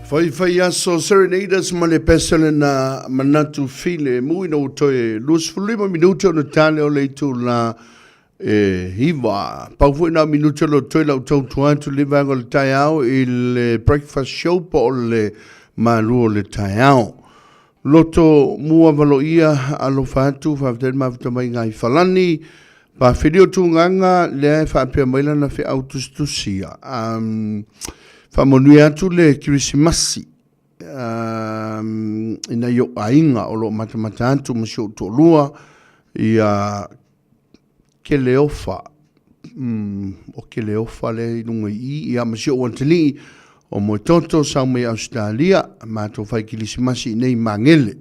Faifai aso Serenaders ma le pese lena manatu filemu ina ua toe 25 minute ona tale o le itula e 9. Pau foi na o minute o lo o toe lau tautua atu le vaega o le taeao i le breakfast show po o le malu o le taeao. Loto mua valoia alofa atu faafetai le mafuta mai ngai falani Pafili o Tugaga lea e faapea mai lana feau tusitusia. Faamanuia atu le Kerisimasi i nai ou aiga o lo o matamata atu ma si ou toalua ia Keleofa, o Keleofa lea i luga i i, ia ma si ou atalii o Moetoto sau mai Ausetalia, matou fai kerisimasi i inei i Magele.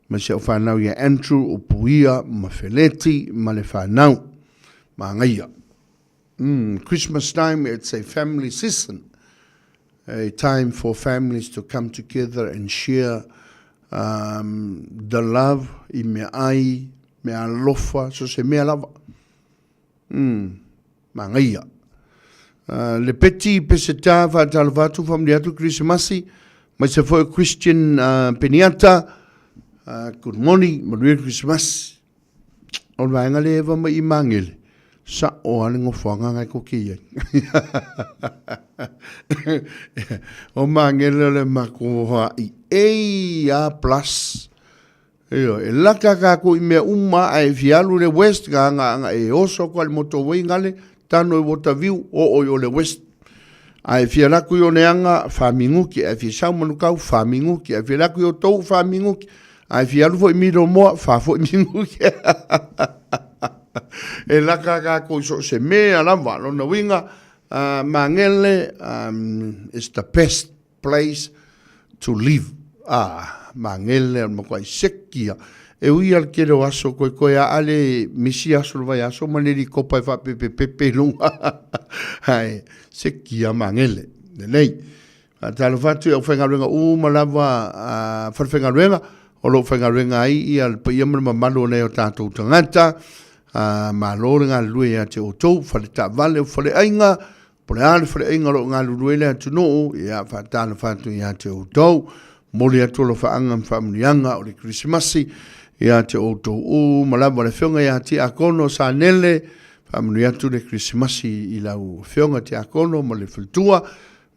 Ma si au fanau ia Andrew, o Puia ma Feleti ma le fanau. Magaia. Christmas time, it's a family season. A time for families to come together and share the love i mea ai, mea alofa, so se mea lava. Magaia. Le Peti Peseta faatalofa atu faamanuia atu Kerisimasi aemaise foi o Christian Peniata. Good morning, manuia le Kerisimasi. O le vaega lea e eva mai i Magele, sa'o lava le nofoaga na e koke i ai. O Magele o le matou hoa i A plus. Ioe, e laka tatou i mea uma ae e fia alu i le west, na ana e oso atu lava i le motorway gale, tano i Waterview, oo i o le west. A e fia alu atu i Oneaga, fa minuti, a e fia sau Manukau, fa minuti, a e fia alu atu i Otou, fa minuti, a e fia alu foi i Milomoa, fa foi minuti. E laka tatou i so o se mea lava, lona uiga, Magele is the best place to live. Ah, Magele o le matuai seki ia. E ui lava i le tele o aso koekoe a ale misi aso o le vaiaso ma le likopa e faapepepepe i luga. Ae seki ia Magele. Lelei. Faatalofa atu i aufaigaluega uma lava a falefaigaluega o lo o faigaluega ai ia le paia ma le mamalu o nai o tatou tagata. Malo le galulue ia te outou, fale taavale, o faleaiga, Po o le a le faleaiga o lo o galulue ai le atunuu, ia faatalofa atu ia te outou. Momoli atu alofaaga ma faamanuiaga o le Kerisimasi ia te outou uma lava. Le Afioga ia Tiakono Sanele, faamanuia atu le Kerisimasi i lau Afioga Tiakono ma le faletua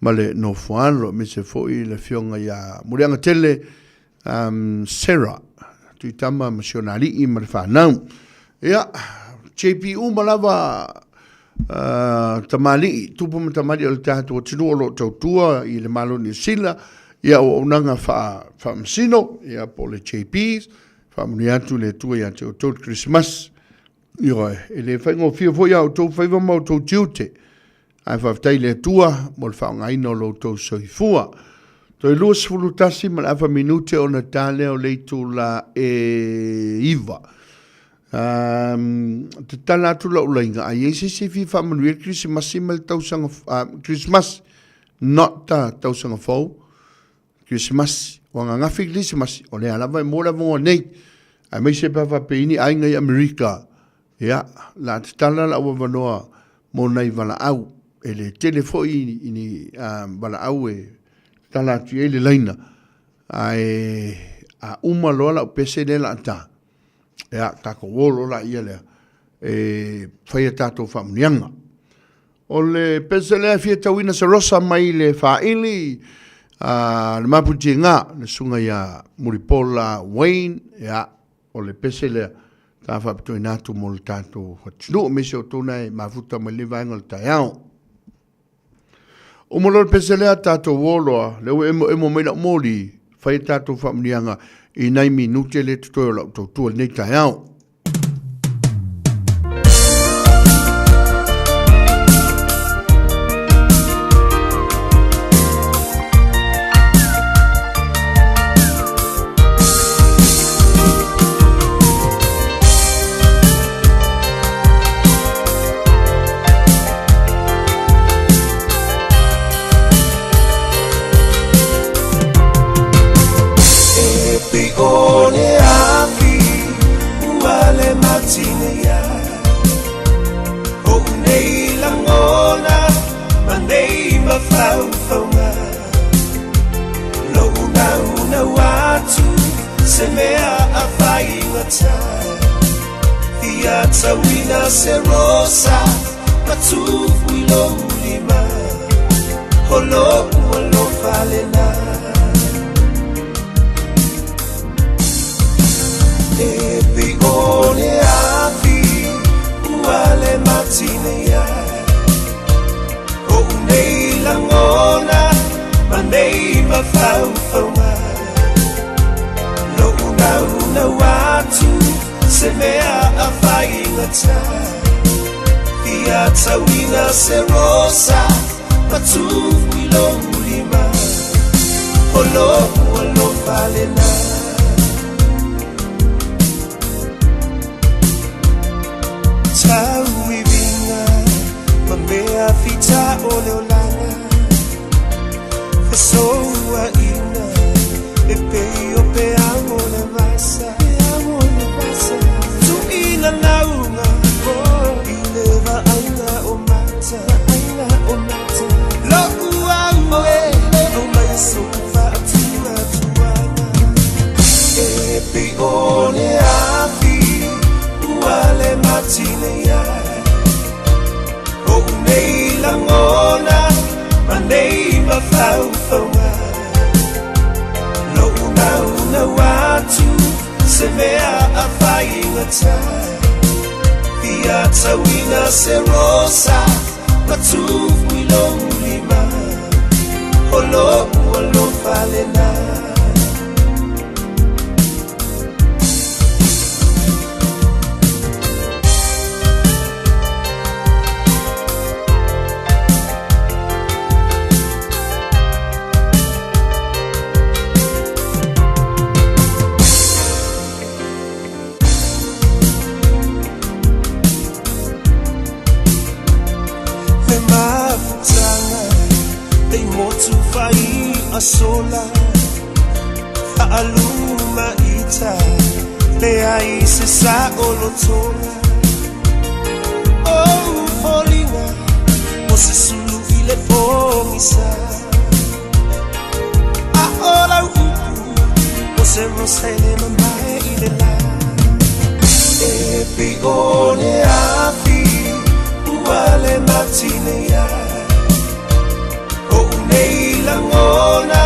ma le nofoalo, aemaise foi le Afioga ia Muliagatele Sarah, Tuitama ma si ona alii ma le fanau. Ia, JP uma lava tamalii, tupu ma tamalii o le tatou atunuu o lo o tautua i le Malo o Niu Sila, ia auaunaga faamasino, ia po o le JPs, faamanuia atu le Atua ia te outou i le Kerisimasi. Ioe, e le faigofie foi a outou faiva ma outou tiute, ae faafetai i le Atua mo le faaaogaina o lo outou soifua. Toe 21 ma le afa minute ona ta lea o le itula e 9. Tatala atu lau laina, a i ai se isi e fia faamanuia le Kerisimasi ma le tausaga, Christmas, not tausaga fou, Kerisimasi, o ananafi Kerisimasi, o lea lava e maua le avanoa nei, aemaise pe a faapea i ni aiga i Amerika, ia, o le a tatala lau avanoa mo nai valaau, e le tele foi i ni valaau e tatala atu i ai le laina, ae a uma loa lau pese lea o le a ta, ia, tatou o loa laia lea e fai a tatou faamanuiaga. O le pese lea e fia tauina se rosa mai le faaili a le Mapuitiga, le susuga ia Mulipola Wayne, ia, o le pese lea ta faapitoina atu mo le tatou atunuu, aemaise o outou na e mafuta mai lenei vaega o le taeao. Uma loa le pese lea, tatou o loa, lea ua emoemo mai lau moli, fai a tatou faamanuiaga i nai minute lea e totoe o lau tautua i lenei taeao. E piko le afi ua atu se mea a faigata Fia tauina se rosa Matufu i lou lima O lou alofa lena E pei o le afi ua le matinei ai O'u nei lagona ma nei mafaufauga Lo'u naunau atu se mea a faigata Fia tauina se rosa matufu i lou lima O lo'u alofa lena Tauiviga ma mea fita o le olaga Fesouaina e pei o peau o le vasa Tuuina lauga i le vaaiga o mata Lo'u au e aumai sou faatuatuaga E pei o le afi ua le matinei ai O'u nei lagona ma nei mafaufauga Lo'u naunau atu se mea a faigata Fia tauina se rosa matufu i lou lima O lo'u alofa lena Le mafutaga lei motu fai'a sola Faaluma ita leai se saolotoga O foliga mo se sulu i le pogisa A o lau upu o se rosa e le mamae i le la E pei o le afi ua le matinei ai O'u nei lagona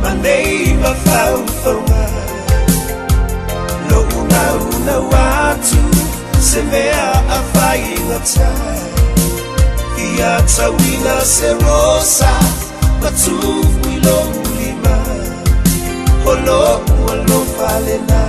ma nei mafaufauga Lo'u naunau atu se mea a faigata Fia tauina se rosa matufu i lou lima O lo'u alofa lena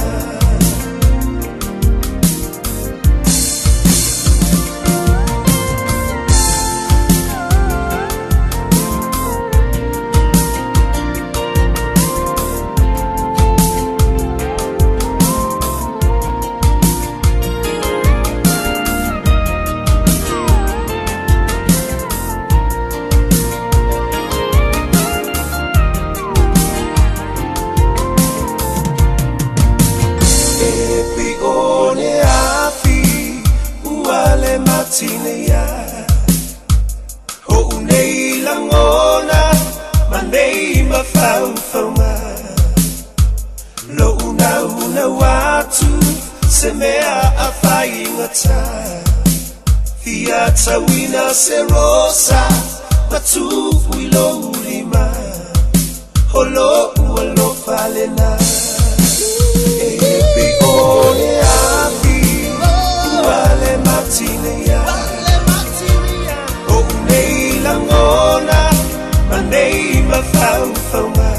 E pei o le afi ua le matinei ai O'u nei lagona ma nei mafaufauga Lo'u naunau atu se mea a faigata Fia tauina se rosa matufu i lou lima O lo'u alofa lena E pei o le afi ua le matinei ai O'u nei lagona ma nei mafaufauga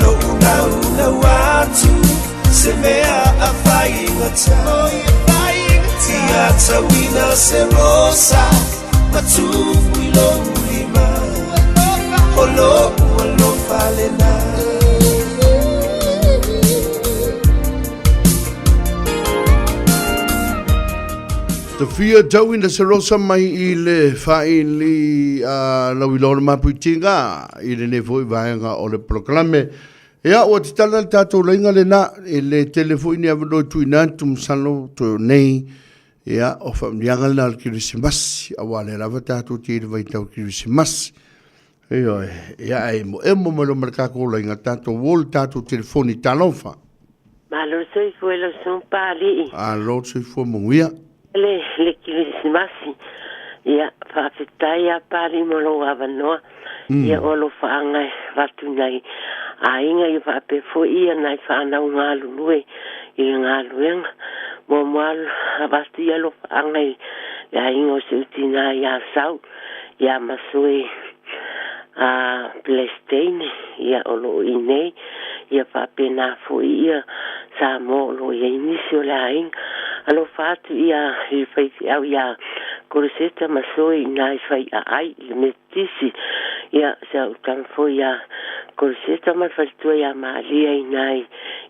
Lo'u naunau atu se mea a faigata Fia tauina se rosa matufu i lou lima O lo'u alofa lena Te fia tauina se rosa mai i le faili a lau iloa o le mapuitinga i lenei foi vaega o le polokalame. Ia, ua tatala le tatou laina lena, e le tele foi ni avanoa e tuuina atu, masalo toe o nei, ia, o faamanuiaga lena o le Kerisimasi, aua o lea lava tatou te i le vaitau Kerisimasi. Ioe, ia ai mo emo mai loa ma le tatou laiga, tatou o le tatou telefoni talofa. Malo le soifua i lau susuga Papalii. Malo le soifua manuia. Le le kirisimasi. Ia, faafetai lava Papalii mo lou avanoa. Ia o alofaaga e avatu i nai aiga ia faapea foi ia nai fanau galulue i le galuega. Muamua avatu ia alofaaga i le aiga o si ou tina ia Sau ia Masoe a Pelesiteine ia o lo o i inei, ia faapena foi ia Samoa o lo o i ai nisi o le aiga. Alofa atu ia i le faifeau ia Koloseta Masoe i na i Faiaai i le Metotisi, ia si au tama foi ia Koloseta ma le faletua ia Malia i na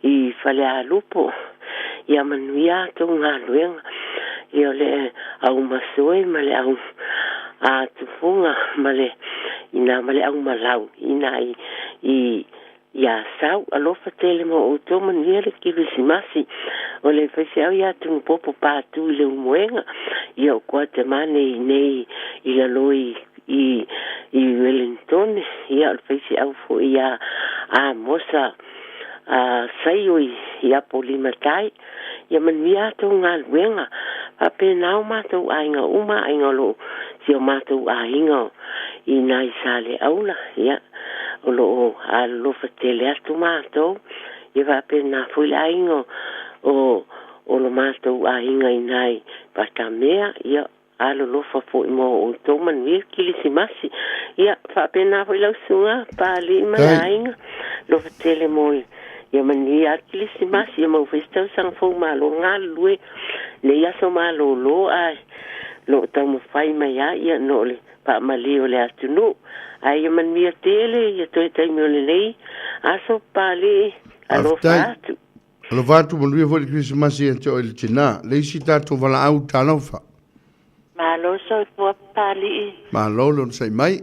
i Falealupo. Ia manuia a outou galuega. Ia o le au masoe ma le au a tufuga ma le ina ma le au malau ina i i i Asau. Alofa tele mo outou manuia le Kirisimasi. O le faifeau ia Tunupopo Patu i le Umuega. Ia o Kuatemane i nei i lalo i i i Wellingtone. Ia o le faifeau foi ia Amosa a Saio i i Apolimatai. Ia manuia a outou galuega. Faapena o matou aiga uma, aiga o lo o si o matou aiga i ina i Saleaula, ia, o lo o alolofa tele atu matou. Ia faapena foi le aiga o, o lo matou aiga i ina i Patamea, ia, alolofa foi mo outou manuia Kilisimasi. Ia, faapena foi lau susuga Papalii ma le aiga, alofa tele mo ia manuia Kilisimasi, ia maua foi se tausaga fou malo galulue nei aso malolo ae lo o taumafai mai lava ia no le faamalie o le atunuu. Ae ia manuia tele ia toe taimi o lenei aso Papalii, alofa atu. Alofa atu manuia foi le Kirisimasi ia te oe le tina. Le isi tatou valaau talofa. Malo soifua Papalii. Malo le onosai mai.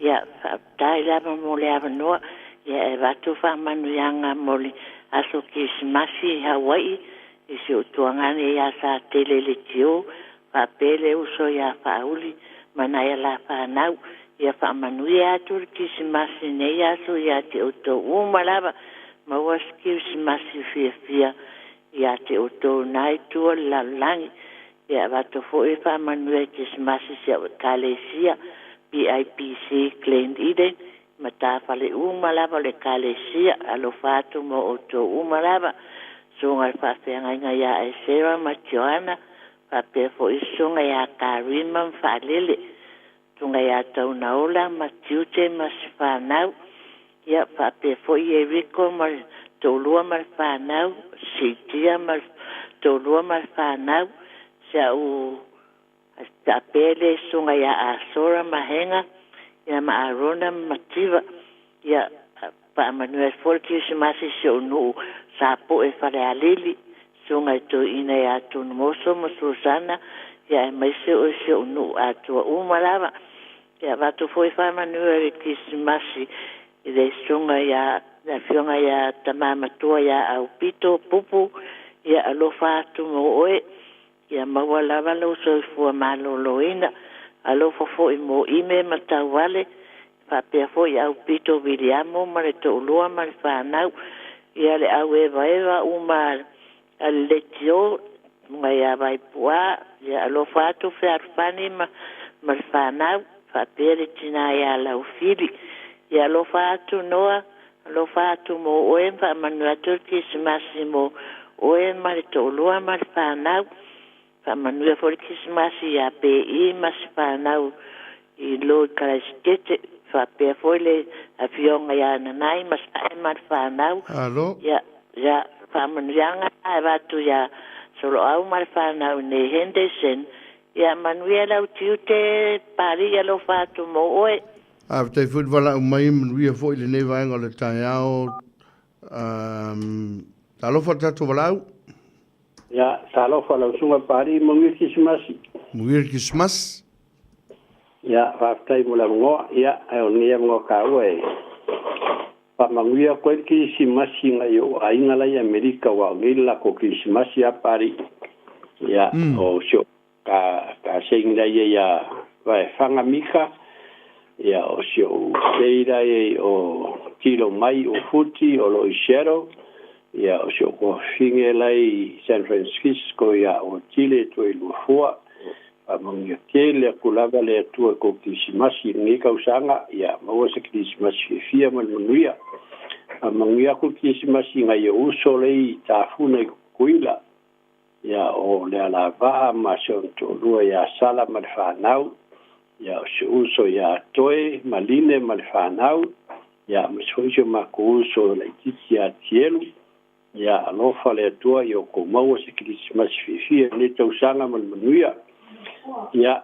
Ia, faafetai lava mo le avanoa. Ia, e avatu faamanuiaga mo le aso Kirisimasi i Hawaii i si ou tuagane ia Satele Leitio, faapea le uso ia Faauli ma nai ala fanau. Ia faamanuia atu le Kirisimasi i nei aso ia te outou uma lava. Maua se Kirisimasi fiafia ia te outou na i tua o le lalolagi. Ia avatu foi e faamanuia i Kirisimasi si au Ekalesia, PIPC Glen Eden, matafale uma lava o le Ekalesia. Alofa atu mo outou uma lava. Susuga i le Faafeagaiga ia Esera ma Joana, faapea foi susuga ia Karima ma Faalele, susuga ia Taunaola ma Tiute ma si fanau, ia faapea foi Yeriko ma le toalua ma le fanau, Siitia ma le toalua ma le fanau, si au faapea le susuga ia Asora ma Hega, ia ma Arona ma Mativa, ia faamanuia ai foi le Kerisimasi i si ou nuu Sapoe Falealili, susuga i toeaina ia Tunumoso ma Susana, ia aemaise o si ou nuu atoa uma lava. Ia avatu foi faamanuia le Kerisimasi i le susuga ia le afioga ia Tama Matua ia Aupito Pupu, ia alofa atu mo oe. Ia maua lava lou soifua maloloina. Alofa foi mo Ime ma Tauale, faapea foi Aupito Viliamo ma le toalua ma le fanau, ia le au evaeva uma a le leitio mai ia Vaipuā, ia alofa atu Fealofani ma ma le fanau, faapea le tina ia Laufili. Ia alofa atu Noa, alofa atu mo oe, faamanuia atu le Kerisimasi mo oe ma le toalua ma le fanau. Faamanuia foi le Kerisimasi ia Pe ma si fanau i lo i Karaisitete, faapea foi le afioga ia Nanai ma Sae ma le fanau. Alo. Ia, ia faamanuiaga e avatu ia Soloau ma le fanau i nei Henderson. Ia manuia lau tiute, Papalii alofa atu mo oe. Faafetai foi le valaau mai, manuia foi lenei vaega o le taeao. Talofa le tatou valaau. Ia, talofa lau susuga Papalii, manuia le Kerisimasi. Manuia le Kerisimasi. Ia, faafetai mo le avanoa. Ia, ae o lenei avanoa taua e faamanuia atu ai le Kerisimasi i nai ou aiga la i Amerika, aua o nei le latou Kerisimasi a Papalii. Ia, o si ou ka, ka seini la ia ia Vaefaga Mika, Ia, o si ou teila ia o Tilo Mai o Futi o lo i Seattle. Ia, o si ou koafine lai i San Francisco ia o Tile toe Luafua. Faamanuia tele atu lava le Atua i kou Kerisimasi i lenei tausaga, ia maua se Kerisimasi fiafia ma le manuia. Faamanuia atu le Kerisimasi i nai ou uso lei i Tafuna i Tutuila, ia o Lealavaa ma si ona toalua ia Sala ma le fanau, ia o si ou uso ia Toe ma Line ma le fanau, ia aemaise foi si o matou uso laitiiti ia Tielu. Ia alofa le Atua ia outou maua se Kerisimasi fiafia i lenei tausaga ma le manuia. Ia,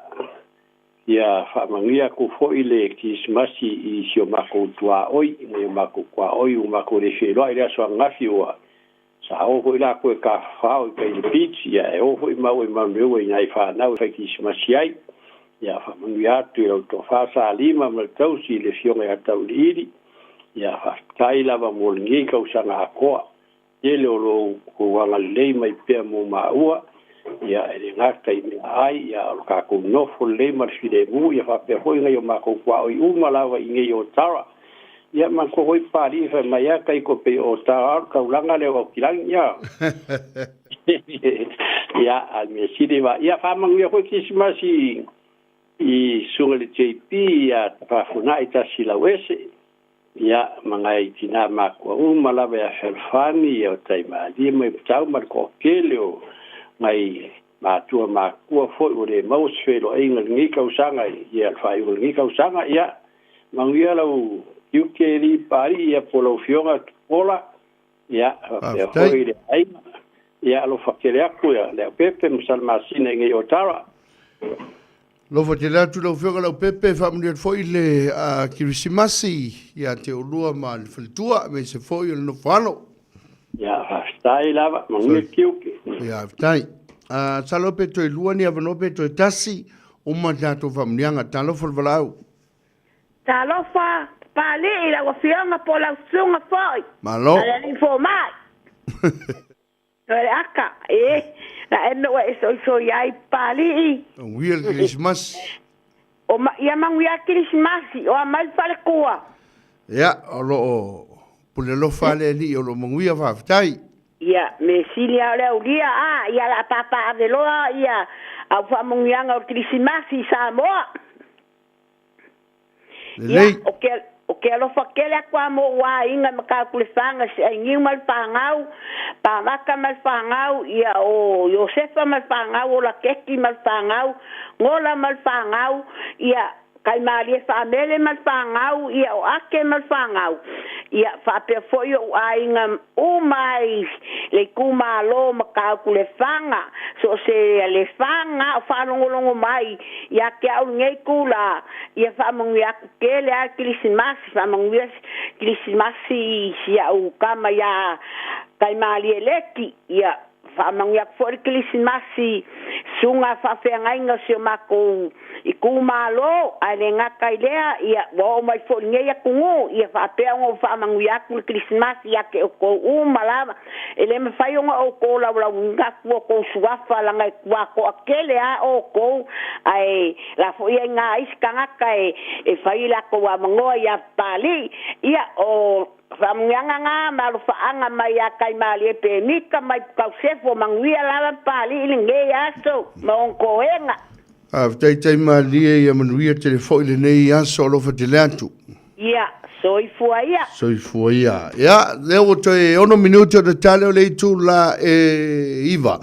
ia faamanuia atu foi le Kerisimasi i si o matou tuaoi, nai o matou tuaoi ua matou le feiloai i le aso ananafi ua sa o foi latou e tafafao i tai i le beach, ia e o foi maua i Manurewa i nai fanau e fai Kerisimasi ai. Ia faamanuia atu i lau tofa Salima ma le tausi i le Afioga ia Tauiliili. Ia faafetai lava mo lenei tausaga atoa. Tele o lo outou agalelei mai pea mo maua, ia e le gata i meaai, ia o lo tatou nofo lelei ma le filemu, ia faapea foi nai o matou tuaoi uma lava i inei i Otara. Ia manatua foi Papalii fai mai a taito pei o Otara o le taulaga lea o Aukilani, ia. Ia, a o le mea sili va, ia faamanuia foi Kerisimasi i susuga i le JP ia Tafafunai Tasi Lauese, ia ma nai tina matua uma lava ia Fealofani, ia o Taimalie ma Imatau ma le toatele o nai matua matua foi ua le maua se feiloaiga i lenei tausaga ia le faaiuga o lenei tausaga. Ia manuia lau tiute alii Papalii ia po o lau Afioga Tupuola, ia faapea foi le aiga. Ia alofa tele atu ia Leaupepe ma Salamasina i nei Otara. Alofa tele atu lau Afioga Leaupepe, faamanuia atu foi le Kerisimasi ia te oulua ma le faletua aemaise foi o le nofo alo. Ia faafetai lava, manuia tiute. Ia faafetai. Masalo pe toe lua ni avanoa pe toe tasi, uma le tatou faamanuiaga. Talofa le valaau. Talofa, Papalii, lau Afioga po o lau Susuga foi. Malo. A le alii fomai. O le aka, e, la e no e soisoi ai Papalii. Manuia le Kerisimasi. O ma, ia manuia Kerisimasi, o a mai le faletua. Ia, o lo o pule alofa le Alii o lo o manuia, faafetai. Ia, me sili a o le aulia, a, ia la papa aveloa, ia, au faamanuiaga o le Kerisimasi i Samoa. Lelei. Ia, o ke, o ke alofa kele aku a mo ua inga ma ka kule whanga se ai niu ma le whangau, pāwaka ma le whangau, ia o Iosefa ma le whangau, o Lakeki ma le whangau, Ngola ma le whangau, ia kai mālie whaamele ma le whangau, ia o Ake ma le whangau. Ia whaapea foi o aiga uma ai le itumalo ma Kaukulefaga, so o se lefaga o faalogologo mai ia te au lenei itula, ia faamanuia atu tele lava le Kerisimasi, faamanuia Kerisimasi i si au tama ia Taimalie Leti, ia faamanuia atu foi le Kerisimasi susuga faafeagaiga o si o matou itumalo, ae le gata i lea, ia, ua oo mai foi i lenei atunuu, ia faapea ona ou faamanuia atu le Kerisimasi ia te outou uma lava. E le mafai ona outou laulauina atu outou suafa, leaga e tuatoa tele lava outou, ae la foi e i ina isi tagata e fai latou avanoa ia Papalii. Ia, o Faamanuiaga na ma alofaaga mai ia Taimalie Pemita mai Pukausefu o manuia lava Papalii i lenei aso ma ona toega. Faafetai Taimalie ia manuia tele foi lenei aso alofa tele atu. Ia, soifua ia. Soifua ia. Ia, lea ua toe 6 minute o le tale o le itu la e 9.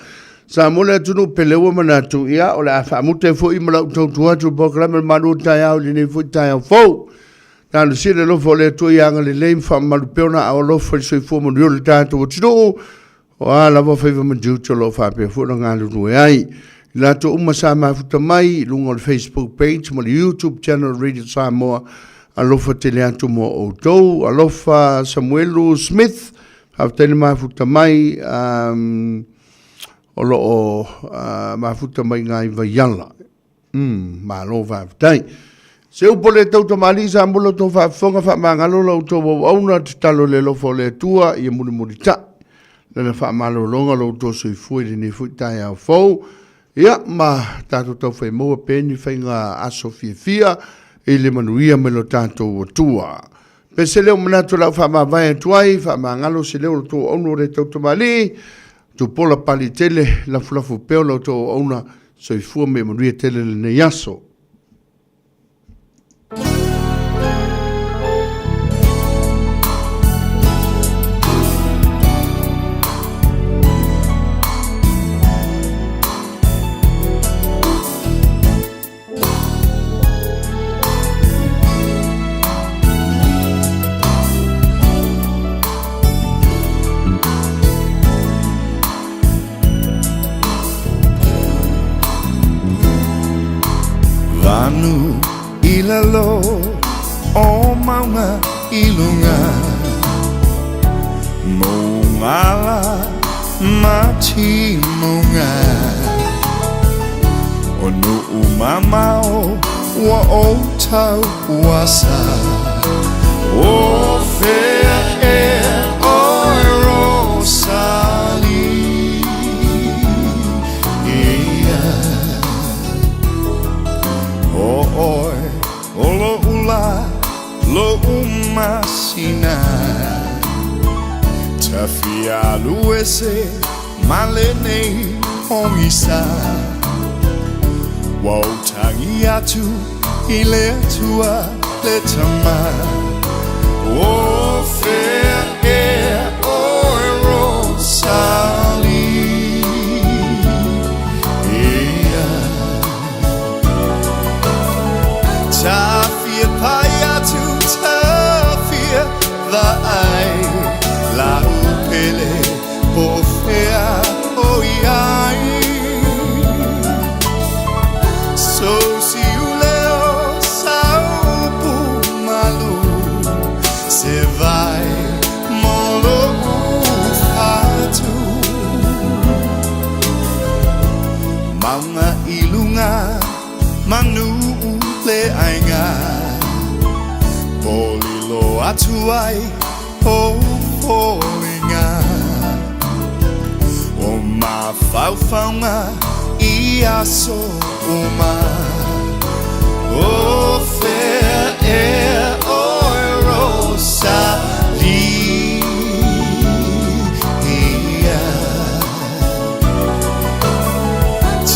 Sa mo le atunuu pele ua manatu, ia, o le a faamuta ai foi ma lau tautua atu i le polokalame o le Malu o Taeao i lenei foi taeao fou. Talosia le alofa o le Atua ia agalelei ma faamamalu pea ona aao alofa i le soifua manuia o le tatou atunuu, o a lava faiva ma tiute o lo o faapea foi ona galulue ai. I latou uma sa mafuta mai i luga o le Facebook page ma le YouTube channel Radio Samoa, alofa tele atu mo outou. Alofa Samuelu Smith, faafetai le mafuta mai, um, o lo o uh, mafuta mai ngā i Vaiala. Umm, malo faafetai. Se upu le tau tamalii sa mo lo tou faafofoga faamagalo la outou auauna tatalo le alofa o le Atua ia mulimulitai lana faamalologa lo outou soifua i lenei foi taeao fou. Ia ma tatou taufai maua pea ni faiga aso fiafia i le manuia ma lo tatou Atua. Pe se leo manatu lau faamavae atu ai, faamagalo se leo o le tou auauna ua le tautamalii, tupola pali tele, lafulafu pea o la outou auauna, soifua ma ia manuia tele lenei aso. Vanu i lalo o maunga i luga Mongala ma timuga O nuu mamao ua ou tauasa O fea ea oe Rosalia O oe o lo'u lā lo'u masina Tafia alu ese ma lenei pogisa Ua ou tagi atu i le Atua le Tama O fea ea oe Rosalia Tafia pai atu tafia vaai Lau pele po o fea o i ai So siuleo sa upu malu Se vai mo lo'u fatu Maunga i luga manu le aiga Polilo atu ai o foliga O mafaufauga i aso uma O fea ea oe Rosalia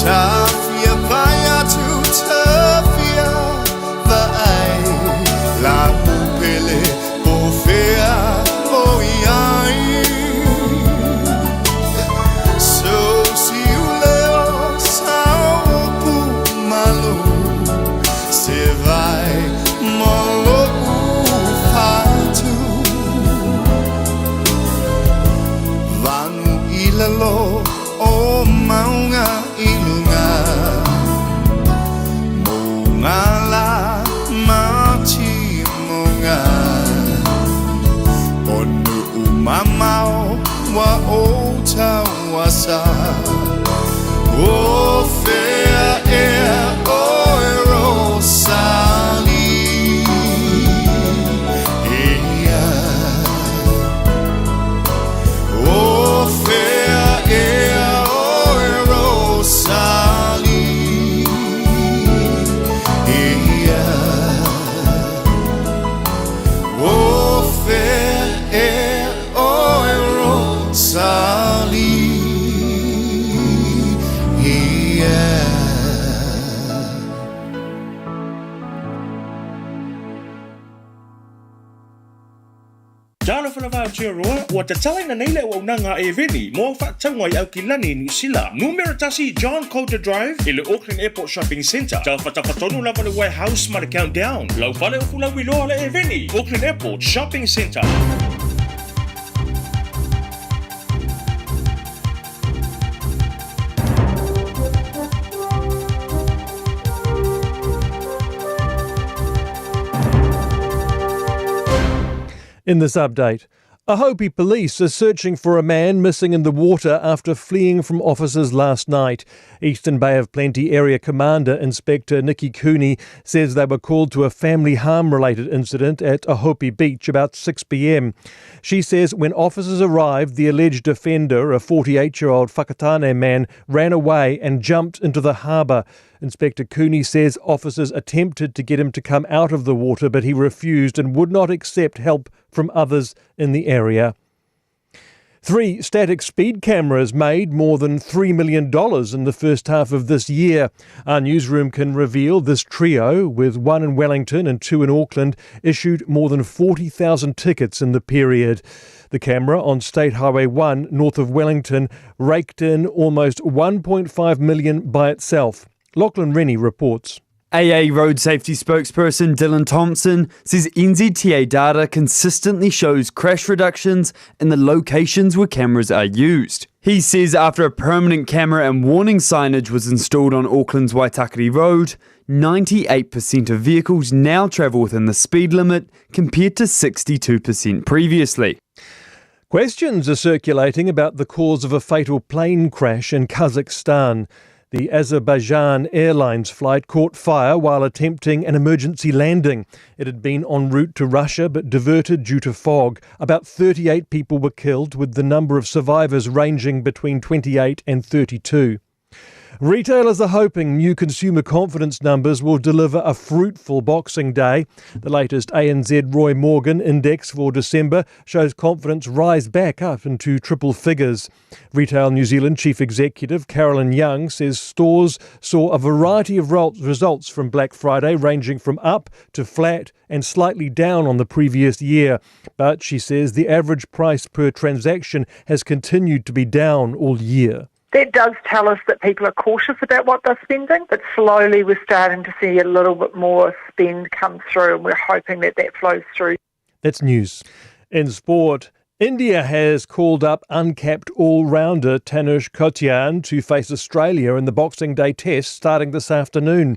Tafia pai atu tafia vaai Lau pele po o fea o i ai So siuleo sa upu malu Se vai mo lo'u fatu Vanu i lalo o maunga i luga Mō ngā lā ma timuga O nuu mamao ua ou tauasa O fea ea oe Rosalia O fea ea oe Rosalia O fea ea oe Rosalia. Talofa lava Aotearoa, ua tatalaina nei le auaunaga a Eveni mo au faatauga i Aukilani, Niu Sila. Numera tasi John Coulter Drive i le Auckland Airport Shopping Centre. Tafatafa tonu lava le Warehouse ma le Countdown. Lau fale o Fulauiloa le Eveni, Auckland Airport Shopping Centre. In this update, Ohope police are searching for a man missing in the water after fleeing from officers last night. Eastern Bay of Plenty Area Commander Inspector Nikki Cooney says they were called to a family harm related incident at Ohope Beach about 6 p.m. She says when officers arrived, the alleged offender, a 48 year old Whakatane man, ran away and jumped into the harbour. Inspector Cooney says officers attempted to get him to come out of the water, but he refused and would not accept help from others in the area. Three static speed cameras made more than $3 million in the first half of this year. Our newsroom can reveal this trio, with one in Wellington and two in Auckland, issued more than 40,000 tickets in the period. The camera on State Highway 1 north of Wellington raked in almost 1.5 million by itself. Lachlan Rennie reports. AA Road Safety spokesperson Dylan Thompson says NZTA data consistently shows crash reductions in the locations where cameras are used. He says after a permanent camera and warning signage was installed on Auckland's Waitakere Road, 98% of vehicles now travel within the speed limit compared to 62% previously. Questions are circulating about the cause of a fatal plane crash in Kazakhstan. The Azerbaijan Airlines flight caught fire while attempting an emergency landing. It had been en route to Russia but diverted due to fog. About 38 people were killed, with the number of survivors ranging between 28 and 32. Retailers are hoping new consumer confidence numbers will deliver a fruitful Boxing Day. The latest ANZ Roy Morgan index for December shows confidence rise back up into triple figures. Retail New Zealand Chief Executive Carolyn Young says stores saw a variety of results from Black Friday, ranging from up to flat and slightly down on the previous year. But she says the average price per transaction has continued to be down all year. That does tell us that people are cautious about what they're spending, but slowly we're starting to see a little bit more spend come through, and we're hoping that that flows through. That's news. In sport, India has called up uncapped all-rounder Tanush Kotian to face Australia in the Boxing Day Test starting this afternoon.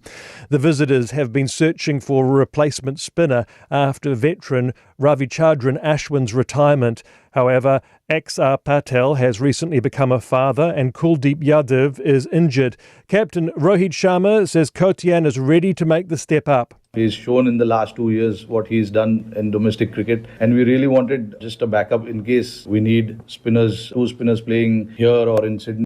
The visitors have been searching for a replacement spinner after veteran Ravichandran Ashwin's retirement. However, Axar Patel has recently become a father and Kuldeep Yadav is injured. Captain Rohit Sharma says Kotian is ready to make the step up. He's shown in the last 2 years what he's done in domestic cricket, and we really wanted just a backup in case we need spinners, two spinners playing here or in Sydney.